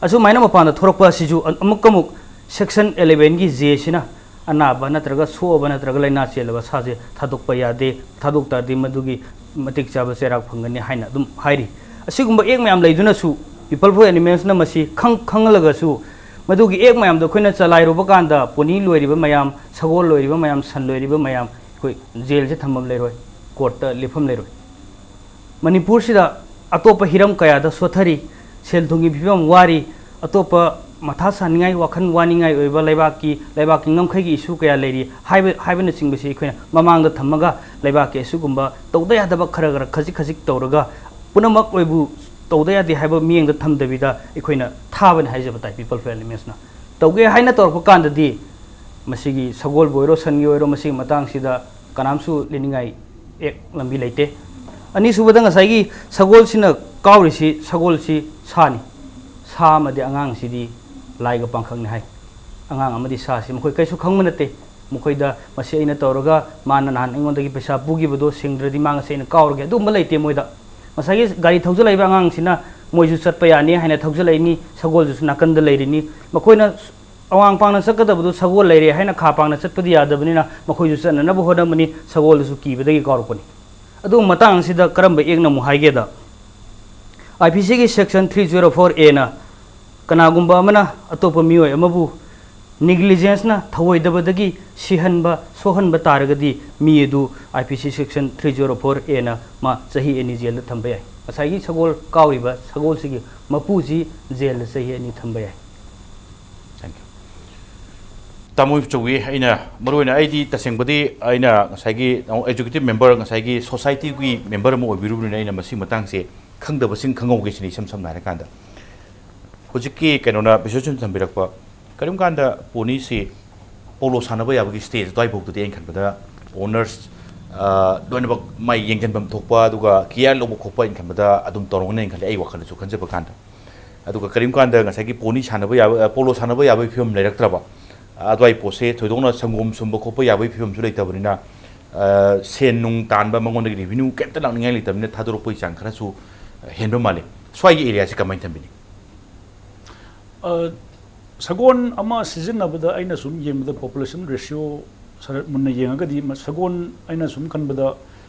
ꯑꯁꯨꯃꯥꯏꯅ ꯃꯄꯥꯟꯗ ꯊꯣꯔꯛꯄ ꯑꯁꯤꯁꯨ ꯑ-, ꯑꯃꯨꯛꯀ ꯑꯃꯨꯛ Section elevenꯒꯤ Jꯁꯤꯅ ꯑꯅꯥꯕ ꯅꯠꯇ꯭ꯔꯒ ꯁꯣꯛꯑꯕ ꯅꯠꯇ꯭ꯔꯒ ꯂꯥꯏꯅꯥ ꯆꯦꯜꯂꯕ ꯁꯥꯁꯦ ꯊꯥꯗꯣꯛꯄ ꯌꯥꯗꯦ, ꯊꯥꯗꯣꯛ ꯇꯥꯔꯗꯤ ꯃꯗꯨꯒꯤ ꯃꯇꯤꯛ ꯆꯥꯕ ꯆꯩꯔꯥꯛ ꯐꯪꯒꯅꯤ ꯍꯥꯏꯅ ꯑꯗꯨꯝ ꯍꯥꯏꯔꯤ꯫ ꯑꯁꯤꯒꯨꯝꯕ ꯑꯦꯛ ꯃꯌꯥꯝ ꯂꯩꯗꯨꯅꯁꯨ People for Animalsꯅ ꯃꯁꯤ ꯈꯪ-, ꯈꯪꯍꯜꯂꯒꯁꯨ, ꯃꯗꯨꯒꯤ ꯑꯦꯛ ꯃꯌꯥꯝꯗꯣ ꯑꯩꯈꯣꯏꯅ ꯆꯂꯥꯏꯔꯨꯕ ꯀꯥꯟꯗ ꯄꯣꯅꯤ ꯂꯣꯏꯔꯤꯕ ꯃꯌꯥꯝ, ꯁꯒꯣꯜ ꯂꯣꯏꯔꯤꯕ ꯃꯌꯥꯝ, ꯁꯟ ꯂꯣꯏꯔꯤꯕ ꯃꯌꯥꯝ ꯑꯩꯈꯣꯏ ꯖꯦꯜꯁꯦ ꯊꯝꯐꯝ ꯂꯩꯔꯣꯏ, ꯀꯣꯔꯠꯇ ꯂꯦꯞꯐꯝ ꯂꯩꯔꯣꯏ꯫ ꯃꯅꯤꯄꯨꯔꯁꯤꯗ ꯑꯇꯣꯞꯄ ꯍꯤꯔꯝ ꯀꯌꯥꯗ ꯁꯣꯠꯊꯔꯤ, ꯁꯦꯜ ꯊꯨꯝꯒꯤ ꯐꯤꯕꯝ ꯋꯥꯔꯤ, ꯑꯇꯣꯞꯄ ꯃꯊꯥ ꯁꯥꯅꯤꯡꯉꯥꯏ, ꯋꯥꯈꯜ ꯋꯥꯅꯤꯡꯉꯥꯏ ꯑꯣꯏꯕ ꯂꯩꯕꯥꯛꯀꯤ, ꯂꯩꯕꯥꯛꯀꯤ ꯉꯝꯈꯩꯒꯤ ꯏꯁꯨ ꯀꯌꯥ ꯂꯩꯔꯤ ꯍꯥꯏꯕ, ꯍꯥꯏꯕꯅꯆꯤꯡꯕꯁꯤ ꯑꯩꯈꯣꯏꯅ ꯃꯃꯥꯡꯗ ꯊꯝꯃꯒ ꯂꯩꯕꯥꯛꯀꯤ ꯑꯁꯤꯒꯨꯝꯕ ꯇꯧꯗ ꯌꯥꯗꯕ ꯈꯔ ꯈꯔ ꯈꯖꯤꯛ ꯈꯖꯤꯛ ꯇꯧꯔꯒ ꯄꯨꯝꯅꯃꯛ ꯑꯣꯏꯕꯨ ꯇꯧꯗ ꯌꯥꯗꯦ ꯍꯥꯏꯕ ꯃꯤꯠꯌꯦꯡꯗ ꯊꯝꯗꯕꯤꯗ ꯑꯩꯈꯣꯏꯅ ꯊꯥꯕꯅꯤ ꯍꯥꯏꯖꯕ ꯇꯥꯏ꯫ People for Animalsꯅ ꯇꯧꯒꯦ ꯍꯥꯏꯅ ꯇꯧꯔꯛꯄ ꯀꯥꯟꯗꯗꯤ ꯃꯁꯤꯒꯤ ꯁꯒꯣꯜꯕꯨ ꯑꯣꯏꯔꯣ, ꯁꯟꯒꯤ ꯑꯣꯏꯔꯣ, ꯃꯁꯤꯒꯤ ꯃꯇꯥꯡꯁꯤꯗ ꯀꯅꯥꯝꯁꯨ ꯂꯤꯅꯤꯡꯉꯥꯏ ꯑꯦꯛ ꯂꯝꯕꯤ ꯂꯩꯇꯦ꯫ ꯑꯅꯤꯁꯨꯕꯗ ꯉꯁꯥꯏꯒꯤ ꯁꯒꯣꯜꯁꯤꯅ ꯀꯥꯎꯔꯤꯁꯤ, ꯁꯒꯣꯜꯁꯤ ꯁꯥꯅꯤ꯫ ꯁꯥ ꯑꯃꯗꯤ ꯑꯉꯥꯡꯁꯤꯗꯤ ꯂꯥꯏꯒ ꯄꯥꯡꯈꯛꯅꯤ ꯍꯥꯏ꯫ ꯑꯉꯥꯡ ꯑꯃꯗꯤ ꯁꯥꯁꯤ ꯃꯈꯣꯏ ꯀꯩꯁꯨ ꯈꯪꯕ ꯅꯠꯇꯦ꯫ ꯃꯈꯣꯏꯗ ꯃꯁꯤ ꯑꯩꯅ ꯇꯧꯔꯒ ꯃꯥꯅ ꯅꯍꯥꯟ ꯑꯩꯉꯣꯟꯗꯒꯤ ꯄꯩꯁꯥ ꯄꯨꯈꯤꯕꯗꯣ ꯁꯤꯡꯗ꯭ꯔꯗꯤ ꯃꯥ ꯉꯁꯤ ꯑꯩꯅ ꯀꯥꯎꯔꯒꯦ, ꯑꯗꯨꯒꯨꯝꯕ ꯂꯩꯇꯦ ꯃꯣꯏꯗ꯫ ꯉꯁꯥꯏꯒꯤ ꯒꯥꯔꯤ ꯊꯧꯖꯤꯜꯂꯛꯏꯕ ꯑꯉꯥꯡꯁꯤꯅ ꯃꯣꯏꯁꯨ ꯆꯠꯄ ꯌꯥꯅꯤ ꯍꯥꯏꯅ ꯊꯧꯖꯤꯜꯂꯛꯏꯅꯤ, ꯁꯒꯣꯜꯗꯨꯁꯨ ꯅꯥꯀꯟꯗ ꯂꯩꯔꯤꯅꯤ꯫ ꯃꯈꯣꯏꯅ ꯑꯋꯥꯡ ꯄꯥꯡꯅ ꯆꯠꯀꯗꯕꯗꯨ ꯁꯒꯣꯜ ꯂꯩꯔꯦ ꯍꯥꯏꯅ ꯈꯥ ꯄꯥꯡꯅ ꯆꯠꯄꯗꯤ ꯌꯥꯗꯕꯅꯤꯅ ꯃꯈꯣꯏꯁꯨ ꯆꯠꯅꯅꯕ ꯍꯣꯠꯅꯕꯅꯤ, ꯁꯒꯣꯜꯗꯨꯁꯨ ꯀꯤꯕꯗꯒꯤ ꯀꯥꯎꯔꯛꯄꯅꯤ꯫ ꯑꯗꯨꯕꯨ ꯃꯇꯥꯡ ꯑꯁꯤꯗ ꯀꯔꯝꯕ ꯑꯦꯛꯅ ꯑꯃꯨꯛ ꯍꯥꯏꯒꯦꯗ, ꯑꯥꯏ ꯄꯤ ꯁꯤꯒꯤ ꯁꯦꯛꯁꯟ ꯊ꯭ꯔꯤ ꯖꯤꯔꯣ ꯐꯣꯔ ꯑꯦꯅ ꯀꯅꯥꯒꯨꯝꯕ ꯑꯃꯅ ꯑꯇꯣꯞꯄ ꯃꯤꯑꯣꯏ ꯑꯃꯕꯨ ꯅꯤꯒꯂꯤꯖꯦꯟꯁꯅ ꯊꯧꯑꯣꯏꯗꯕꯗꯒꯤ ꯁꯤꯍꯟꯕ, ꯁꯣꯛꯍꯟꯕ ꯇꯥꯔꯒꯗꯤ ꯃꯤ ꯑꯗꯨ ꯑꯥꯏ ꯄꯤ ꯁꯤ ꯁꯦꯛꯁꯟ ꯊ꯭ꯔꯤ ꯖꯤꯔꯣ ꯐꯣꯔ ꯑꯦꯅ ꯃꯥ ꯆꯍꯤ ꯑꯅꯤ ꯖꯦꯜꯗ ꯊꯝꯕ ꯌꯥꯏ꯫ ꯉꯁꯥꯏꯒꯤ ꯁꯒꯣꯜ ꯀꯥꯎꯔꯤꯕ ꯁꯒꯣꯜꯁꯤꯒꯤ ꯃꯄꯨꯁꯤ ꯖꯦꯜꯗ ꯆꯍꯤ ꯑꯅꯤ ꯊꯝꯕ ꯌꯥꯏ꯫ Thank you. ꯇꯥꯃꯣ ꯏꯆꯧꯕꯤ, ꯑꯩꯅ ꯃꯔꯨ ꯑꯣꯏꯅ ꯑꯩꯗꯤ ꯇꯁꯦꯡꯕꯗꯤ ꯑꯩꯅ ꯉꯁꯥꯏꯒꯤ executive member, ꯉꯁꯥꯏꯒꯤ societyꯒꯤ member ꯑꯃ ꯑꯣꯏꯕꯤꯔꯨꯕꯅꯤꯅ ꯑꯩꯅ ꯃꯁꯤ ꯃꯇꯥꯡꯁꯦ ꯈꯪꯗꯕꯁꯤꯡ ꯈꯪꯍꯧꯒꯦ ꯁꯤꯅꯤ꯫ ꯏꯁꯝ ꯁꯝꯅ ꯍꯥꯏꯔꯀꯥꯟꯗ ꯍꯧꯖꯤꯛꯀꯤ ꯀꯩꯅꯣꯅ ꯕꯤꯁꯣꯏꯁꯟ ꯊꯝꯕꯤꯔꯛꯄ ꯀꯔꯤꯒꯨꯝꯕ ꯀꯥꯟꯗ ponyꯁꯤ polo ꯁꯥꯟꯅꯕ ꯌꯥꯕꯒꯤ stage ꯑꯗꯨꯋꯥꯏꯐꯥꯎꯗꯗꯤ ꯑꯩꯅ ꯈꯟꯕꯗ owners ꯂꯣꯏꯅꯃꯛ ꯃꯥꯏ ꯌꯦꯡꯁꯤꯟꯐꯝ ꯊꯣꯛꯄ ꯑꯗꯨꯒ care ꯂꯧꯕ ꯈꯣꯠꯄ ꯑꯩꯅ ꯈꯟꯕꯗ ꯑꯗꯨꯝ ꯇꯧꯔꯝꯒꯅꯦꯅ ꯈꯜꯂꯤ, ꯑꯩ ꯋꯥꯈꯜꯗꯁꯨ ꯈꯟꯖꯕ ꯀꯥꯟꯗ꯫ ꯑꯗꯨꯒ ꯀꯔꯤꯒꯨꯝꯕ ꯀꯥꯟꯗ ꯉꯁꯥꯏꯒꯤ pony ꯁꯥꯟꯅꯕ ꯌꯥꯕ, polo ꯁꯥꯟꯅꯕ ꯌꯥꯕꯒꯤ ꯐꯤꯕꯝ ꯂꯩꯔꯛꯇ꯭ꯔꯕ, ꯑꯗꯨꯋꯥꯏ ꯄꯣꯠꯁꯦ ꯊꯣꯏꯗꯣꯛꯅ ꯁꯪꯒꯣꯝ ꯁꯨꯝꯕ ꯈꯣꯠꯄ ꯌꯥꯕꯒꯤ ꯐꯤꯕꯝꯁꯨ ꯂꯩꯇꯕꯅꯤꯅ, ꯁꯦꯟ ꯅꯨꯡ ꯇꯥꯟꯕ, ꯃꯉꯣꯟꯗꯒꯤ revenue ꯀꯩꯝꯇ ꯂꯥꯛꯅꯤꯡꯉꯥꯏ ꯂꯩꯇꯕꯅꯤꯅ ꯊꯥꯗꯣꯔꯛꯄꯒꯤ ꯆꯥꯡ ꯈꯔꯁꯨ ꯍꯦꯟꯕ ꯃꯥꯜꯂꯤ꯫ ꯁ꯭ꯋꯥꯏꯒꯤ areaꯁꯤ ꯀꯃꯥꯏꯅ ꯊꯝꯕꯤꯅꯤ? ꯁꯒꯣꯜ ꯑꯃ ꯁꯤꯖꯤꯟꯅꯕꯗ ꯑꯩꯅ ꯁꯨꯝ ꯌꯦꯡꯕꯗ population ratio ꯁꯔꯠ ꯃꯨꯟꯅ ꯌꯦꯡꯉꯒꯗꯤ ꯁꯒꯣꯜ, ꯑꯩꯅ ꯁꯨꯝ ꯈꯟꯕꯗ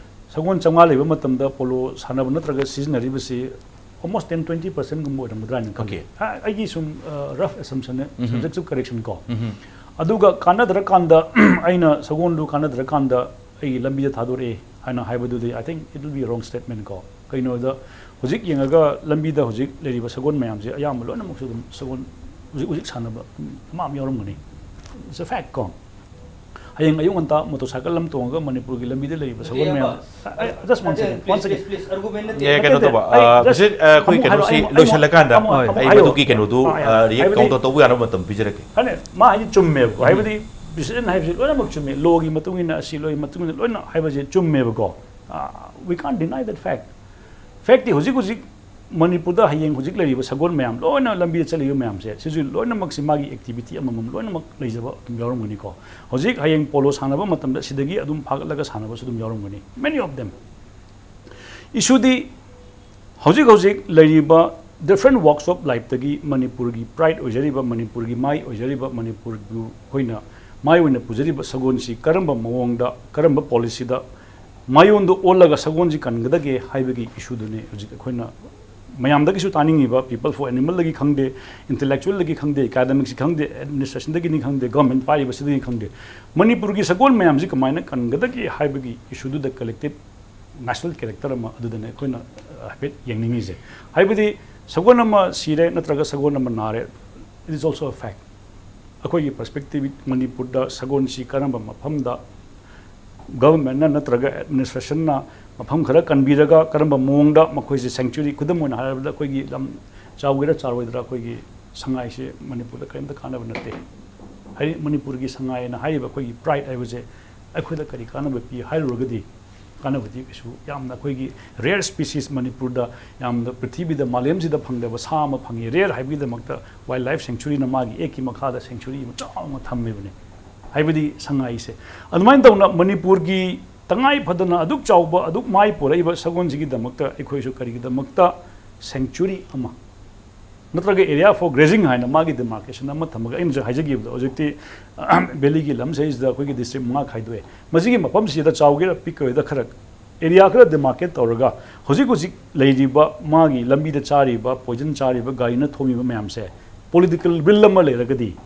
ꯁꯒꯣꯜ ꯆꯥꯝꯃꯉꯥ ꯂꯩꯕ ꯃꯇꯝꯗ polo ꯁꯥꯟꯅꯕ ꯅꯠꯇ꯭ꯔꯒ ꯁꯤꯖꯤꯟꯅꯔꯤꯕꯁꯤ almost ten twenty percentꯒꯨꯝꯕ ꯑꯣꯏꯔꯝꯒꯗ꯭ꯔꯥ ꯍꯥꯏꯅ ꯈꯜꯂꯤ꯫ Okay. ꯑꯩꯒꯤ ꯁꯨꯝ rough assumptionꯅꯦ, mm-hmm. Subject to correction ꯀꯣ꯫ ꯎꯝꯍꯨꯝ꯫ ꯑꯗꯨꯒ ꯀꯥꯟꯅꯗ꯭ꯔꯀꯥꯟꯗ ꯑꯩꯅ ꯁꯒꯣꯜꯗꯨ ꯀꯥꯟꯅꯗ꯭ꯔꯀꯥꯟꯗ ꯑꯩꯒꯤ ꯂꯝꯕꯤꯗ ꯊꯥꯗꯣꯔꯛꯑꯦ ꯍꯥꯏꯅ ꯍꯥꯏꯕꯗꯨꯗꯤ I think it will be wrong statement ꯀꯣ꯫ ꯀꯩꯅꯣꯗ ꯍꯧꯖꯤꯛ ꯌꯦꯡꯉꯒ ꯂꯝꯕꯤꯗ ꯍꯧꯖꯤꯛ ꯂꯩꯔꯤꯕ ꯁꯒꯣꯜ ꯃꯌꯥꯝꯁꯦ ꯑꯌꯥꯝꯕ ꯂꯣꯏꯅꯃꯛꯁꯨ ꯑꯗꯨꯝ ꯁꯒꯣꯜ ꯍꯧꯖꯤꯛ ꯍꯧꯖꯤꯛ ꯁꯥꯟꯅꯕ ꯑꯗꯨꯝ ꯑꯃ ꯑꯃ ꯌꯥꯎꯔꯝꯒꯅꯤ꯫ It's a fact ꯀꯣ꯫ ꯍꯌꯦꯡ ꯑꯌꯨꯛ ꯉꯟꯇꯥ motorcycle ꯑꯃ ꯇꯣꯡꯉꯒ ꯃꯅꯤꯄꯨꯔꯒꯤ ꯂꯝꯕꯤꯗ ꯂꯩꯔꯤꯕ ꯁꯒꯣꯜ ꯃꯌꯥꯝ, just one second, one second꯫ ꯌꯥꯏ, ꯀꯩꯅꯣ ꯇꯧꯕ, ꯑꯩ ꯑ, just President, ꯑ, ꯑꯩꯈꯣꯏ ꯑꯃꯨꯛ ꯍꯥꯏꯔꯛꯑꯣ, ꯀꯩꯅꯣꯁꯤ ꯑꯩ ꯑꯃꯨꯛ, ꯂꯣꯏꯁꯤꯜꯂꯀꯥꯟꯗ ꯑꯃꯨꯛ, ꯑꯩ ꯑꯃꯨꯛ ꯍꯥꯏꯔꯛꯑꯣ꯫ ꯃꯗꯨꯒꯤ ꯀꯩꯅꯣꯗꯨ, ꯑ, ꯑ, react ꯍꯥꯏꯕꯗꯤ counter ꯇꯧꯕ ꯌꯥꯅꯕ ꯃꯇꯝ ꯄꯤꯖꯔꯛꯀꯦ꯫ ꯍꯥꯏꯅ ꯃꯥ ꯍꯥꯏꯁꯦ ꯆꯨꯝꯃꯦꯕꯀꯣ꯫ ꯍꯥꯏꯕꯗꯤ president ꯍꯥꯏꯕꯁꯤ ꯂꯣꯏꯅꯃꯛ ꯆꯨꯝꯃꯦ, lawꯒꯤ ꯃꯇꯨꯡ ꯏꯟꯅ, ꯑꯁꯤ lawꯒꯤ ꯃꯇꯨꯡ ꯏꯟꯅ ꯂꯣꯏꯅ ꯍꯥꯏꯕꯁꯦ ꯆꯨꯝꯃꯦꯕꯀꯣ꯫ ꯑ, we can't deny that fact꯫ Factꯇꯤ ꯍꯧꯖꯤꯛ ꯍꯧꯖꯤꯛ ꯃꯅꯤꯄꯨꯔꯗ ꯍꯌꯦꯡ ꯍꯧꯖꯤꯛ ꯂꯩꯔꯤꯕ ꯁꯒꯣꯜ ꯃꯌꯥꯝ, ꯂꯣꯏꯅ ꯂꯝꯕꯤꯗ ꯆꯠꯂꯤꯕ ꯃꯌꯥꯝꯁꯦ, ꯁꯤꯁꯨ ꯂꯣꯏꯅꯃꯛꯁꯤ ꯃꯥꯒꯤ activity ꯑꯃꯃꯝ ꯂꯣꯏꯅꯃꯛ ꯂꯩꯖꯕ ꯑꯗꯨꯝ ꯌꯥꯎꯔꯝꯒꯅꯤꯀꯣ꯫ ꯍꯧꯖꯤꯛ ꯍꯌꯦꯡ polo ꯁꯥꯟꯅꯕ ꯃꯇꯝꯗ ꯁꯤꯗꯒꯤ ꯑꯗꯨꯝ ꯐꯥꯒꯠꯂꯒ ꯁꯥꯟꯅꯕꯁꯨ ꯑꯗꯨꯝ ꯌꯥꯎꯔꯝꯒꯅꯤ, many of them꯫ Issueꯗꯤ ꯍꯧꯖꯤꯛ ꯍꯧꯖꯤꯛ ꯂꯩꯔꯤꯕ different walks of lifeꯇꯒꯤ ꯃꯅꯤꯄꯨꯔꯒꯤ pride ꯑꯣꯏꯖꯔꯤꯕ, ꯃꯅꯤꯄꯨꯔꯒꯤ ꯃꯥꯏ ꯑꯣꯏꯖꯔꯤꯕ, ꯃꯅꯤꯄꯨꯔꯕꯨ ꯑꯩꯈꯣꯏꯅ ꯃꯥꯏ ꯑꯣꯏꯅ ꯄꯨꯖꯔꯤꯕ ꯁꯒꯣꯜꯁꯤ ꯀꯔꯝꯕ ꯃꯑꯣꯡꯗ, ꯀꯔꯝꯕ policyꯗ ꯃꯥꯏꯌꯣꯟꯗ ꯑꯣꯜꯂꯒ ꯁꯒꯣꯜꯁꯤ ꯀꯟꯒꯗꯒꯦ ꯍꯥꯏꯕꯒꯤ issueꯗꯨꯅꯤ ꯍꯧꯖꯤꯛ ꯑꯩꯈꯣꯏꯅ ꯃꯌꯥꯝꯗꯒꯤꯁꯨ ꯇꯥꯅꯤꯡꯉꯤꯕ꯫ People for Animalꯗꯒꯤ ꯈꯪꯗꯦ, intellectualꯗꯒꯤ ꯈꯪꯗꯦ, academicsꯀꯤ ꯈꯪꯗꯦ, administrationꯗꯒꯤꯅꯤ ꯈꯪꯗꯦ, government ꯄꯥꯏꯔꯤꯕꯁꯤꯗꯒꯤ ꯈꯪꯗꯦ, ꯃꯅꯤꯄꯨꯔꯒꯤ ꯁꯒꯣꯜ ꯃꯌꯥꯝꯁꯤ ꯀꯃꯥꯏꯅ ꯀꯟꯒꯗꯒꯦ ꯍꯥꯏꯕꯒꯤ issueꯗꯨꯗ collective national character ꯑꯃ ꯑꯗꯨꯗꯅꯦ ꯑꯩꯈꯣꯏꯅ, ꯑ, ꯍꯥꯏꯐꯦꯠ ꯌꯦꯡꯅꯤꯡꯉꯤꯁꯦ꯫ ꯍꯥꯏꯕꯗꯤ ꯁꯒꯣꯜ ꯑꯃ ꯁꯤꯔꯦ ꯅꯠꯇ꯭ꯔꯒ ꯁꯒꯣꯜ ꯑꯃ ꯅꯥꯔꯦ, it is also a fact꯫ ꯑꯩꯈꯣꯏꯒꯤ perspective, ꯃꯅꯤꯄꯨꯔꯗ ꯁꯒꯣꯜꯁꯤ ꯀꯔꯝꯕ ꯃꯐꯝꯗ governmentꯅ ꯅꯠꯇ꯭ꯔꯒ administrationꯅ ꯃꯐꯝ ꯈꯔ ꯀꯟꯕꯤꯔꯒ ꯀꯔꯝꯕ ꯃꯑꯣꯡꯗ ꯃꯈꯣꯏꯁꯦ sanctuary, ꯈꯨꯗꯝ ꯑꯣꯏꯅ ꯍꯥꯏꯔꯕꯗ ꯑꯩꯈꯣꯏꯒꯤ ꯂꯝ ꯆꯥꯎꯒꯦꯔꯥ ꯆꯥꯎꯔꯣꯏꯗ꯭ꯔꯥ, ꯑꯩꯈꯣꯏꯒꯤ ꯁꯉꯥꯏꯁꯦ ꯃꯅꯤꯄꯨꯔꯗ ꯀꯔꯤꯝꯇ ꯀꯥꯟꯅꯕ ꯅꯠꯇꯦ꯫ ꯍꯥꯏꯗꯤ ꯃꯅꯤꯄꯨꯔꯒꯤ ꯁꯉꯥꯏꯅ ꯍꯥꯏꯔꯤꯕ ꯑꯩꯈꯣꯏꯒꯤ pride ꯍꯥꯏꯕꯁꯦ ꯑꯩꯈꯣꯏꯗ ꯀꯔꯤ ꯀꯥꯟꯅꯕ ꯄꯤ ꯍꯥꯏꯔꯨꯔꯒꯗꯤ, ꯀꯥꯟꯅꯕꯗꯤ ꯀꯩꯁꯨ ꯌꯥꯝꯅ, ꯑꯩꯈꯣꯏꯒꯤ rare species ꯃꯅꯤꯄꯨꯔꯗ ꯌꯥꯝꯅ ꯄ꯭ꯔꯤꯊꯤꯕꯤꯗ, ꯃꯥꯂꯦꯝꯁꯤꯗ ꯐꯪꯗꯕ ꯁꯥ ꯑꯃ ꯐꯪꯉꯤ꯫ Rare ꯍꯥꯏꯕꯒꯤꯗꯃꯛꯇ wildlife sanctuaryꯅ ꯃꯥꯒꯤ actꯀꯤ ꯃꯈꯥꯗ sanctuary ꯑꯃ ꯆꯥꯎꯅ ꯊꯝꯃꯤꯕꯅꯤ꯫ ꯍꯥꯏꯕꯗꯤ ꯁꯉꯥꯏꯁꯦ꯫ ꯑꯗꯨꯃꯥꯏꯅ ꯇꯧꯅ ꯃꯅꯤꯄꯨꯔꯒꯤ ꯇꯉꯥꯏ ꯐꯗꯅ ꯑꯗꯨꯛ ꯆꯥꯎꯕ, ꯑꯗꯨꯛ ꯃꯥꯏ ꯄꯨꯔꯛꯏꯕ ꯁꯒꯣꯜꯁꯤꯒꯤꯗꯃꯛꯇ ꯑꯩꯈꯣꯏꯁꯨ ꯀꯔꯤꯒꯤꯗꯃꯛꯇ sanctuary ꯑꯃ ꯅꯠꯇ꯭ꯔꯒ area for grazing ꯍꯥꯏꯅ ꯃꯥꯒꯤ demarcation ꯑꯃ ꯊꯝꯃꯒ, ꯑꯩꯅꯁꯨ ꯍꯥꯏꯖꯈꯤꯕꯗꯣ, ꯍꯧꯖꯤꯛꯇꯤ valleyꯒꯤ ꯂꯝꯁꯤꯗꯩꯁꯤꯗ ꯑꯩꯈꯣꯏꯒꯤ district ꯃꯉꯥ ꯈꯥꯏꯗꯣꯛꯑꯦ꯫ ꯃꯁꯤꯒꯤ ꯃꯐꯝꯁꯤꯗ ꯆꯥꯎꯒꯦꯔꯥ ꯄꯤꯛꯀꯦꯔꯥ ꯈꯔ area ꯈꯔ demarcate ꯇꯧꯔꯒ ꯍꯧꯖꯤꯛ ꯍꯧꯖꯤꯛ ꯂꯩꯔꯤꯕ ꯃꯥꯒꯤ ꯂꯝꯕꯤꯗ ꯆꯥꯔꯤꯕ, poison ꯆꯥꯔꯤꯕ, ꯒꯥꯔꯤꯅ ꯊꯣꯝꯃꯤꯕ ꯃꯌꯥꯝꯁꯦ political will ꯑꯃ ꯂꯩꯔꯒꯗꯤ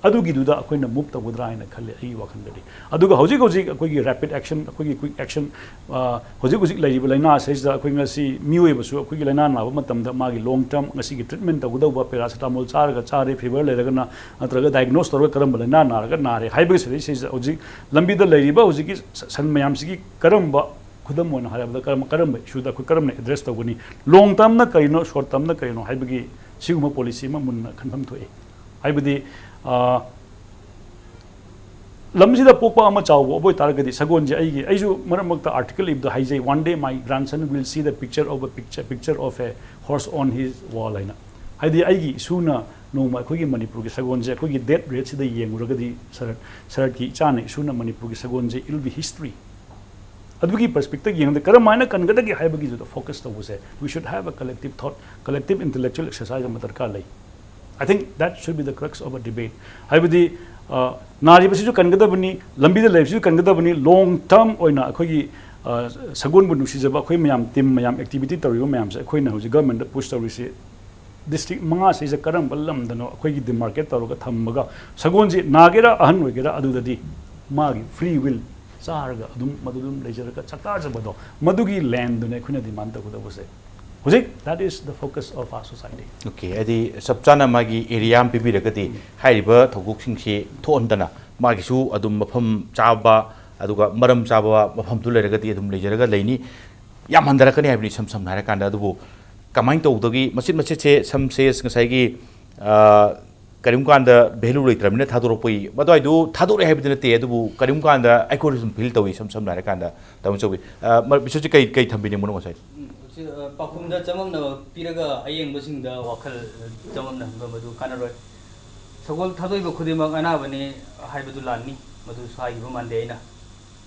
ꯑꯗꯨꯒꯤꯗꯨꯗ ꯑꯩꯈꯣꯏꯅ move ꯇꯧꯒꯗ꯭ꯔꯥ ꯍꯥꯏꯅ ꯈꯜꯂꯦ ꯑꯩꯒꯤ ꯋꯥꯈꯜꯗꯗꯤ꯫ ꯑꯗꯨꯒ ꯍꯧꯖꯤꯛ ꯍꯧꯖꯤꯛ ꯑꯩꯈꯣꯏꯒꯤ rapid action, ꯑꯩꯈꯣꯏꯒꯤ quick action, ꯑ, ꯍꯧꯖꯤꯛ ꯍꯧꯖꯤꯛ ꯂꯩꯔꯤꯕ ꯂꯥꯏꯅꯥ ꯑꯁꯤꯗ ꯑꯩꯈꯣꯏ ꯉꯁꯤ ꯃꯤꯑꯣꯏꯕꯁꯨ ꯑꯩꯈꯣꯏꯒꯤ ꯂꯥꯏꯅꯥ ꯅꯥꯕ ꯃꯇꯝꯗ ꯃꯥꯒꯤ long term, ꯉꯁꯤꯒꯤ treatment ꯇꯧꯒꯗꯧꯕ paracetamol ꯆꯥꯔꯒ ꯆꯥꯔꯦ, fever ꯂꯩꯔꯒꯅ, ꯅꯠꯇ꯭ꯔꯒ diagnose ꯇꯧꯔꯒ ꯀꯔꯝꯕ ꯂꯥꯏꯅꯥ ꯅꯥꯔꯒ ꯅꯥꯔꯦ ꯍꯥꯏꯕꯒꯤ ꯁꯤꯗꯩꯁꯤꯗ ꯍꯧꯖꯤꯛ ꯂꯝꯕꯤꯗ ꯂꯩꯔꯤꯕ ꯍꯧꯖꯤꯛꯀꯤ ꯁ-, ꯁꯟ ꯃꯌꯥꯝꯁꯤꯒꯤ ꯀꯔꯝꯕ, ꯈꯨꯗꯝ ꯑꯣꯏꯅ ꯍꯥꯏꯔꯕꯗ ꯀꯔꯝꯕ, ꯀꯔꯝꯕ issueꯗ ꯑꯩꯈꯣꯏ ꯀꯔꯝꯅ address ꯇꯧꯒꯅꯤ, long termꯅ ꯀꯔꯤꯅꯣ, short termꯅ ꯀꯔꯤꯅꯣ ꯍꯥꯏꯕꯒꯤ ꯁꯤꯒꯨꯝꯕ policy ꯑꯃ ꯃꯨꯟꯅ ꯈꯟꯐꯝ ꯊꯣꯛꯏ꯫ ꯍꯥꯏꯕꯗꯤ, ꯑ, ꯂꯝꯁꯤꯗ ꯄꯣꯛꯄ ꯑꯃ ꯆꯥꯎꯕ ꯑꯣꯏꯕ ꯑꯣꯏꯇꯥꯔꯒꯗꯤ ꯁꯒꯣꯜꯁꯦ ꯑꯩꯒꯤ, ꯑꯩꯁꯨ ꯃꯔꯛ ꯃꯔꯛꯇ article ꯏꯕꯗ ꯍꯥꯏꯖꯩ, "One day my grandson will see the picture of a picture, picture of a horse on his wall" ꯍꯥꯏꯅ꯫ ꯍꯥꯏꯗꯤ ꯑꯩꯒꯤ ꯏꯁꯨꯅ ꯅꯣꯡꯃ ꯑꯩꯈꯣꯏꯒꯤ ꯃꯅꯤꯄꯨꯔꯒꯤ ꯁꯒꯣꯜꯁꯦ ꯑꯩꯈꯣꯏꯒꯤ death rateꯁꯤꯗ ꯌꯦꯡꯉꯨꯔꯒꯗꯤ, ꯁꯔꯠ, ꯁꯔꯠꯀꯤ ꯏꯆꯥꯅ, ꯏꯁꯨꯅ ꯃꯅꯤꯄꯨꯔꯒꯤ ꯁꯒꯣꯜꯁꯦ, it will be history꯫ ꯑꯗꯨꯒꯤ ꯄꯔꯁꯄꯦꯛꯇꯤꯚ ꯌꯦꯡꯉꯗꯤ ꯀꯔꯝ ꯍꯥꯏꯅ ꯀꯟꯒꯗꯒꯦ ꯍꯥꯏꯕꯒꯤꯗꯨꯗ ꯐꯣꯀꯁ ꯇꯧꯕꯁꯦ, we should have a collective thought, collective intellectual exercise ꯑꯃ ꯗꯔꯀꯥꯔ ꯂꯩ꯫ I think that should be the crux of a debate. ꯍꯥꯏꯕꯗꯤ, ꯑ, ꯅꯥꯔꯤꯕꯁꯤꯁꯨ ꯀꯟꯒꯗꯕꯅꯤ, ꯂꯝꯕꯤꯗ ꯂꯩꯕꯁꯤꯁꯨ ꯀꯟꯒꯗꯕꯅꯤ, ꯂꯣꯡ ꯇꯔꯝ ꯑꯣꯏꯅ ꯑꯩꯈꯣꯏꯒꯤ, ꯑ, ꯁꯒꯣꯜꯕꯨ ꯅꯨꯡꯁꯤꯖꯕ ꯑꯩꯈꯣꯏ ꯃꯌꯥꯝ, ꯇꯤꯝ ꯃꯌꯥꯝ, ꯑꯦꯛꯇꯤꯚꯤꯇꯤ ꯇꯧꯔꯤꯕ ꯃꯌꯥꯝꯁꯦ ꯑꯩꯈꯣꯏꯅ ꯍꯧꯖꯤꯛ ꯒꯚꯔꯟꯃꯦꯟꯗ ꯄꯨꯁ ꯇꯧꯔꯤꯁꯤ ꯗꯤꯁꯇ꯭ꯔꯤꯛ ꯃꯉꯥꯁꯤꯗ ꯀꯔꯝꯕ ꯂꯝꯗꯅꯣ ꯑꯩꯈꯣꯏꯒꯤ ꯗꯤꯃꯥꯔꯀꯦꯠ ꯇꯧꯔꯒ ꯊꯝꯃꯒ, ꯁꯒꯣꯜꯁꯤ ꯅꯥꯒꯦꯔꯥ ꯑꯍꯟ ꯑꯣꯏꯒꯦꯔꯥ ꯑꯗꯨꯗꯗꯤ ꯃꯥꯒꯤ ꯐ꯭ꯔꯤ ꯋꯤꯜ ꯆꯥꯔꯒ ꯑꯗꯨꯝ ꯃꯗꯨ ꯑꯗꯨꯝ ꯂꯩꯖꯔꯒ ꯆꯥꯛꯇꯥꯖꯕꯗꯣ, ꯃꯗꯨꯒꯤ ꯂꯦꯟꯗꯨꯅꯦ ꯑꯩꯈꯣꯏꯅ ꯗꯤꯃꯥꯟ ꯇꯧꯒꯗꯧꯕꯁꯦ꯫ ꯍꯧꯖꯤꯛ that is the focus of our society. Okay, ꯍꯥꯏꯗꯤ ꯆꯞ ꯆꯥꯅ ꯃꯥꯒꯤ ꯑꯦꯔꯤꯌꯥ ꯑꯃ ꯄꯤꯕꯤꯔꯒꯗꯤ ꯍꯥꯏꯔꯤꯕ ꯊꯧꯗꯣꯛꯁꯤꯡꯁꯤ ꯊꯣꯛꯍꯟꯗꯅ ꯃꯥꯒꯤꯁꯨ ꯑꯗꯨꯝ ꯃꯐꯝ ꯆꯥꯕ, ꯑꯗꯨꯒ ꯃꯔꯝ ꯆꯥꯕ ꯃꯐꯝꯗꯨ ꯂꯩꯔꯒꯗꯤ ꯑꯗꯨꯝ ꯂꯩꯖꯔꯒ ꯂꯩꯅꯤ꯫ ꯌꯥꯝ ꯍꯟꯊꯔꯛꯀꯅꯤ ꯍꯥꯏꯕꯅꯤ, ꯏꯁꯝ ꯁꯝꯅ ꯍꯥꯏꯔꯀꯥꯟꯗ꯫ ꯑꯗꯨꯕꯨ ꯀꯃꯥꯏꯅ ꯇꯧꯗꯒꯤ ꯃꯆꯤꯠ ꯃꯆꯤꯠꯁꯦ, ꯁꯝꯁꯦ ꯉꯁꯥꯏꯒꯤ, ꯑ, ꯀꯔꯤꯒꯨꯝꯕ ꯀꯥꯟꯗ ꯚꯦꯂꯨ ꯂꯩꯇ꯭ꯔꯕꯅꯤꯅ ꯊꯥꯗꯣꯔꯛꯄꯒꯤ, ꯃꯗꯨꯋꯥꯏꯗꯨ ꯊꯥꯗꯣꯔꯛꯑꯦ ꯍꯥꯏꯕꯗꯤ ꯅꯠꯇꯦ, ꯑꯗꯨꯕꯨ ꯀꯔꯤꯒꯨꯝꯕ ꯀꯥꯟꯗ ꯑꯩꯈꯣꯏꯗ ꯁꯨꯝ ꯐꯤꯜ ꯇꯧꯏ, ꯏꯁꯝ ꯁꯝꯅ ꯍꯥꯏꯔꯀꯥꯟꯗ꯫ ꯇꯥꯃꯣ ꯆꯧꯕꯤ, ꯑ, ꯃ-, ꯕꯤꯁꯣꯠꯁꯤ ꯀꯩ, ꯀꯩ ꯊꯝꯕꯤꯅꯤꯡꯕꯅꯣ ꯉꯁꯥꯏ? ꯎꯝ, ꯁꯤ, ꯑ, ꯄꯥꯎꯈꯨꯝꯗ ꯆꯃꯝꯅꯕ ꯄꯤꯔꯒ ꯑꯌꯦꯡꯕꯁꯤꯡꯗ ꯋꯥꯈꯜ, ꯑ, ꯆꯃꯝꯅꯍꯟꯕ ꯃꯗꯨ ꯀꯥꯟꯅꯔꯣꯏ꯫ ꯁꯒꯣꯜ ꯊꯥꯗꯣꯛꯏꯕ ꯈꯨꯗꯤꯡꯃꯛ ꯑꯅꯥꯕꯅꯤ ꯍꯥꯏꯕꯗꯨ ꯂꯥꯟꯅꯤ, ꯃꯗꯨꯁꯨ ꯍꯥꯏꯈꯤꯕ ꯃꯥꯟꯗꯦ ꯑꯩꯅ꯫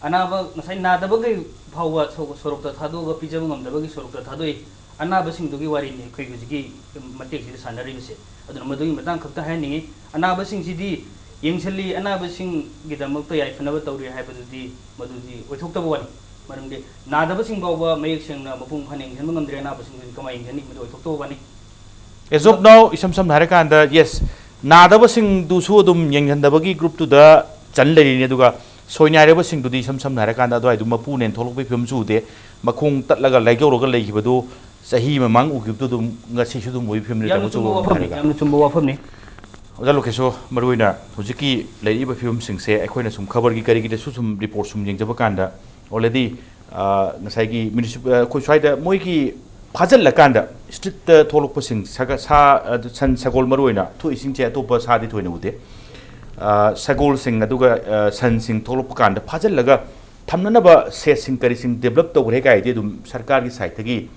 ꯑꯅꯥꯕ ꯉꯁꯥꯏ ꯅꯥꯗꯕꯈꯩ ꯐꯥꯎꯕ ꯁꯣ-, ꯁꯣꯔꯣꯛꯇ ꯊꯥꯗꯣꯛꯑꯒ ꯄꯤꯖꯕ ꯉꯝꯗꯕꯒꯤ ꯁꯣꯔꯣꯛꯇ ꯊꯥꯗꯣꯛꯏ꯫ ꯑꯅꯥꯕꯁꯤꯡꯗꯨꯒꯤ ꯋꯥꯔꯤꯅꯤ ꯑꯩꯈꯣꯏ ꯍꯧꯖꯤꯛꯀꯤ ꯃꯇꯦꯛꯁꯤꯗ ꯁꯥꯟꯅꯔꯤꯕꯁꯦ꯫ ꯑꯗꯨꯅ ꯃꯗꯨꯒꯤ ꯃꯇꯥꯡ ꯈꯛꯇ ꯍꯥꯏꯍꯟꯅꯤꯡꯉꯤ꯫ ꯑꯅꯥꯕꯁꯤꯡꯁꯤꯗꯤ ꯌꯦꯡꯁꯤꯜꯂꯤ, ꯑꯅꯥꯕꯁꯤꯡꯒꯤꯗꯃꯛꯇ ꯌꯥꯏꯐꯅꯕ ꯇꯧꯔꯤ ꯍꯥꯏꯕꯗꯨꯗꯤ ꯃꯗꯨꯗꯤ ꯑꯣꯏꯊꯣꯛꯇꯕ ꯋꯥꯅꯤ꯫ ꯃꯔꯝꯗꯤ ꯅꯥꯗꯕꯁꯤꯡ ꯐꯥꯎꯕ ꯃꯌꯦꯛ ꯁꯦꯡꯅ ꯃꯄꯨꯡ ꯐꯥꯅ ꯌꯦꯡꯁꯤꯟꯕ ꯉꯝꯗ꯭ꯔꯦ, ꯑꯅꯥꯕꯁꯤꯡꯗꯨꯗꯤ ꯀꯃꯥꯏꯅ ꯌꯦꯡꯁꯤꯟꯅꯤ? ꯃꯗꯨ ꯑꯣꯏꯊꯣꯛꯇꯕ ꯋꯥꯅꯤ꯫ As of now, ꯏꯁꯝ ꯁꯝꯅ ꯍꯥꯏꯔꯀꯥꯟꯗ, ꯌꯦꯁ, ꯅꯥꯗꯕꯁꯤꯡꯗꯨꯁꯨ ꯑꯗꯨꯝ ꯌꯦꯡꯁꯤꯟꯗꯕꯒꯤ ꯒ꯭ꯔꯨꯞꯇꯨꯗ ꯆꯟ ꯂꯩꯔꯤꯅꯤ꯫ ꯑꯗꯨꯒ ꯁꯣꯏꯅꯥꯏꯔꯕꯁꯤꯡꯗꯨꯗꯤ ꯏꯁꯝ ꯁꯝꯅ ꯍꯥꯏꯔꯀꯥꯟꯗ ꯑꯗꯨꯋꯥꯏꯗꯨ ꯃꯄꯨꯅꯦꯅ ꯊꯣꯛꯂꯛꯄꯒꯤ ꯐꯤꯕꯝꯁꯨ ꯎꯗꯦ꯫ ꯃꯈꯣꯡ ꯇꯠꯂꯒ ꯂꯥꯏꯒꯧꯔꯒ ꯂꯩꯈꯤꯕꯗꯨ ꯆꯍꯤ ꯃꯃꯥꯡ ꯎꯈꯤꯕꯗꯨ ꯑꯗꯨꯝ ꯉꯁꯤꯁꯨ ꯑꯗꯨꯝ ꯑꯣꯏꯕ ꯐꯤꯕꯝꯅꯤ꯫ ꯌꯥꯝꯅ ꯇꯥꯃꯣ ꯆꯨꯝꯕ ꯆꯧꯕꯤ ꯋꯥꯐꯝꯅꯤ, ꯍꯥꯏꯔꯒ꯫ ꯌꯥꯝꯅ ꯆꯨꯝꯕ ꯋꯥꯐꯝꯅꯤ꯫ ꯑꯣꯖꯥ ꯂꯣꯀꯦꯁꯣ, ꯃꯔꯨꯑꯣꯏꯅ ꯍꯧꯖꯤꯛꯀꯤ ꯂꯩꯔꯤꯕ ꯐꯤꯕꯝꯁꯤꯡꯁꯦ ꯑꯩꯈꯣꯏꯅ ꯁꯨꯝ ꯈꯕꯔꯒꯤ ꯀꯔꯤꯒꯤꯗꯁꯨ ꯁꯨꯝ ꯔꯤꯄꯣꯔꯠ ꯁꯨꯝ ꯌꯦꯡꯖꯕ ꯀꯥꯟꯗ, already, ꯑ, ꯉꯁꯥꯏꯒꯤ ꯃ꯭ꯌꯨꯅꯤꯁꯤꯄꯥꯜ, ꯑꯩꯈꯣꯏ ꯁ꯭ꯋꯥꯏꯗ ꯃꯣꯏꯒꯤ ꯐꯥꯖꯤꯜꯂꯀꯥꯟꯗ ꯁ꯭ꯇ꯭ꯔꯤꯠꯇ ꯊꯣꯛꯂꯛꯄꯁꯤꯡ, ꯁꯥꯒ-, ꯁꯥ, ꯑ, ꯁꯟ ꯁꯒꯣꯜ ꯃꯔꯨꯑꯣꯏꯅ ꯊꯣꯛꯏꯁꯤꯡꯁꯦ ꯑꯇꯣꯞꯄ ꯁꯥꯗꯤ ꯊꯣꯏꯅ ꯎꯗꯦ꯫ ꯑ, ꯁꯒꯣꯜꯁꯤꯡ ꯑꯗꯨꯒ, ꯑ, ꯁꯟꯁꯤꯡ ꯊꯣꯛꯂꯛꯄ ꯀꯥꯟꯗ ꯐꯥꯖꯤꯜꯂꯒ ꯊꯝꯅꯅꯕ ꯁꯦꯠꯁꯤꯡ ꯀꯔꯤꯁꯤꯡ ꯗꯦꯕꯂꯞ ꯇꯧꯈ꯭ꯔꯦ ꯀꯥꯏꯗꯤ ꯑꯗꯨꯝ ꯁꯔꯀꯥꯔꯒꯤ ꯁꯥꯏꯠꯇꯒꯤ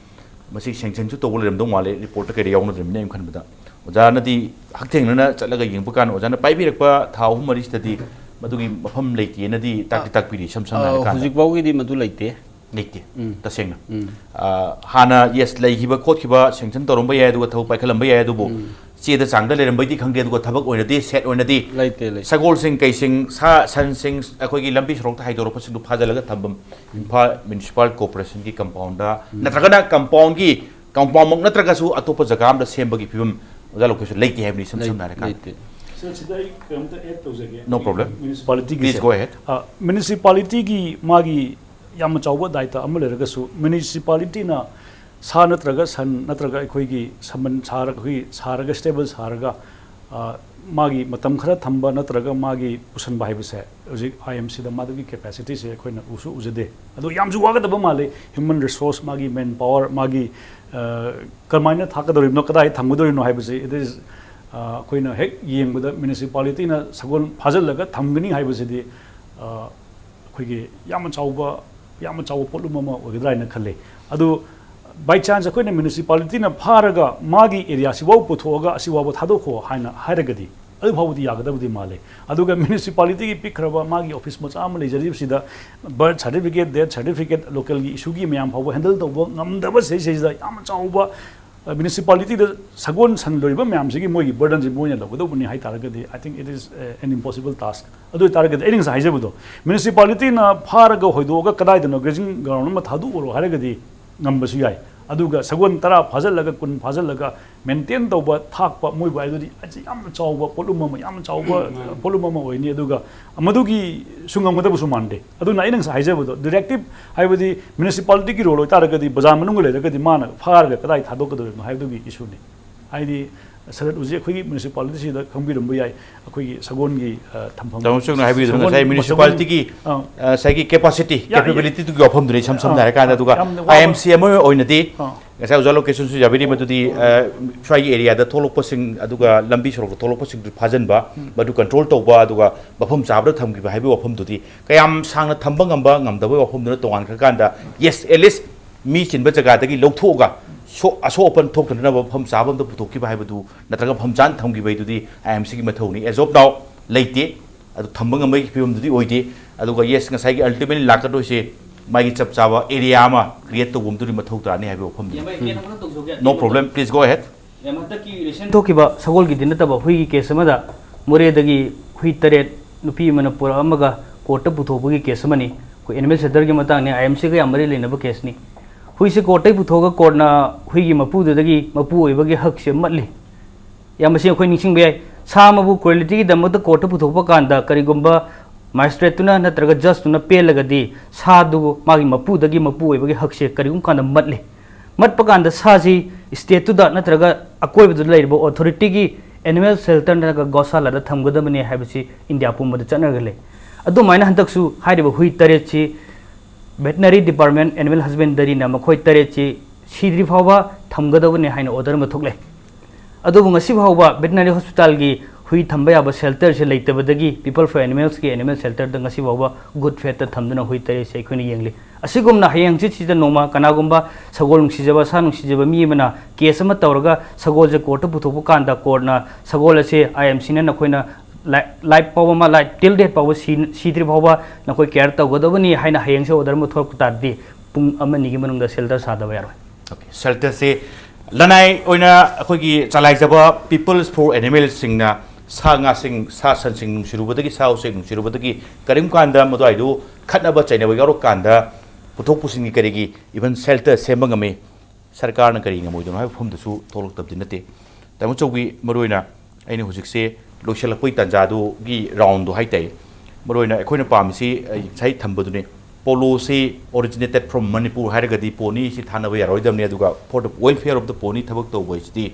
ꯃꯁꯤ ꯁꯦꯡꯁꯟꯁꯨ ꯇꯧꯕ ꯂꯩꯔꯝꯗꯧ ꯃꯥꯜꯂꯦ, ꯔꯤꯄꯣꯔꯠꯇ ꯀꯩꯗ ꯌꯥꯎꯅꯗ꯭ꯔꯕꯅꯤꯅ ꯑꯩꯅ ꯈꯟꯕꯗ꯫ ꯑꯣꯖꯥꯅꯗꯤ ꯍꯛꯊꯦꯡꯅꯅ ꯆꯠꯂꯒ ꯌꯦꯡꯕ ꯀꯥꯟꯗ ꯑꯣꯖꯥꯅ ꯄꯥꯏꯕꯤꯔꯛꯄ ꯊꯥ ꯑꯍꯨꯝ ꯃꯔꯤꯁꯤꯗꯗꯤ ꯃꯗꯨꯒꯤ ꯃꯐꯝ ꯂꯩꯇꯦꯅꯗꯤ ꯇꯥꯛꯇꯤ ꯇꯥꯛꯄꯤꯔꯤ, ꯏꯁꯝ ꯁꯝꯅ ꯑ, ꯍꯥꯏꯔꯀꯥꯟꯗ꯫ ꯍꯧꯖꯤꯛ ꯐꯥꯎꯒꯤꯗꯤ ꯃꯗꯨ ꯂꯩꯇꯦ꯫ ꯂꯩꯇꯦ꯫ ꯎꯝ꯫ ꯇꯁꯦꯡꯅ꯫ ꯎꯝ꯫ ꯑ, ꯍꯥꯟꯅ, yes, ꯂꯩꯈꯤꯕ ꯈꯣꯠꯈꯤꯕ, sanction ꯇꯧꯔꯝꯕ ꯌꯥꯏ, ꯑꯗꯨꯒ ꯊꯕꯛ ꯄꯥꯏꯈꯠꯂꯝꯕ ꯌꯥꯏ, ꯑꯗꯨꯕꯨ ꯎꯝ꯫ ꯆꯦꯗ ꯆꯥꯡꯗ ꯂꯩꯔꯝꯕꯩꯗꯤ ꯈꯪꯗꯦ, ꯑꯗꯨꯒ ꯊꯕꯛ ꯑꯣꯏꯅꯗꯤ, set ꯑꯣꯏꯅꯗꯤ ꯂꯩꯇꯦ, ꯂꯩꯇꯦ꯫ ꯁꯒꯣꯜꯁꯤꯡ, ꯀꯩꯁꯤꯡ, ꯁꯥ ꯁꯟꯁꯤꯡ, ꯑꯩꯈꯣꯏꯒꯤ ꯂꯝꯕꯤ ꯁꯣꯔꯣꯛꯇ ꯍꯥꯏꯗꯣꯔꯛꯄꯁꯤꯡꯗꯨ ꯐꯥꯖꯤꯜꯂꯒ ꯊꯝꯐꯝ ꯏꯝꯐꯥꯜ Municipal Corporationꯒꯤ compoundꯗ, ꯎꯝ꯫ ꯅꯠꯇ꯭ꯔꯒꯅ compoundꯒꯤ, compoundꯃꯛ ꯅꯠꯇ꯭ꯔꯒꯁꯨ ꯑꯇꯣꯞꯄ ꯖꯒꯥ ꯑꯃꯗ ꯁꯦꯝꯕꯒꯤ ꯐꯤꯕꯝ, ꯑꯣꯖꯥ ꯂꯣꯀꯦꯁꯟ, ꯂꯩꯇꯦ ꯍꯥꯏꯕꯅꯤ, ꯏꯁꯝ ꯂꯩ-, ꯁꯝꯅ ꯍꯥꯏꯔꯀꯥꯟꯗ꯫ ꯂꯩꯇꯦ꯫ ꯁꯥꯔ, ꯁꯤꯗ ꯑꯩ ꯀꯩꯅꯣꯝꯇ add ꯇꯧꯖꯒꯦ꯫ No problem. Municipalityꯒꯤꯁꯦ꯫ Please go ahead. ꯑ, municipalityꯒꯤ ꯃꯥꯒꯤ ꯌꯥꯝꯅ ꯆꯥꯎꯕ ꯗꯥꯏꯇ ꯑꯃ ꯂꯩꯔꯒꯁꯨ, municipalityꯅ ꯁꯥ ꯅꯠꯇ꯭ꯔꯒ ꯁꯟ ꯅꯠꯇ꯭ꯔꯒ ꯑꯩꯈꯣꯏꯒꯤ ꯁꯃꯟ ꯁꯥꯔꯒ, ꯑꯩꯈꯣꯏꯒꯤ ꯁꯥꯔꯒ, stable ꯁꯥꯔꯒ, ꯑ, ꯃꯥꯒꯤ ꯃꯇꯝ ꯈꯔ ꯊꯝꯕ ꯅꯠꯇ꯭ꯔꯒ ꯃꯥꯒꯤ ꯄꯨꯁꯟꯕ ꯍꯥꯏꯕꯁꯦ ꯍꯧꯖꯤꯛ IMCꯗ ꯃꯗꯨꯒꯤ capacityꯁꯦ ꯑꯩꯈꯣꯏꯅ ꯎꯁꯨ ꯎꯖꯗꯦ꯫ ꯑꯗꯣ ꯌꯥꯝꯁꯨ ꯋꯥꯒꯗꯕ ꯃꯥꯜꯂꯤ꯫ Human resource, ꯃꯥꯒꯤ man power, ꯃꯥꯒꯤ, ꯑ, ꯀꯔꯝꯍꯥꯏꯅ ꯊꯥꯛꯀꯗꯧꯔꯤꯕꯅꯣ, ꯀꯗꯥꯏ ꯊꯝꯒꯗꯧꯔꯤꯕꯅꯣ ꯍꯥꯏꯕꯁꯦ, it is, ꯑ, ꯑꯩꯈꯣꯏꯅ ꯍꯦꯛ ꯌꯦꯡꯕꯗ municipalityꯅ ꯁꯒꯣꯜ ꯐꯥꯖꯤꯜꯂꯒ ꯊꯝꯒꯅꯤ ꯍꯥꯏꯕꯁꯤꯗꯤ, ꯑ, ꯑꯩꯈꯣꯏꯒꯤ ꯌꯥꯝꯅ ꯆꯥꯎꯕ, ꯌꯥꯝꯅ ꯆꯥꯎꯕ ꯄꯣꯠꯂꯨꯝ ꯑꯃ ꯑꯣꯏꯒꯗ꯭ꯔꯥ ꯍꯥꯏꯅ ꯈꯜꯂꯤ꯫ ꯑꯗꯨ by chance ꯑꯩꯈꯣꯏꯅ municipalityꯅ ꯐꯥꯔꯒ ꯃꯥꯒꯤ areaꯁꯤꯐꯥꯎ ꯄꯨꯊꯣꯛꯑꯒ ꯑꯁꯤꯐꯥꯎꯕ ꯊꯥꯗꯣꯛꯈꯣ ꯍꯥꯏꯅ ꯍꯥꯏꯔꯒꯗꯤ, ꯑꯗꯨ ꯐꯥꯎꯕꯗꯤ ꯌꯥꯒꯗꯕꯗꯤ ꯃꯥꯜꯂꯦ꯫ ꯑꯗꯨꯒ municipalityꯒꯤ ꯄꯤꯛꯈ꯭ꯔꯕ ꯃꯥꯒꯤ office ꯃꯆꯥ ꯑꯃ ꯂꯩꯖꯔꯤꯕꯁꯤꯗ, birth certificate, death certificate, localꯒꯤ issueꯒꯤ ꯃꯌꯥꯝ ꯐꯥꯎꯕ handle ꯇꯧꯕ ꯉꯝꯗꯕ ꯁꯤꯗꯩꯁꯤꯗ ꯌꯥꯝꯅ ꯆꯥꯎꯕ ꯑ, municipalityꯗ ꯁꯒꯣꯜ ꯁꯟ ꯂꯣꯏꯕ ꯃꯌꯥꯝꯁꯤꯒꯤ ꯃꯣꯏꯒꯤ burdenꯁꯤ ꯃꯣꯏꯅ ꯂꯧꯒꯗꯧꯕꯅꯤ ꯍꯥꯏ ꯇꯥꯔꯒꯗꯤ, I think it is, uh, an impossible task꯫ ꯑꯗꯨ ꯑꯣꯏ ꯇꯥꯔꯒꯗꯤ ꯑꯩꯅ ꯉꯁꯥꯏ ꯍꯥꯏꯖꯕꯗꯣ, municipalityꯅ ꯐꯥꯔꯒ ꯍꯣꯏꯗꯣꯛꯑꯒ ꯀꯗꯥꯏꯗꯅꯣ grazing ground ꯑꯃ ꯊꯥꯗꯣꯛꯎꯔꯣ ꯍꯥꯏꯔꯒꯗꯤ ꯉꯝꯕꯁꯨ ꯌꯥꯏ꯫ ꯑꯗꯨꯒ ꯁꯒꯣꯜ ꯇꯔꯥ ꯐꯥꯖꯤꯜꯂꯒ, ꯀꯨꯟ ꯐꯥꯖꯤꯜꯂꯒ maintain ꯇꯧꯕ, ꯊꯥꯛꯄ, ꯃꯣꯏꯕꯨ ꯍꯥꯏꯕꯗꯤ ꯑꯁꯤ ꯌꯥꯝꯅ ꯆꯥꯎꯕ ꯄꯣꯠꯂꯨꯝ ꯑꯃ, ꯌꯥꯝꯅ ꯆꯥꯎꯕ, ꯎꯝ, ꯃꯥꯅꯤ꯫ ꯄꯣꯠꯂꯨꯝ ꯑꯃ ꯑꯣꯏꯅꯤ꯫ ꯑꯗꯨꯒ ꯃꯗꯨꯒꯤꯁꯨ ꯉꯝꯒꯗꯕꯁꯨ ꯃꯥꯟꯗꯦ꯫ ꯑꯗꯨꯅ ꯑꯩꯅ ꯉꯁꯥꯏ ꯍꯥꯏꯖꯕꯗꯣ, directive ꯍꯥꯏꯕꯗꯤ municipalityꯒꯤ role ꯑꯣꯏꯇꯥꯔꯒꯗꯤ, ꯕꯖꯥꯔ ꯃꯅꯨꯡꯗ ꯂꯩꯔꯒꯗꯤ ꯃꯥꯅ ꯐꯥꯔꯒ ꯀꯗꯥꯏ ꯊꯥꯗꯣꯛꯀꯗꯧꯔꯤꯕꯅꯣ ꯍꯥꯏꯕꯗꯨꯒꯤ issueꯅꯤ꯫ ꯍꯥꯏꯗꯤ, ꯁꯔꯠ ꯎꯖꯤ ꯑꯩꯈꯣꯏꯒꯤ municipalityꯁꯤꯗ ꯈꯪꯕꯤꯔꯝꯕ ꯌꯥꯏ, ꯑꯩꯈꯣꯏꯒꯤ ꯁꯒꯣꯜꯒꯤ, ꯑ, ꯊꯝꯐꯝ, ꯇꯥꯃꯣ ꯆꯨꯝꯅ ꯍꯥꯏꯕꯤꯗꯨꯅ ꯁꯒꯣꯜ, ꯉꯁꯥꯏ ꯁꯒꯣꯜ, municipalityꯒꯤ, ꯑ, ꯑ, ꯉꯁꯥꯏꯒꯤ capacity, ꯌꯥ, ꯌꯥ꯫ capabilityꯗꯨꯒꯤ ꯋꯥꯐꯝꯗꯨꯅꯤ, ꯏꯁꯝ ꯁꯝꯅ ꯑ, ꯍꯥꯏꯔꯀꯥꯟꯗ꯫ ꯑꯗꯨꯒ ꯌꯥꯝꯅ ꯋꯥꯕ꯫ IMC ꯑꯃ ꯑꯣꯏꯅꯗꯤ, ꯑ, ꯉꯁꯥꯏ ꯑꯣꯖꯥ ꯂꯣꯀꯦꯁꯟꯁꯨ ꯌꯥꯕꯤꯔꯤ, ꯃꯗꯨꯗꯤ, ꯑ, ꯁ꯭ꯋꯥꯏꯒꯤ areaꯗ ꯊꯣꯛꯂꯛꯄꯁꯤꯡ, ꯑꯗꯨꯒ ꯂꯝꯕꯤ ꯁꯣꯔꯣꯛꯇ ꯊꯣꯛꯂꯛꯄꯁꯤꯡꯗꯨ ꯐꯥꯖꯤꯟꯕ, ꯎꯝ꯫ ꯃꯗꯨ control ꯇꯧꯕ, ꯑꯗꯨꯒ ꯃꯐꯝ ꯆꯥꯕꯗ ꯊꯝꯈꯤꯕ ꯍꯥꯏꯕꯒꯤ ꯋꯥꯐꯝꯗꯨꯗꯤ ꯀꯌꯥꯝ ꯁꯥꯡꯅ ꯊꯝꯕ ꯉꯝꯕ ꯉꯝꯗꯕꯒꯤ ꯋꯥꯐꯝꯗꯨꯅ ꯇꯣꯉꯥꯟꯈ꯭ꯔꯀꯥꯟꯗ, yes, at least ꯃꯤ ꯆꯤꯟꯕ ꯖꯒꯥꯗꯒꯤ ꯂꯧꯊꯣꯛꯑꯒ ꯁꯣ-, ꯑꯁꯣꯛ ꯑꯄꯟ ꯊꯣꯛꯇꯅꯅꯕ ꯃꯐꯝ ꯆꯥꯕ ꯑꯝꯗ ꯄꯨꯊꯣꯛꯈꯤꯕ ꯍꯥꯏꯕꯗꯨ ꯅꯠꯇ꯭ꯔꯒ ꯃꯐꯝ ꯆꯥꯅ ꯊꯝꯈꯤꯕ ꯍꯥꯏꯗꯨꯗꯤ IMCꯒꯤ ꯃꯊꯧꯅꯤ꯫ As of now ꯂꯩꯇꯦ꯫ ꯑꯗꯨ ꯊꯝꯕ ꯉꯝꯕꯒꯤ ꯐꯤꯕꯝꯗꯨꯗꯤ ꯑꯣꯏꯗꯦ꯫ ꯑꯗꯨꯒ yes, ꯉꯁꯥꯏꯒꯤ ultimately ꯂꯥꯛꯀꯗꯣꯏꯁꯦ ꯃꯥꯒꯤ ꯆꯞ ꯆꯥꯕ area ꯑꯃ create ꯇꯧꯕ ꯑꯃꯗꯨꯗꯤ ꯃꯊꯧ ꯇꯥꯅꯤ ꯍꯥꯏꯕꯒꯤ ꯋꯥꯐꯝꯅꯤ꯫ ꯌꯥꯝꯕ, ꯑꯩ ꯀꯩꯅꯣꯝꯈꯛ ꯇꯧꯖꯍꯧꯒꯦ꯫ No problem, please go ahead. ꯌꯥꯝ ꯍꯟꯗꯛꯀꯤ recent ꯊꯣꯛꯈꯤꯕ ꯁꯒꯣꯜꯒꯤꯗꯤ ꯅꯠꯇꯕ ꯍꯨꯏꯒꯤ case ꯑꯃꯗ ꯃꯣꯔꯦꯗꯒꯤ ꯍꯨꯏ ꯇꯔꯦꯠ ꯅꯨꯄꯤ ꯑꯃꯅ ꯄꯨꯔꯛꯑꯝꯃꯒ courtꯇ ꯄꯨꯊꯣꯛꯄꯒꯤ case ꯑꯃꯅꯤ꯫ ꯑꯩꯈꯣꯏ animal shelterꯒꯤ ꯃꯇꯥꯡꯅꯤ, IMCꯒ ꯌꯥꯝ ꯃꯔꯤ ꯂꯩꯅꯕ caseꯅꯤ꯫ ꯍꯨꯏꯁꯦ courtꯇꯒꯤ ꯄꯨꯊꯣꯛꯑꯒ courtꯅ ꯍꯨꯏꯒꯤ ꯃꯄꯨꯗꯨꯗꯒꯤ ꯃꯄꯨ ꯑꯣꯏꯕꯒꯤ ꯍꯛꯁꯦ ꯃꯠꯂꯤ꯫ ꯌꯥꯝ ꯃꯁꯤ ꯑꯩꯈꯣꯏ ꯅꯤꯡꯁꯤꯡꯕ ꯌꯥꯏ꯫ ꯁꯥ ꯑꯃꯕꯨ crueltyꯒꯤꯗꯃꯛꯇ courtꯇ ꯄꯨꯊꯣꯛꯄ ꯀꯥꯟꯗ ꯀꯔꯤꯒꯨꯝꯕ magistrateꯇꯨꯅ ꯅꯠꯇ꯭ꯔꯒ judgeꯇꯨꯅ ꯄꯦꯜꯂꯒꯗꯤ ꯁꯥꯗꯨ ꯃꯥꯒꯤ ꯃꯄꯨꯗꯒꯤ ꯃꯄꯨ ꯑꯣꯏꯕꯒꯤ ꯍꯛꯁꯦ ꯀꯔꯤꯒꯨꯝꯕ ꯀꯥꯟꯗ ꯃꯠꯂꯤ꯫ ꯃꯠꯄ ꯀꯥꯟꯗ ꯁꯥꯁꯤ stateꯇꯨꯗ ꯅꯠꯇ꯭ꯔꯒ ꯑꯀꯣꯏꯕꯗ ꯂꯩꯔꯤꯕ authorityꯒꯤ animal shelter ꯅꯠꯇ꯭ꯔꯒ ꯒꯣꯁꯥꯂꯥꯗ ꯊꯝꯒꯗꯕꯅꯤ ꯍꯥꯏꯕꯁꯤ ꯏꯟꯗꯤꯌꯥ ꯄꯨꯝꯕꯗ ꯆꯠꯅꯔꯒ ꯂꯩ꯫ ꯑꯗꯨꯃꯥꯏꯅ ꯍꯟꯗꯛꯁꯨ ꯍꯥꯏꯔꯤꯕ ꯍꯨꯏ ꯇꯔꯦꯠꯁꯤ veterinary department, animal husbandryꯅ ꯃꯈꯣꯏ ꯇꯔꯦꯠꯁꯤ ꯁꯤꯗ꯭ꯔꯤ ꯐꯥꯎꯕ ꯊꯝꯒꯗꯕꯅꯤ ꯍꯥꯏꯅ order ꯑꯃ ꯊꯣꯛꯂꯦ꯫ ꯑꯗꯨꯕꯨ ꯉꯁꯤ ꯐꯥꯎꯕ veterinary hospitalꯒꯤ ꯍꯨꯏ ꯊꯝꯕ ꯌꯥꯕ shelterꯁꯦ ꯂꯩꯇꯕꯗꯒꯤ People for Animalsꯀꯤ animal shelterꯗ ꯉꯁꯤ ꯐꯥꯎꯕ good faithꯇ ꯊꯝꯗꯨꯅ ꯍꯨꯏ ꯇꯔꯦꯠꯁꯦ ꯑꯩꯈꯣꯏꯅ ꯌꯦꯡꯂꯤ꯫ ꯑꯁꯤꯒꯨꯝꯅ ꯍꯌꯦꯡ ꯍꯪꯆꯤꯠꯁꯤꯗ ꯅꯣꯡꯃ ꯀꯅꯥꯒꯨꯝꯕ ꯁꯒꯣꯜ ꯅꯨꯡꯁꯤꯖꯕ, ꯁꯥ ꯅꯨꯡꯁꯤꯖꯕ ꯃꯤ ꯑꯃꯅ case ꯑꯃ ꯇꯧꯔꯒ ꯁꯒꯣꯜꯁꯦ courtꯇ ꯄꯨꯊꯣꯛꯄ ꯀꯥꯟꯗ courtꯅ ꯁꯒꯣꯜ ꯑꯁꯦ IMCꯅ ꯅꯈꯣꯏꯅ li-, life ꯐꯥꯎꯕ ꯑꯃ, life till death ꯐꯥꯎꯕ ꯁꯤ-, ꯁꯤꯗ꯭ꯔꯤ ꯐꯥꯎꯕ ꯅꯈꯣꯏ care ꯇꯧꯒꯗꯕꯅꯤ ꯍꯥꯏꯅ ꯍꯌꯦꯡꯁꯦ order ꯑꯃ ꯊꯣꯛꯂꯛꯄ ꯇꯥꯔꯗꯤ ꯄꯨꯡ ꯑꯃ ꯑꯅꯤꯒꯤ ꯃꯅꯨꯡꯗ shelter ꯁꯥꯗꯕ ꯌꯥꯔꯣꯏ꯫ Okay, shelterꯁꯦ ꯂꯅꯥꯏ ꯑꯣꯏꯅ ꯑꯩꯈꯣꯏꯒꯤ ꯆꯂꯥꯏꯖꯕ People's for Animalꯁꯤꯡꯅ ꯁꯥ ꯉꯥꯁꯤꯡ, ꯁꯥ ꯁꯟꯁꯤꯡ ꯅꯨꯡꯁꯤꯔꯨꯕꯗꯒꯤ, ꯁꯥ ꯎꯆꯦꯛ ꯅꯨꯡꯁꯤꯔꯨꯕꯗꯒꯤ ꯀꯔꯤꯒꯨꯝ ꯀꯥꯟꯗ ꯃꯗꯨꯋꯥꯏꯗꯨ ꯈꯠꯅꯕ ꯆꯩꯅꯕ ꯌꯥꯎꯔꯛꯀꯥꯟꯗ ꯄꯨꯊꯣꯛ ꯄꯨꯁꯤꯟꯒꯤ ꯀꯔꯤꯒꯤ even shelter ꯁꯦꯝꯕ ꯉꯝꯃꯤ꯫ ꯁꯔꯀꯥꯔꯅ ꯀꯔꯤ ꯉꯝꯃꯣꯏꯗꯣꯏꯅꯣ ꯍꯥꯏꯕ ꯋꯥꯐꯝꯗꯨꯁꯨ ꯊꯣꯛꯂꯛꯇꯕꯗꯤ ꯅꯠꯇꯦ꯫ ꯇꯥꯃꯣ ꯆꯧꯕꯤ, ꯃꯔꯨꯑꯣꯏꯅ ꯑꯩꯅ ꯍꯧꯖꯤꯛꯁꯦ ꯂꯣꯏꯁꯤꯜꯂꯛꯄꯒꯤ ꯇꯥꯟꯖꯥꯗꯨꯒꯤ roundꯗꯣ ꯍꯥꯏꯇꯥꯏ, ꯃꯔꯨꯑꯣꯏꯅ ꯑꯩꯈꯣꯏꯅ ꯄꯥꯝꯃꯤꯁꯤ, ꯑꯩ ꯉꯁꯥꯏ ꯊꯝꯕꯗꯨꯅꯤ, poloꯁꯤ originated from Manipur ꯍꯥꯏꯔꯒꯗꯤ ponyꯁꯤ ꯊꯥꯅꯕ ꯌꯥꯔꯣꯏꯗꯕꯅꯤ꯫ ꯑꯗꯨꯒ for the welfare of the pony ꯊꯕꯛ ꯇꯧꯕ ꯍꯥꯏꯁꯤꯗꯤ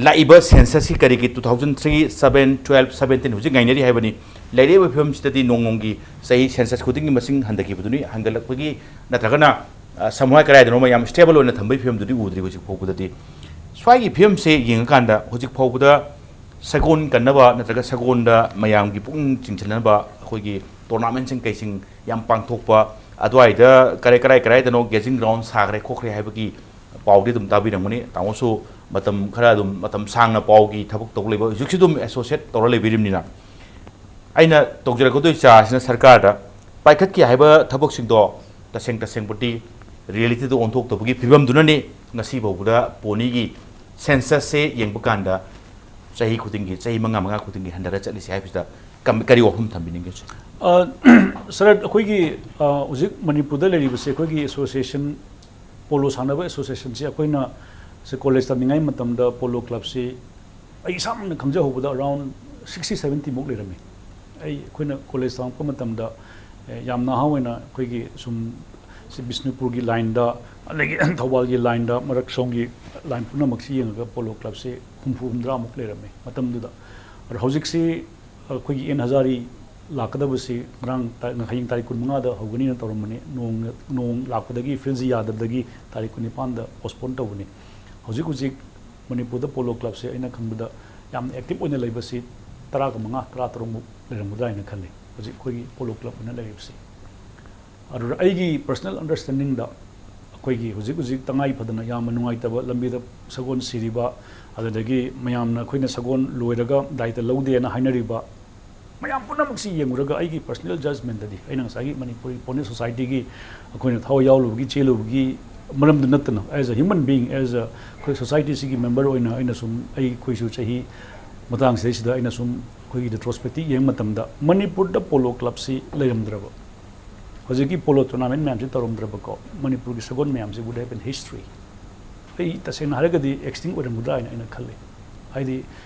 ꯂꯥꯛꯏꯕ censusꯀꯤ ꯀꯔꯤꯒꯤ two thousand three, seven, twelve, seventeen ꯍꯧꯖꯤꯛ ꯉꯥꯏꯅꯔꯤ ꯍꯥꯏꯕꯅꯤ꯫ ꯂꯩꯔꯛꯏꯕ ꯐꯤꯕꯝꯁꯤꯗꯗꯤ ꯅꯣꯡ ꯅꯣꯡꯒꯤ ꯆꯍꯤ census ꯈꯨꯗꯤꯡꯒꯤ ꯃꯁꯤꯡ ꯍꯟꯊꯈꯤꯕꯗꯨꯅꯤ, ꯍꯟꯒꯠꯂꯛꯄꯒꯤ ꯅꯠꯇ꯭ꯔꯒꯅ, ꯑ, ꯁꯃꯨꯍꯥꯏ ꯀꯗꯥꯏꯗꯅꯣꯃ ꯌꯥꯝ stable ꯑꯣꯏꯅ ꯊꯝꯕꯒꯤ ꯐꯤꯕꯝꯗꯨꯗꯤ ꯎꯗ꯭ꯔꯤ ꯍꯧꯖꯤꯛ ꯐꯥꯎꯕꯗꯗꯤ꯫ ꯁ꯭ꯋꯥꯏꯒꯤ ꯐꯤꯕꯝꯁꯦ ꯌꯦꯡꯉꯀꯥꯟꯗ ꯍꯧꯖꯤꯛ ꯐꯥꯎꯕꯗ ꯁꯒꯣꯜ ꯀꯟꯅꯕ ꯅꯠꯇ꯭ꯔꯒ ꯁꯒꯣꯜꯗ ꯃꯌꯥꯝꯒꯤ ꯄꯨꯛꯅꯤꯡ ꯆꯤꯡꯁꯤꯟꯅꯕ ꯑꯩꯈꯣꯏꯒꯤ tournamentꯁꯤꯡ ꯀꯩꯁꯤꯡ ꯌꯥꯝ ꯄꯥꯡꯊꯣꯛꯄ, ꯑꯗꯨꯋꯥꯏꯗ ꯀꯔꯥꯏ, ꯀꯔꯥꯏ, ꯀꯔꯥꯏꯗꯅꯣ grazing ground ꯁꯥꯈ꯭ꯔꯦ ꯈꯣꯠꯈ꯭ꯔꯦ ꯍꯥꯏꯕꯒꯤ ꯄꯥꯎꯗꯤ ꯑꯗꯨꯝ ꯇꯥꯕꯤꯔꯝꯒꯅꯤ꯫ ꯇꯥꯃꯣꯁꯨ ꯃꯇꯝ ꯈꯔ ꯑꯗꯨꯝ, ꯃꯇꯝ ꯁꯥꯡꯅ ꯄꯥꯎꯒꯤ ꯊꯕꯛ ꯇꯧ ꯂꯩꯕ, ꯍꯧꯖꯤꯛꯁꯨ ꯑꯗꯨꯝ associate ꯇꯧꯔ ꯂꯩꯕꯤꯔꯤꯕꯅꯤꯅ, ꯑꯩꯅ ꯇꯧꯖꯔꯛꯀꯗꯣꯏ ꯆꯥꯔꯖꯁꯤꯅ ꯁꯔꯀꯥꯔꯗ ꯄꯥꯏꯈꯠꯀꯦ ꯍꯥꯏꯕ ꯊꯕꯛꯁꯤꯡꯗꯣ ꯇꯁꯦꯡ ꯇꯁꯦꯡꯕꯗꯤ ꯔꯤꯌꯦꯂꯤꯇꯤꯗ ꯑꯣꯟꯊꯣꯛꯇꯕꯒꯤ ꯐꯤꯕꯝꯗꯨꯅꯅꯤ ꯉꯁꯤ ꯐꯥꯎꯕꯗ ꯄꯣꯅꯤꯒꯤ ꯁꯦꯟꯁꯁꯁꯦ ꯌꯦꯡꯕ ꯀꯥꯟꯗ ꯆꯍꯤ ꯈꯨꯗꯤꯡꯒꯤ, ꯆꯍꯤ ꯃꯉꯥ ꯃꯉꯥ ꯈꯨꯗꯤꯡꯒꯤ ꯍꯟꯊꯔ ꯆꯠꯂꯤꯁꯦ ꯍꯥꯏꯕꯁꯤꯗ ꯀꯝ-, ꯀꯔꯤ ꯋꯥꯐꯝ ꯊꯝꯕꯤꯅꯤꯡꯒꯦ, ꯁꯤꯔ? ꯑ, ꯁꯥꯔ, ꯑꯩꯈꯣꯏꯒꯤ, ꯑ, ꯍꯧꯖꯤꯛ ꯃꯅꯤꯄꯨꯔꯗ ꯂꯩꯔꯤꯕꯁꯦ ꯑꯩꯈꯣꯏꯒꯤ ꯑꯦꯁꯣꯁꯤꯌꯦꯁꯟ, ꯄꯣꯂꯣ ꯁꯥꯟꯅꯕ ꯑꯦꯁꯣꯁꯤꯌꯦꯁꯟꯁꯤ ꯑꯩꯈꯣꯏꯅ ꯁꯤ ꯀꯣꯂꯦꯖ ꯇꯝꯂꯤꯉꯩ ꯃꯇꯝꯗ ꯄꯣꯂꯣ ꯀ꯭ꯂꯕꯁꯤ ꯑꯩ ꯏꯁꯥꯃꯛꯅ ꯈꯪꯖꯍꯧꯕꯗ around sixty seventy ꯃꯨꯛ ꯂꯩꯔꯝꯃꯤ꯫ ꯑꯩ, ꯑꯩꯈꯣꯏꯅ ꯀꯣꯂꯦꯖ ꯇꯝꯃꯛꯄ ꯃꯇꯝꯗ, ꯑꯦ, ꯌꯥꯝ ꯅꯍꯥ ꯑꯣꯏꯅ ꯑꯩꯈꯣꯏꯒꯤ ꯁꯨꯝ ꯁꯤ ꯕꯤꯁꯅꯨꯄꯨꯔꯒꯤ ꯂꯥꯏꯟꯗ, ꯑꯗꯒꯤ ꯊꯧꯕꯥꯜꯒꯤ ꯂꯥꯏꯟꯗ, ꯃꯔꯛ ꯁꯣꯝꯒꯤ ꯂꯥꯏꯟ ꯄꯨꯝꯅꯃꯛꯁꯤ ꯌꯦꯡꯉꯒ ꯄꯣꯂꯣ ꯀ꯭ꯂꯕꯁꯤ ꯍꯨꯝꯐꯨ ꯍꯨꯝꯗ꯭ꯔꯥꯃꯨꯛ ꯂꯩꯔꯝꯃꯤ ꯃꯇꯝꯗꯨꯗ꯫ ꯑꯗꯣ ꯍꯧꯖꯤꯛꯁꯤ ꯑꯩꯈꯣꯏꯒꯤ ꯑꯦꯟ ꯍꯖꯥꯔꯤ ꯂꯥꯛꯀꯗꯕꯁꯤ ꯉꯔꯥꯡ ꯇꯥ-, ꯍꯌꯦꯡ ꯇꯥꯔꯤꯛ ꯀꯨꯟꯃꯉꯥꯗ ꯍꯧꯒꯅꯤꯅ ꯇꯧꯔꯝꯕꯅꯤ꯫ ꯅꯣꯡ, ꯅꯣꯡ ꯂꯥꯛꯄꯗꯒꯤ ꯐꯤꯜꯁꯤ ꯌꯥꯗꯕꯗꯒꯤ ꯇꯥꯔꯤꯛ ꯀꯨꯟꯅꯤꯄꯥꯟꯗ ꯄꯣꯁꯄꯣꯟ ꯇꯧꯕꯅꯤ꯫ ꯍꯧꯖꯤꯛ ꯍꯧꯖꯤꯛ ꯃꯅꯤꯄꯨꯔꯗ ꯄꯣꯂꯣ ꯀ꯭ꯂꯕꯁꯦ ꯑꯩꯅ ꯈꯪꯕꯗ ꯌꯥꯝꯅ ꯑꯦꯛꯇꯤꯚ ꯑꯣꯏꯅ ꯂꯩꯕꯁꯤ ꯇꯔꯥꯒ ꯃꯉꯥ, ꯇꯔꯥ ꯇꯔꯨꯛꯃꯨꯛ ꯂꯩꯔꯝꯒꯗ꯭ꯔꯥ ꯍꯥꯏꯅ ꯈꯜꯂꯤ, ꯍꯧꯖꯤꯛ ꯑꯩꯈꯣꯏꯒꯤ ꯄꯣꯂꯣ ꯀ꯭ꯂꯕ ꯑꯣꯏꯅ ꯂꯩꯔꯤꯕꯁꯤ꯫ ꯑꯗꯨꯗ ꯑꯩꯒꯤ ꯄꯔꯁꯅꯦꯜ ꯑꯟꯗꯔꯁ꯭ꯇꯦꯟꯗꯤꯡꯗ ꯑꯩꯈꯣꯏꯒꯤ ꯍꯧꯖꯤꯛ ꯍꯧꯖꯤꯛ ꯇꯉꯥꯏ ꯐꯗꯅ ꯌꯥꯝꯅ ꯅꯨꯡꯉꯥꯏꯇꯕ ꯂꯝꯕꯤꯗ ꯁꯒꯣꯜ ꯁꯤꯔꯤꯕ, ꯑꯗꯨꯗꯒꯤ ꯃꯌꯥꯝꯅ ꯑꯩꯈꯣꯏꯅ ꯁꯒꯣꯜ ꯂꯣꯏꯔꯒ ꯗꯥꯏꯇ ꯂꯧꯗꯦꯅ ꯍꯥꯏꯅꯔꯤꯕ ꯃꯌꯥꯝ ꯄꯨꯝꯅꯃꯛꯁꯤ ꯌꯦꯡꯉꯨꯔꯒ ꯑꯩꯒꯤ ꯄꯔꯁꯅꯦꯜ ꯖꯖꯃꯦꯟꯇꯗꯤ ꯑꯩꯅ ꯉꯁꯥꯏꯒꯤ ꯃꯅꯤꯄꯨꯔꯤ ꯄꯣꯅꯤ ꯁꯣꯁꯥꯏꯇꯤꯒꯤ ꯑꯩꯈꯣꯏꯅ ꯊꯋꯥꯏ ꯌꯥꯎꯔꯨꯕꯒꯤ, ꯆꯦꯜꯂꯨꯕꯒꯤ ꯃꯔꯝꯗꯨ ꯅꯠꯇꯅ, as a human being, as a ꯑꯩꯈꯣꯏ ꯁꯣꯁꯥꯏꯇꯤꯁꯤꯒꯤ ꯃꯦꯝꯕꯔ ꯑꯣꯏꯅ ꯑꯩꯅ ꯁꯨꯝ ꯑꯩꯈꯣꯏꯁꯨ ꯆꯍꯤ ꯃꯇꯥꯡꯁꯤꯗꯩꯁꯤꯗ ꯑꯩꯅ ꯁꯨꯝ ꯑꯩꯈꯣꯏꯒꯤ ꯔꯤꯇ꯭ꯔꯣꯁꯄꯦꯛꯇꯤꯞ ꯌꯦꯡꯕ ꯃꯇꯝꯗ ꯃꯅꯤꯄꯨꯔꯗ ꯄꯣꯂꯣ ꯀ꯭ꯂꯕꯁꯤ ꯂꯩꯔꯝꯗ꯭ꯔꯕ, ꯍꯧꯖꯤꯛꯀꯤ ꯄꯣꯂꯣ ꯇꯣꯔꯅꯥꯃꯦꯟ ꯃꯌꯥꯝꯁꯤ ꯇꯧꯔꯝꯗ꯭ꯔꯕꯀꯣ, ꯃꯅꯤꯄꯨꯔꯒꯤ ꯁꯒꯣꯜ ꯃꯌꯥꯝꯁꯤ would have been history꯫ ꯑꯩ ꯇꯁꯦꯡꯅ ꯍꯥꯏꯔꯒꯗꯤ ꯑꯦꯛꯁꯇꯤꯡ ꯑꯣꯏꯔꯝꯒꯗ꯭ꯔꯥ ꯍꯥꯏꯅ ꯑꯩꯅ ꯈꯜꯂꯤ꯫ ꯍꯥꯏꯗꯤ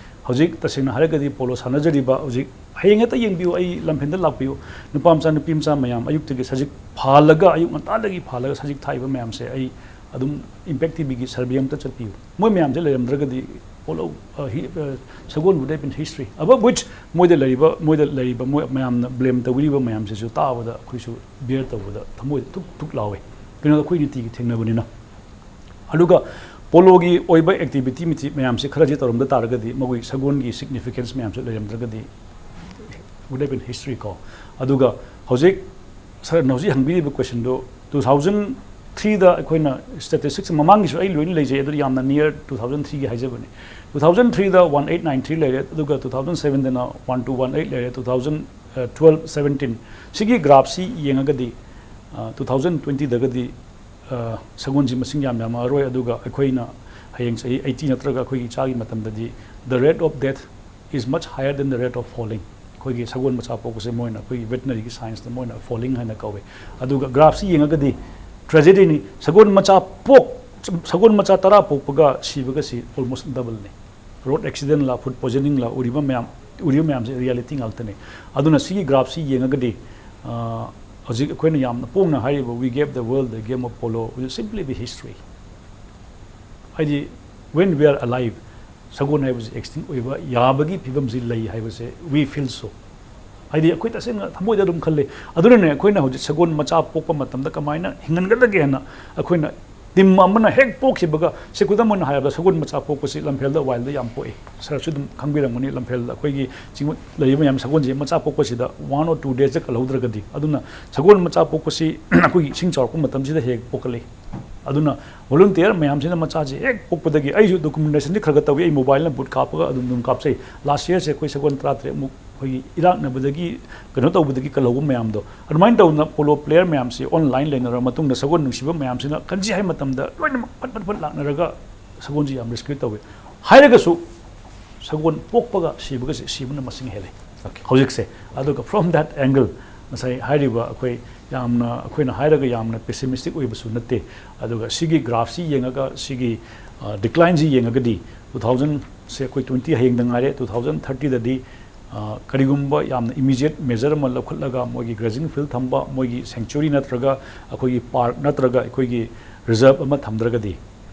ꯍꯧꯖꯤꯛ ꯇꯁꯦꯡꯅ ꯍꯥꯏꯔꯒꯗꯤ ꯄꯣꯂꯣ ꯁꯥꯟꯅꯖꯔꯤꯕ ꯍꯧꯖꯤꯛ ꯍꯌꯦꯡ ꯍꯦꯛꯇ ꯌꯦꯡꯕꯤꯌꯨ, ꯑꯩ ꯂꯝꯐꯦꯟꯗ ꯂꯥꯛꯄꯤꯌꯨ, ꯅꯨꯄꯥ ꯃꯆꯥ ꯅꯨꯄꯤ ꯃꯆꯥ ꯃꯌꯥꯝ ꯑꯌꯨꯛꯇꯒꯤ ꯁꯖꯤꯛ ꯐꯥꯜꯂꯒ, ꯑꯌꯨꯛ ꯉꯟꯇꯥꯗꯒꯤ ꯐꯥꯜꯂꯒ ꯁꯖꯤꯛ ꯊꯥꯛꯏꯕ ꯃꯌꯥꯝꯁꯦ ꯑꯩ ꯑꯗꯨꯝ ꯏꯝꯄꯦꯛ ꯇꯤꯚꯤꯒꯤ ꯁꯔꯚꯦ ꯑꯝꯇ ꯆꯠꯄꯤꯌꯨ꯫ ꯃꯣꯏ ꯃꯌꯥꯝꯁꯦ ꯂꯩꯔꯝꯗ꯭ꯔꯒꯗꯤ ꯄꯣꯂꯣ, ꯑ, ꯍꯤ-, ꯑ, ꯁꯒꯣꯜ would have been history, above which ꯃꯣꯏꯗ ꯂꯩꯔꯤꯕ, ꯃꯣꯏꯗ ꯂꯩꯔꯤꯕ ꯃꯣꯏ ꯃꯌꯥꯝꯅ ꯕ꯭ꯂꯦꯝ ꯇꯧꯕꯤꯔꯤꯕ ꯃꯌꯥꯝꯁꯤꯁꯨ ꯇꯥꯕꯗ ꯑꯩꯈꯣꯏꯁꯨ ꯕꯤꯌꯔ ꯇꯧꯕꯗ ꯊꯃꯣꯏꯗ ꯊꯨꯛ ꯊꯨꯛ ꯂꯥꯎꯋꯦ꯫ ꯀꯩꯅꯣꯗ ꯑꯩꯈꯣꯏ ꯅꯤꯇꯤꯒꯤ ꯊꯦꯡꯅꯕꯅꯤꯅ꯫ ꯑꯗꯨꯒ ꯄꯣꯂꯣꯒꯤ ꯑꯣꯏꯕ ꯑꯦꯛꯇꯤꯚꯤꯇꯤ ꯃꯌꯥꯝꯁꯦ ꯈꯔꯁꯦ ꯇꯧꯔꯝꯗ ꯇꯥꯔꯒꯗꯤ ꯃꯈꯣꯏ ꯁꯒꯣꯜꯒꯤ ꯁꯤꯒꯅꯤꯐꯤꯀꯦꯟꯁ ꯃꯌꯥꯝꯁꯦ ꯂꯩꯔꯝꯗ꯭ꯔꯒꯗꯤ would have been history ꯀꯣ꯫ ꯑꯗꯨꯒ ꯍꯧꯖꯤꯛ ꯁꯥꯔꯅ ꯍꯧꯖꯤꯛ ꯍꯪꯕꯤꯔꯤꯕ ꯀꯣꯏꯁꯟꯗꯣ, ꯇꯨ ꯊꯥꯎꯖꯟ ꯊ꯭ꯔꯤꯗ ꯑꯩꯈꯣꯏꯅ ꯁ꯭ꯇꯦꯇꯤꯁꯇꯤꯛꯁ ꯃꯃꯥꯡꯒꯤꯁꯨ ꯑꯩ ꯂꯣꯏꯅ ꯂꯩꯖꯩ, ꯑꯗꯨ ꯌꯥꯝꯅ ꯅꯤꯌꯔ ꯇꯨ ꯊꯥꯎꯖꯟ ꯊ꯭ꯔꯤꯒꯤ ꯍꯥꯏꯖꯕꯅꯤ. ꯇꯨ ꯊꯥꯎꯖꯟ ꯊ꯭ꯔꯤꯗ ꯋꯥꯟ ꯑꯩꯠ ꯅꯥꯏꯟ ꯊ꯭ꯔꯤ ꯂꯩꯔꯦ, ꯑꯗꯨꯒ ꯇꯨ ꯊꯥꯎꯖꯟ ꯁꯕꯦꯟꯗꯅ ꯋꯥꯟ ꯇꯨ ꯋꯥꯟ ꯑꯩꯠ ꯂꯩꯔꯦ, ꯇꯨ ꯊꯥꯎꯖꯟ ꯇꯨꯋꯦꯜꯞ ꯁꯕꯦꯟꯇꯤꯟ ꯁꯤꯒꯤ ꯒ꯭ꯔꯥꯐꯁꯤ ꯌꯦꯡꯉꯒꯗꯤ, ꯇꯨ ꯊꯥꯎꯖꯟ ꯇ꯭ꯋꯦꯟꯇꯤꯗꯒꯗꯤ ꯁꯒꯣꯜꯁꯤ ꯃꯁꯤꯡ ꯌꯥꯝ ꯌꯥꯝꯃꯛꯑꯔꯣꯏ. ꯑꯗꯨꯒ ꯑꯩꯈꯣꯏꯅ ꯍꯌꯦꯡ ꯆꯍꯤ ꯑꯩꯠꯇꯤ ꯅꯠꯇ꯭ꯔꯒ ꯑꯩꯈꯣꯏꯒꯤ ꯏꯆꯥꯒꯤ ꯃꯇꯝꯗꯗꯤ, the rate of death is much higher than the rate of falling. ꯑꯩꯈꯣꯏꯒꯤ ꯁꯒꯣꯜ ꯃꯆꯥ ꯄꯣꯛꯄꯁꯦ ꯃꯣꯏꯅ, ꯑꯩꯈꯣꯏꯒꯤ ꯚꯦꯇꯅꯔꯤꯒꯤ ꯁꯥꯏꯟꯁꯇ ꯃꯣꯏꯅ falling ꯍꯥꯏꯅ ꯀꯧꯋꯦ. ꯑꯗꯨꯒ ꯒ꯭ꯔꯥꯐꯁꯤ ꯌꯦꯡꯉꯒꯗꯤ ꯇ꯭ꯔꯦꯖꯦꯗꯤꯅꯤ. ꯁꯒꯣꯜ ꯃꯆꯥ ꯄꯣꯛ ꯁꯒꯣꯜ ꯃꯆꯥ ꯇꯔꯥ ꯄꯣꯛꯄꯒ ꯁꯤꯕꯒꯁꯤ ꯑꯣꯜꯃꯣꯁ ꯗꯕꯜꯅꯤ. ꯔꯣꯗ ꯑꯦꯛꯁꯤꯗꯦꯟꯂ, ꯐꯨꯗ ꯄꯣꯏꯖꯅꯤꯡꯂ, ꯎꯔꯤꯕ ꯃꯌꯥꯝ ꯎꯔꯤꯕ ꯃꯌꯥꯝꯁꯦ ꯔꯤꯌꯦꯂꯤꯇꯤ ꯉꯥꯛꯇꯅꯤ. ꯑꯗꯨꯅ ꯁꯤꯒꯤ ꯒ꯭ꯔꯥꯐꯁꯤ ꯌꯦꯡꯉꯒꯗꯤ, ꯑ, ꯍꯧꯖꯤꯛ ꯑꯩꯈꯣꯏꯅ ꯌꯥꯝꯅ ꯄꯣꯡꯅ ꯍꯥꯏꯔꯤꯕ "We gave the world the game of polo" will simply be history. ꯍꯥꯏꯗꯤ, when we are alive, ꯁꯒꯣꯜ ꯍꯥꯏꯕꯁꯤ ꯑꯦꯛꯁꯇꯤꯡ ꯑꯣꯏꯕ ꯌꯥꯕꯒꯤ ꯐꯤꯕꯝꯁꯤ ꯂꯩ ꯍꯥꯏꯕꯁꯦ we feel so. ꯍꯥꯏꯗꯤ, ꯑꯩꯈꯣꯏ ꯇꯁꯦꯡꯅ ꯊꯃꯣꯏꯗ ꯑꯗꯨꯝ ꯈꯜꯂꯤ. ꯑꯗꯨꯅꯅꯦ ꯑꯩꯈꯣꯏꯅ ꯍꯧꯖꯤꯛ ꯁꯒꯣꯜ ꯃꯆꯥ ꯄꯣꯛꯄ ꯃꯇꯝꯗ ꯀꯃꯥꯏꯅ ꯍꯤꯡꯍꯟꯒꯗꯒꯦꯅ ꯑꯩꯈꯣꯏꯅ ꯇꯤꯝ ꯑꯃꯅ ꯍꯦꯛ ꯄꯣꯛꯈꯤꯕꯒ, ꯁꯦ, ꯈꯨꯗꯝ ꯑꯣꯏꯅ ꯍꯥꯏꯔꯕꯗ, ꯁꯒꯣꯜ ꯃꯆꯥ ꯄꯣꯛꯄꯁꯤ ꯂꯝꯐꯦꯜꯗ, ꯋꯥꯏꯜꯗ ꯌꯥꯝ ꯄꯣꯛꯏ. ꯁꯥꯔꯁꯨ ꯑꯗꯨꯝ ꯈꯪꯕꯤꯔꯝꯒꯅꯤ, ꯂꯝꯐꯦꯜꯗ ꯑꯩꯈꯣꯏꯒꯤ ꯆꯤꯡ ꯂꯩꯔꯤꯕ ꯃꯌꯥꯝ ꯁꯒꯣꯜꯁꯦ ꯃꯆꯥ ꯄꯣꯛꯄꯁꯤꯗ one or two daysꯗ ꯀꯜꯍꯧꯗ꯭ꯔꯒꯗꯤ. ꯑꯗꯨꯅ ꯁꯒꯣꯜ ꯃꯆꯥ ꯄꯣꯛꯄꯁꯤ ꯑꯩꯈꯣꯏꯒꯤ ꯏꯁꯤꯡ ꯆꯥꯎꯔꯛꯄ ꯃꯇꯝꯁꯤꯗ ꯍꯦꯛ ꯄꯣꯛꯀꯜꯂꯤ. ꯑꯗꯨꯅ ꯚꯣꯂꯨꯟꯇꯤꯌꯔ ꯃꯌꯥꯝꯁꯤꯅ ꯃꯆꯥꯁꯦ ꯍꯦꯛ ꯄꯣꯛꯄꯗꯒꯤ, ꯑꯩꯁꯨ ꯗꯣꯀꯨꯃꯦꯟꯇꯦꯁꯟꯗꯤ ꯈꯔ ꯈꯔ ꯇꯧꯏ, ꯑꯩ ꯃꯣꯕꯥꯏꯜꯅ ꯕꯨꯠ ꯀꯥꯞꯄꯒ ꯑꯗꯨꯝ ꯑꯗꯨꯝ ꯀꯥꯞꯆꯩ. ꯂꯥꯁ ꯌꯔꯁꯦ ꯑꯩꯈꯣꯏ ꯁꯒꯣꯜ ꯇꯔꯥꯇꯔꯦꯠꯃꯨꯛ ꯑꯩꯈꯣꯏꯒꯤ ꯏꯔꯥꯛꯅꯕꯗꯒꯤ, ꯀꯩꯅꯣ ꯇꯧꯕꯗꯒꯤ ꯀꯜꯍꯧꯕ ꯃꯌꯥꯝꯗꯣ, ꯑꯗꯨꯃꯥꯏꯅ ꯇꯧꯗꯅ ꯄꯣꯂꯣ ꯄ꯭ꯂꯦꯌꯔ ꯃꯌꯥꯝꯁꯤ ꯑꯣꯟꯂꯥꯏꯟ ꯂꯩꯅꯔꯕ ꯃꯇꯨꯡꯗ ꯁꯒꯣꯜ ꯅꯨꯡꯁꯤꯕ ꯃꯌꯥꯝꯁꯤꯅ ꯀꯟꯁꯤ ꯍꯥꯏ ꯃꯇꯝꯗ ꯂꯣꯏꯅꯃꯛ ꯐꯠ ꯐꯠ ꯐꯠ ꯂꯥꯛꯅꯔꯒ ꯁꯒꯣꯜꯁꯤ ꯌꯥꯝ ꯔꯦꯁꯀ꯭ꯌꯨ ꯇꯧꯋꯤ. ꯍꯥꯏꯔꯒꯁꯨ ꯁꯒꯣꯜ ꯄꯣꯛꯄꯒ ꯁꯤꯕꯒꯁꯦ, ꯁꯤꯕꯅ ꯃꯁꯤꯡ ꯍꯦꯜꯂꯦ. Okay. ꯍꯧꯖꯤꯛꯁꯦ. ꯑꯗꯨꯒ from that angle, ꯉꯁꯥꯏ ꯍꯥꯏꯔꯤꯕ, ꯑꯩꯈꯣꯏ ꯌꯥꯝꯅ, ꯑꯩꯈꯣꯏꯅ ꯍꯥꯏꯔꯒ ꯌꯥꯝꯅ ꯄꯦꯁꯤꯃꯤꯁꯇꯤꯛ ꯑꯣꯏꯕꯁꯨ ꯅꯠꯇꯦ. ꯑꯗꯨꯒ ꯁꯤꯒꯤ ꯒ꯭ꯔꯥꯐꯁꯤ ꯌꯦꯡꯉꯒ, ꯁꯤꯒꯤ, ꯑ, ꯗꯤꯀ꯭ꯂꯥꯏꯟꯁꯤ ꯌꯦꯡꯉꯒꯗꯤ, ꯇꯨ ꯊꯥꯎꯖꯟꯁꯦ ꯑꯩꯈꯣꯏ ꯇ꯭ꯋꯦꯟꯇꯤ ꯍꯌꯦꯡꯗ ꯉꯥꯏꯔꯦ, ꯇꯨ ꯊꯥꯎꯖꯟ ꯊꯥꯔꯇꯤꯗꯗꯤ, ꯑ, ꯀꯔꯤꯒꯨꯝꯕ ꯌꯥꯝꯅ ꯏꯃꯤꯗꯤꯌꯦꯠ ꯃꯦꯖꯔ ꯑꯃ ꯂꯧꯈꯠꯂꯒ, ꯃꯣꯏꯒꯤ ꯒ꯭ꯔꯦꯖꯤꯡ ꯐꯤꯜ ꯊꯝꯕ, ꯃꯣꯏꯒꯤ ꯁꯦꯡꯆꯨꯔꯤ ꯅꯠꯇ꯭ꯔꯒ ꯑꯩꯈꯣꯏꯒꯤ ꯄꯥꯔꯛ ꯅꯠꯇ꯭ꯔꯒ ꯑꯩꯈꯣꯏꯒꯤ ꯔꯤꯖꯔꯕ ꯑꯃ ꯊꯝꯗ꯭ꯔꯒꯗꯤ,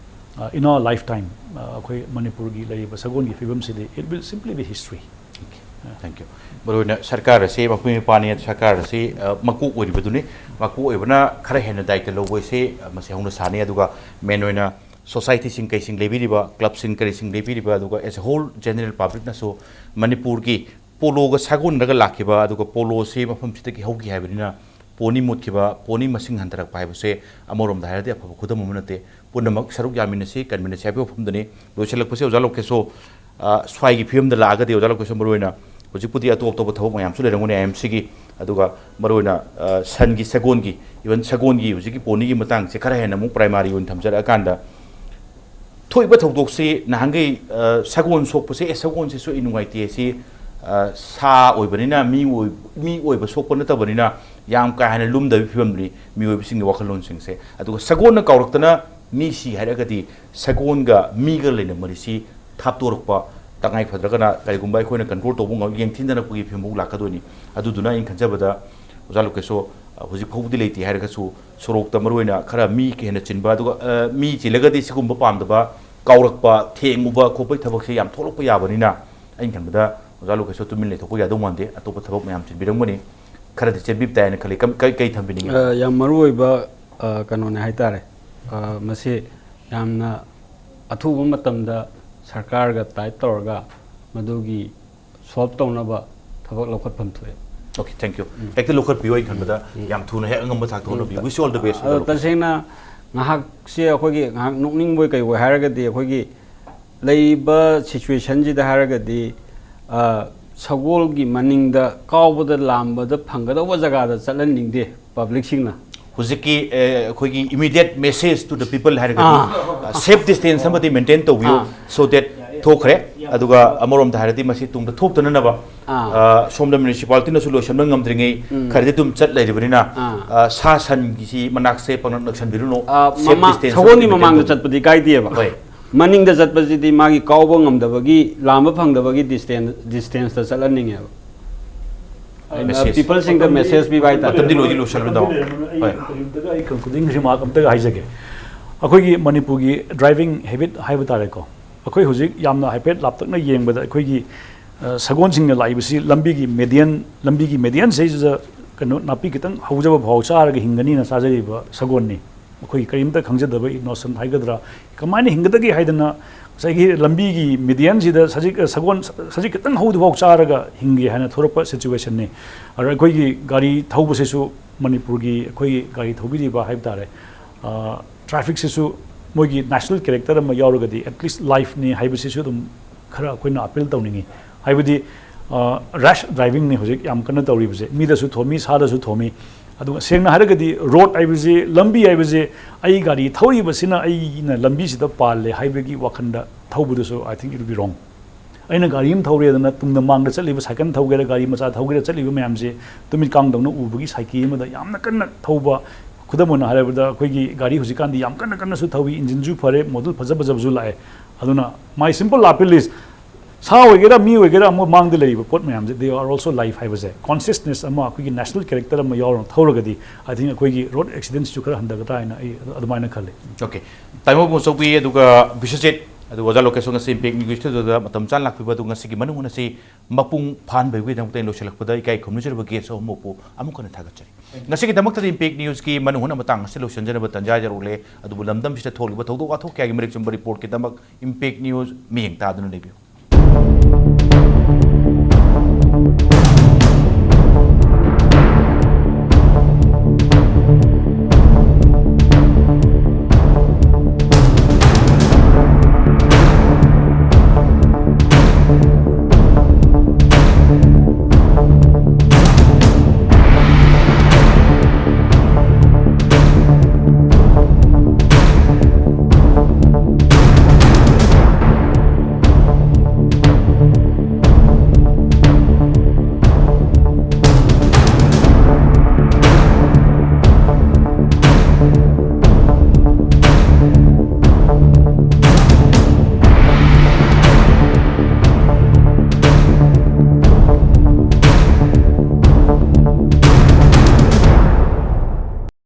ꯑ, in our lifetime, ꯑ, ꯑꯩꯈꯣꯏ ꯃꯅꯤꯄꯨꯔꯒꯤ ꯂꯩꯔꯤꯕ ꯁꯒꯣꯜꯒꯤ ꯐꯤꯕꯝꯁꯤꯗꯤ, it will simply be history. Thank you. ꯃꯔꯨꯑꯣꯏꯅ ꯁꯔꯀꯥꯔ ꯑꯁꯤ ꯃꯄꯨꯡ ꯃꯄꯥꯅꯤ, ꯁꯔꯀꯥꯔ ꯑꯁꯤ, ꯑ, ꯃꯀꯣꯛ ꯑꯣꯏꯔꯤꯕꯗꯨꯅꯤ. ꯃꯀꯣꯛ ꯑꯣꯏꯕꯅ ꯈꯔ ꯍꯦꯟꯅ ꯗꯥꯏꯇ ꯂꯧꯕ ꯑꯁꯤ, ꯑ, ꯃꯁꯤ ꯍꯧꯅ ꯁꯥꯅꯤ꯫ ꯑꯗꯨꯒ ꯃꯦꯟ ꯑꯣꯏꯅ ꯁꯣꯁꯥꯏꯇꯤꯁꯤꯡ ꯀꯩꯁꯤꯡ ꯂꯩꯕꯤꯔꯤꯕ, ꯀ꯭ꯂꯕꯁꯤꯡ ꯀꯔꯤꯁꯤꯡ ꯂꯩꯕꯤꯔꯤꯕ, ꯑꯗꯨꯒ as a whole general publicꯅꯁꯨ ꯃꯅꯤꯄꯨꯔꯒꯤ ꯄꯣꯂꯣꯒ ꯁꯥꯒꯣꯟꯅꯔꯒ ꯂꯥꯛꯈꯤꯕ, ꯑꯗꯨꯒ ꯄꯣꯂꯣꯁꯤ ꯃꯐꯝꯁꯤꯗꯒꯤ ꯍꯧꯈꯤ ꯍꯥꯏꯕꯅꯤꯅ, ꯄꯣꯅꯤ ꯃꯨꯠꯈꯤꯕ, ꯄꯣꯅꯤ ꯃꯁꯤꯡ ꯍꯟꯊꯔꯛꯄ ꯍꯥꯏꯕꯁꯦ ꯑꯃꯔꯣꯝꯗ ꯍꯥꯏꯔꯗꯤ ꯑꯐꯕ ꯈꯨꯗꯝ ꯑꯃ ꯅꯠꯇꯦ꯫ ꯄꯨꯝꯅꯃꯛ ꯁꯔꯨꯛ ꯌꯥꯃꯤꯟꯅꯁꯤ, ꯀꯟꯃꯤꯟꯅꯁꯤ ꯍꯥꯏꯕ ꯋꯥꯐꯝꯗꯨꯅꯤ꯫ ꯂꯣꯏꯁꯤꯜꯂꯛꯄꯁꯦ ꯑꯣꯖꯥ ꯂꯣꯀꯦꯁꯣ, ꯑ, ꯁ꯭ꯋꯥꯏꯒꯤ ꯐꯤꯕꯝꯗ ꯂꯥꯛꯑꯒꯗꯤ ꯑꯣꯖꯥ ꯂꯣꯀꯦꯁꯣ, ꯃꯔꯨꯑꯣꯏꯅ ꯍꯧꯖꯤꯛꯄꯨꯗꯤ ꯑꯇꯣꯞ ꯑꯇꯣꯞꯄ ꯊꯕꯛ ꯃꯌꯥꯝꯁꯨ ꯂꯩꯔꯝꯒꯅꯤ ꯑꯥꯏ ꯑꯦꯝ ꯁꯤꯒꯤ, ꯑꯗꯨꯒ ꯃꯔꯨꯑꯣꯏꯅ, ꯑ, ꯁꯟꯒꯤ, ꯁꯒꯣꯜꯒꯤ, even ꯁꯒꯣꯜꯒꯤ ꯍꯧꯖꯤꯛꯀꯤ ꯄꯣꯅꯤꯒꯤ ꯃꯇꯥꯡꯁꯦ ꯈꯔ ꯍꯦꯟꯅ ꯑꯃꯨꯛ ꯄ꯭ꯔꯥꯏꯃꯥꯔꯤ ꯑꯣꯏꯅ ꯊꯝꯖꯔꯛꯑꯀꯥꯟꯗ, ꯊꯣꯛꯏꯕ ꯊꯧꯗꯣꯛꯁꯤ ꯅꯍꯥꯟꯈꯩ, ꯑ, ꯁꯒꯣꯜ ꯁꯣꯛꯄꯁꯦ, "ꯑꯦ, ꯁꯒꯣꯜꯁꯦ ꯁꯣꯛꯏ, ꯅꯨꯡꯉꯥꯏꯇꯦ, ꯁꯤ, ꯑ, ꯁꯥ ꯑꯣꯏꯕꯅꯤꯅ, ꯃꯤ ꯑꯣꯏ-, ꯃꯤ ꯑꯣꯏꯕ ꯁꯣꯛꯄ ꯅꯠꯇꯕꯅꯤꯅ ꯌꯥꯝ ꯀꯥ ꯍꯦꯟꯅ ꯂꯨꯝꯗꯕꯒꯤ ꯐꯤꯕꯝꯗꯨꯅꯤ ꯃꯤꯑꯣꯏꯕꯁꯤꯡꯒꯤ ꯋꯥꯈꯜꯂꯣꯟꯁꯤꯡꯁꯦ"꯫ ꯑꯗꯨꯒ ꯁꯒꯣꯜꯅ ꯀꯥꯎꯔꯛꯇꯅ ꯃꯤ ꯁꯤ ꯍꯥꯏꯔꯒꯗꯤ ꯁꯒꯣꯜꯒ ꯃꯤꯒ ꯂꯩꯅꯕ ꯃꯔꯤꯁꯤ ꯊꯥꯞꯇꯣꯔꯛꯄ, ꯇꯉꯥꯏ ꯐꯗ꯭ꯔꯒꯅ ꯀꯔꯤꯒꯨꯝꯕ ꯑꯩꯈꯣꯏꯅ ꯀꯟꯇ꯭ꯔꯣꯜ ꯇꯧꯕ ꯉꯝ-, ꯌꯦꯡꯊꯤꯟꯅꯔꯛꯄꯒꯤ ꯐꯤꯕꯝꯐꯥꯎ ꯂꯥꯛꯀꯗꯣꯏꯅꯤ꯫ ꯑꯗꯨꯗꯨꯅ ꯑꯩꯅ ꯈꯟꯖꯕꯗ, ꯑꯣꯖꯥ ꯂꯣꯀꯦꯁꯣ, ꯑ, ꯍꯧꯖꯤꯛ ꯐꯥꯎꯕꯗꯤ ꯂꯩꯇꯦ ꯍꯥꯏꯔꯒꯁꯨ, ꯁꯣꯔꯣꯛꯇ ꯃꯔꯨꯑꯣꯏꯅ ꯈꯔ ꯃꯤ ꯍꯦꯟꯅ ꯆꯤꯟꯕ, ꯑꯗꯨꯒ, ꯑ, ꯃꯤ ꯆꯤꯜꯂꯒꯗꯤ ꯁꯤꯒꯨꯝꯕ ꯄꯥꯝꯗꯕ, ꯀꯥꯎꯔꯛꯄ, ꯊꯦꯡꯉꯨꯕ ꯈꯣꯠꯄꯒꯤ ꯊꯕꯛꯁꯦ ꯌꯥꯝ ꯊꯣꯛꯂꯛꯄ ꯌꯥꯕꯅꯤꯅ, ꯑꯩꯅ ꯈꯟꯕꯗ ꯑꯣꯖꯥ ꯂꯣꯀꯦꯁꯣ ꯇꯨꯃꯤꯟ ꯂꯩꯊꯣꯛꯄ ꯌꯥꯗꯧ ꯃꯥꯟꯗꯦ꯫ ꯑꯇꯣꯞꯄ ꯊꯕꯛ ꯃꯌꯥꯝ ꯆꯤꯟꯕꯤꯔꯝꯒꯅꯤ꯫ ꯈꯔꯗꯤ ꯆꯦꯟꯕꯤꯕ ꯇꯥꯏ ꯍꯥꯏꯅ ꯈꯜꯂꯤ꯫ ꯀꯝ-, ꯀꯩ, ꯀꯩ ꯊꯝꯕꯤꯅꯤꯡꯉꯤ? ꯑ, ꯌꯥꯝ ꯃꯔꯨ ꯑꯣꯏꯕ, ꯑ, ꯀꯩꯅꯣꯅꯦ ꯍꯥꯏꯇꯥꯔꯦ꯫ ꯑ, ꯃꯁꯤ ꯌꯥꯝꯅ ꯑꯊꯨꯕ ꯃꯇꯝꯗ ꯁꯔꯀꯥꯔꯒ ꯇꯥꯏꯠ ꯇꯧꯔꯒ ꯃꯗꯨꯒꯤ ꯁꯣꯜꯕ ꯇꯧꯅꯕ ꯊꯕꯛ ꯂꯧꯈꯠꯐꯝ ꯊꯣꯛꯑꯦ꯫ Okay, thank you꯫ ꯎꯝ꯫ ꯍꯦꯛꯇ ꯂꯧꯈꯠꯄꯤꯌꯨ꯫ ꯑꯩ ꯈꯟꯕꯗ ꯎꯝ꯫ ꯌꯥꯝ ꯊꯨꯅ ꯍꯦꯛ ꯑꯉꯝꯕ ꯊꯥꯛꯇ ꯎꯝ꯫ ꯍꯣꯠꯅꯕꯤꯌꯨ꯫ Wish you all the best, ꯑ, ꯑꯣꯖꯥ ꯂꯣꯀꯦꯁꯣ꯫ ꯇꯁꯦꯡꯅ ꯉꯥꯏꯍꯥꯛꯁꯦ ꯑꯩꯈꯣꯏꯒꯤ ꯉꯥꯏꯍꯥꯛ ꯅꯣꯛꯅꯤꯡꯕꯣꯏ ꯀꯩꯕꯣꯏ ꯍꯥꯏꯔꯒꯗꯤ, ꯑꯩꯈꯣꯏꯒꯤ ꯂꯩꯔꯤꯕ ꯁꯤꯆꯨꯋꯦꯁꯟꯁꯤꯗ ꯍꯥꯏꯔꯒꯗꯤ, ꯑ, ꯁꯒꯣꯜꯒꯤ ꯃꯅꯤꯡꯗ ꯀꯥꯎꯕꯗ ꯂꯥꯝꯕꯗ ꯐꯪꯒꯗꯧꯕ ꯖꯒꯥꯗ ꯆꯠꯍꯟꯅꯤꯡꯗꯦ ꯄꯕ꯭ꯂꯤꯛꯁꯤꯡꯅ꯫ ꯍꯧꯖꯤꯛꯀꯤ, ꯑꯦ, ꯑꯩꯈꯣꯏꯒꯤ immediate message to the people ꯍꯥꯏꯔꯒꯗꯤ, ꯑꯥ꯫ ꯑ, safe distance ꯑꯃꯗꯤ maintain ꯇꯧꯕꯤꯌꯨ, ꯑꯥ꯫ So that ꯊꯣꯛꯈ꯭ꯔꯦ꯫ ꯑꯗꯨꯒ ꯑꯃꯔꯣꯝꯗ ꯍꯥꯏꯔꯗꯤ ꯃꯁꯤ ꯇꯨꯡꯗ ꯊꯣꯛꯇꯅꯅꯕ, ꯑꯥ꯫ ꯑ, ꯁꯣꯝꯗ ꯃ꯭ꯌꯨꯅꯤꯁꯤꯄꯥꯂꯤꯇꯤꯅꯁꯨ ꯂꯣꯏꯁꯤꯟꯕ ꯉꯝꯗ꯭ꯔꯤꯉꯩ ꯎꯝ꯫ ꯈꯔꯗꯤ ꯑꯗꯨꯝ ꯆꯠ ꯂꯩꯔꯤꯕꯅꯤꯅ, ꯑꯥ꯫ ꯑ, ꯁꯥ ꯁꯟꯒꯤꯁꯤ ꯃꯅꯥꯛꯁꯦ ꯄꯪꯅꯛ ꯅꯛꯁꯟꯕꯤꯔꯨꯅꯨ꯫ ꯑ, Safe ꯃꯃꯥ-, distance ꯁꯒꯣꯜꯒꯤ ꯑꯃꯗꯤ maintain ꯃꯃꯥꯡꯗ ꯇꯧꯕꯤꯌꯨ꯫ ꯆꯠꯄꯗꯤ ꯀꯥꯏꯗꯦꯕ꯫ ꯍꯣꯏ꯫ ꯃꯅꯤꯡꯗ ꯆꯠꯄꯁꯤꯗꯤ ꯃꯥꯒꯤ ꯀꯥꯎꯕ ꯉꯝꯗꯕꯒꯤ, ꯂꯥꯝꯕ ꯐꯪꯗꯕꯒꯤ distance, distance ꯇ ꯆꯠꯍꯟꯅꯤꯡꯉꯦꯕ꯫ ꯑꯩꯅ message꯫ People ꯁꯤꯡꯗ message ꯄꯤꯕ ꯍꯥꯏꯇꯥꯔꯦ꯫ ꯃꯇꯝꯗꯤ ꯂꯣꯏꯗꯤ ꯂꯣꯏꯁꯤꯜꯂꯔꯣꯏꯗꯧ꯫ ꯃꯇꯝꯗꯤ ꯂꯩꯔꯝꯃꯔꯣꯏ꯫ ꯑꯩ ꯍꯣꯏ꯫ ꯀꯔꯤꯝꯇꯒ, ꯑꯩ concluding remark ꯑꯝꯇꯒ ꯍꯥꯏꯖꯒꯦ꯫ ꯑꯩꯈꯣꯏꯒꯤ ꯃꯅꯤꯄꯨꯔꯒꯤ driving habit ꯍꯥꯏꯕ ꯇꯥꯔꯦꯀꯣ, ꯑꯩꯈꯣꯏ ꯍꯧꯖꯤꯛ ꯌꯥꯝꯅ ꯍꯥꯏꯐꯦꯠ ꯂꯥꯞꯇꯛꯅ ꯌꯦꯡꯕꯗ ꯑꯩꯈꯣꯏꯒꯤ, ꯑ, ꯁꯒꯣꯜꯁꯤꯡꯅ ꯂꯥꯛꯏꯕꯁꯤ ꯂꯝꯕꯤꯒꯤ median, ꯂꯝꯕꯤꯒꯤ median ꯁꯤꯗꯩꯁꯤꯗ ꯀꯩꯅꯣ ꯅꯥꯄꯤ ꯈꯤꯇꯪ ꯍꯧꯖꯕ ꯐꯥꯎ ꯆꯥꯔꯒ ꯍꯤꯡꯒꯅꯤꯅ ꯆꯥꯖꯔꯤꯕ ꯁꯒꯣꯜꯅꯤ꯫ ꯑꯩꯈꯣꯏꯒꯤ ꯀꯔꯤꯝꯇ ꯈꯪꯖꯗꯕ innocent ꯍꯥꯏꯒꯗ꯭ꯔꯥ, ꯀꯃꯥꯏꯅ ꯍꯤꯡꯒꯗꯒꯦ ꯍꯥꯏꯗꯅ ꯉꯁꯥꯏꯒꯤ ꯂꯝꯕꯤꯒꯤ median ꯁꯤꯗ ꯁꯖꯤꯛ, ꯁꯒꯣꯜ, ꯁꯖꯤꯛ ꯈꯤꯇꯪ ꯍꯧꯗꯨꯐꯥꯎ ꯆꯥꯔꯒ ꯍꯤꯡꯒꯦ ꯍꯥꯏꯅ ꯊꯣꯔꯛꯄ situation ꯅꯤ꯫ ꯑꯗ ꯑꯩꯈꯣꯏꯒꯤ ꯒꯥꯔꯤ ꯊꯧꯕꯁꯤꯁꯨ ꯃꯅꯤꯄꯨꯔꯒꯤ ꯑꯩꯈꯣꯏꯒꯤ ꯒꯥꯔꯤ ꯊꯧꯕꯤꯔꯤꯕ ꯍꯥꯏꯕ ꯇꯥꯔꯦ, ꯇ꯭ꯔꯥꯐꯤꯛꯁꯤꯁꯨ ꯃꯣꯏꯒꯤ ꯅꯦꯁꯅꯦꯜ ꯀꯦꯔꯦꯛꯇꯔ ꯑꯃ ꯌꯥꯎꯔꯒꯗꯤ ꯑꯦꯠꯂꯤꯁ ꯂꯥꯏꯐꯅꯤ ꯍꯥꯏꯕꯁꯤꯁꯨ ꯑꯗꯨꯝ ꯈꯔ ꯑꯩꯈꯣꯏꯅ ꯑꯄꯤꯜ ꯇꯧꯅꯤꯡꯉꯤ꯫ ꯍꯥꯏꯕꯗꯤ ꯔꯦꯁ ꯗ꯭ꯔꯥꯏꯚꯤꯡꯅꯤ ꯍꯧꯖꯤꯛ ꯌꯥꯝ ꯀꯟꯅ ꯇꯧꯔꯤꯕꯁꯦ, ꯃꯤꯗꯁꯨ ꯊꯣꯝꯃꯤ, ꯁꯥꯗꯁꯨ ꯊꯣꯝꯃꯤ꯫ ꯑꯗꯨꯒ ꯁꯦꯡꯅ ꯍꯥꯏꯔꯒꯗꯤ ꯔꯣꯗ ꯍꯥꯏꯕꯁꯤ, ꯂꯝꯕꯤ ꯍꯥꯏꯕꯁꯤ, ꯑꯩ ꯒꯥꯔꯤ ꯊꯧꯔꯤꯕꯁꯤꯅ ꯑꯩꯅ ꯂꯝꯕꯤꯁꯤꯗ ꯄꯥꯜꯂꯦ ꯍꯥꯏꯕꯒꯤ ꯋꯥꯈꯜꯗ ꯊꯧꯕꯗꯨꯁꯨ I think it will be wrong꯫ ꯑꯩꯅ ꯒꯥꯔꯤ ꯑꯃ ꯊꯧꯔꯦꯗꯅ ꯇꯨꯡꯗ ꯃꯥꯡꯗ ꯆꯠꯂꯤꯕ, ꯁꯥꯏꯀꯜ ꯊꯧꯒꯦꯔꯥ ꯒꯥꯔꯤ ꯃꯆꯥ ꯊꯧꯒꯦꯔꯥ, ꯆꯠꯂꯤꯕ ꯃꯌꯥꯝꯁꯦ ꯇꯨꯃꯤꯠ ꯀꯥꯡꯗꯧꯅ ꯎꯕꯒꯤ ꯁꯥꯏꯀꯤ ꯑꯃꯗ ꯌꯥꯝꯅ ꯀꯟꯅ ꯊꯧꯕ꯫ ꯈꯨꯗꯝ ꯑꯣꯏꯅ ꯍꯥꯏꯔꯕꯗ ꯑꯩꯈꯣꯏꯒꯤ ꯒꯥꯔꯤ ꯍꯧꯖꯤꯛꯀꯥꯟꯗꯤ ꯌꯥꯝ ꯀꯟꯅ ꯀꯟꯅꯁꯨ ꯊꯧꯏ, ꯏꯟꯖꯤꯟꯁꯨ ꯐꯔꯦ, ꯃꯣꯗꯦꯜ ꯐꯖ ꯐꯖꯕꯁꯨ ꯂꯥꯛꯑꯦ꯫ ꯑꯗꯨꯅ my simple appeal is, ꯁꯥ ꯑꯣꯏꯒꯦꯔꯥ ꯃꯤ ꯑꯣꯏꯒꯦꯔꯥ ꯑꯃ ꯃꯥꯡꯗ ꯂꯩꯔꯤꯕ ꯄꯣꯠ ꯃꯌꯥꯝꯁꯦ, they are also life ꯍꯥꯏꯕꯁꯦ, ꯀꯣꯟꯁꯤꯌꯁꯅꯦꯁ ꯑꯃ, ꯑꯩꯈꯣꯏꯒꯤ ꯅꯦꯁꯅꯦꯜ ꯀꯦꯔꯦꯛꯇꯔ ꯑꯃ ꯌꯥꯎꯔꯒ ꯊꯧꯔꯒꯗꯤ I think ꯑꯩꯈꯣꯏꯒꯤ ꯔꯣꯗ ꯑꯦꯛꯁꯤꯗꯦꯟꯁꯤꯁꯨ ꯈꯔ ꯍꯟꯊꯒꯗ꯭ꯔꯥ ꯍꯥꯏꯅ ꯑꯩ ꯑꯗꯨꯃꯥꯏꯅ ꯈꯜꯂꯤ꯫ ꯑꯣꯀꯦ, ꯇꯥꯏꯃꯣꯕꯨ ꯆꯧꯕꯤ ꯑꯗꯨꯒ ꯕꯤꯁ꯭ꯋꯖꯤꯠ ꯑꯗꯨꯒ ꯑꯣꯖꯥ ꯂꯣꯀꯦꯁꯣꯟ ꯉꯁꯤ ꯏꯝꯄꯦꯛ ꯅ꯭ꯌꯨꯁ ꯁ꯭ꯇꯨꯗꯤꯑꯣꯗ ꯃꯇꯝ ꯆꯥꯅ ꯂꯥꯛꯄꯤꯕ ꯑꯗꯨ ꯉꯁꯤꯒꯤ ꯃꯅꯨꯡ ꯑꯁꯤ ꯃꯄꯨꯡ ꯐꯥꯍꯟꯕꯤꯕꯒꯤꯗꯃꯛꯇ ꯑꯩꯅ ꯂꯣꯏꯁꯤꯜꯂꯛꯄꯗ ꯏꯀꯥꯏ ꯈꯨꯝꯅꯖꯔꯤꯕ ꯒꯦꯁ ꯑꯍꯨꯝꯃꯛꯄꯨ ꯑꯃꯨꯛ ꯍꯟꯅ ꯊꯥꯒꯠꯆꯔꯤ꯫ ꯉꯁꯤꯒꯤꯗꯃꯛꯇꯗꯤ ꯏꯝꯄꯦꯛ ꯅ꯭ꯌꯨꯁꯀꯤ ꯃꯅꯨꯡ ꯍꯨꯠꯅ ꯃꯇꯥꯡ ꯑꯁꯤ ꯂꯣꯏꯁꯤꯟꯖꯅꯕ ꯇꯟꯖꯥ ꯌꯧꯔꯛꯂꯦ꯫ ꯑꯗꯨꯕꯨ ꯂꯝꯗꯝꯁꯤꯗ ꯊꯣꯛꯂꯤꯕ ꯊꯧꯗꯣꯛ ꯋꯥꯊꯣꯛ ꯀꯌꯥꯒꯤ ꯃꯔꯤꯛ ꯆꯨꯝꯕ ꯔꯤꯄꯣꯔꯠꯀꯤꯗꯃꯛ ꯏꯝꯄꯦꯛ ꯅ꯭ꯌꯨꯁ ꯃꯤꯠꯌꯦꯡ ꯇꯥꯗꯨꯅ ꯂꯩꯕꯤꯌꯨ꯫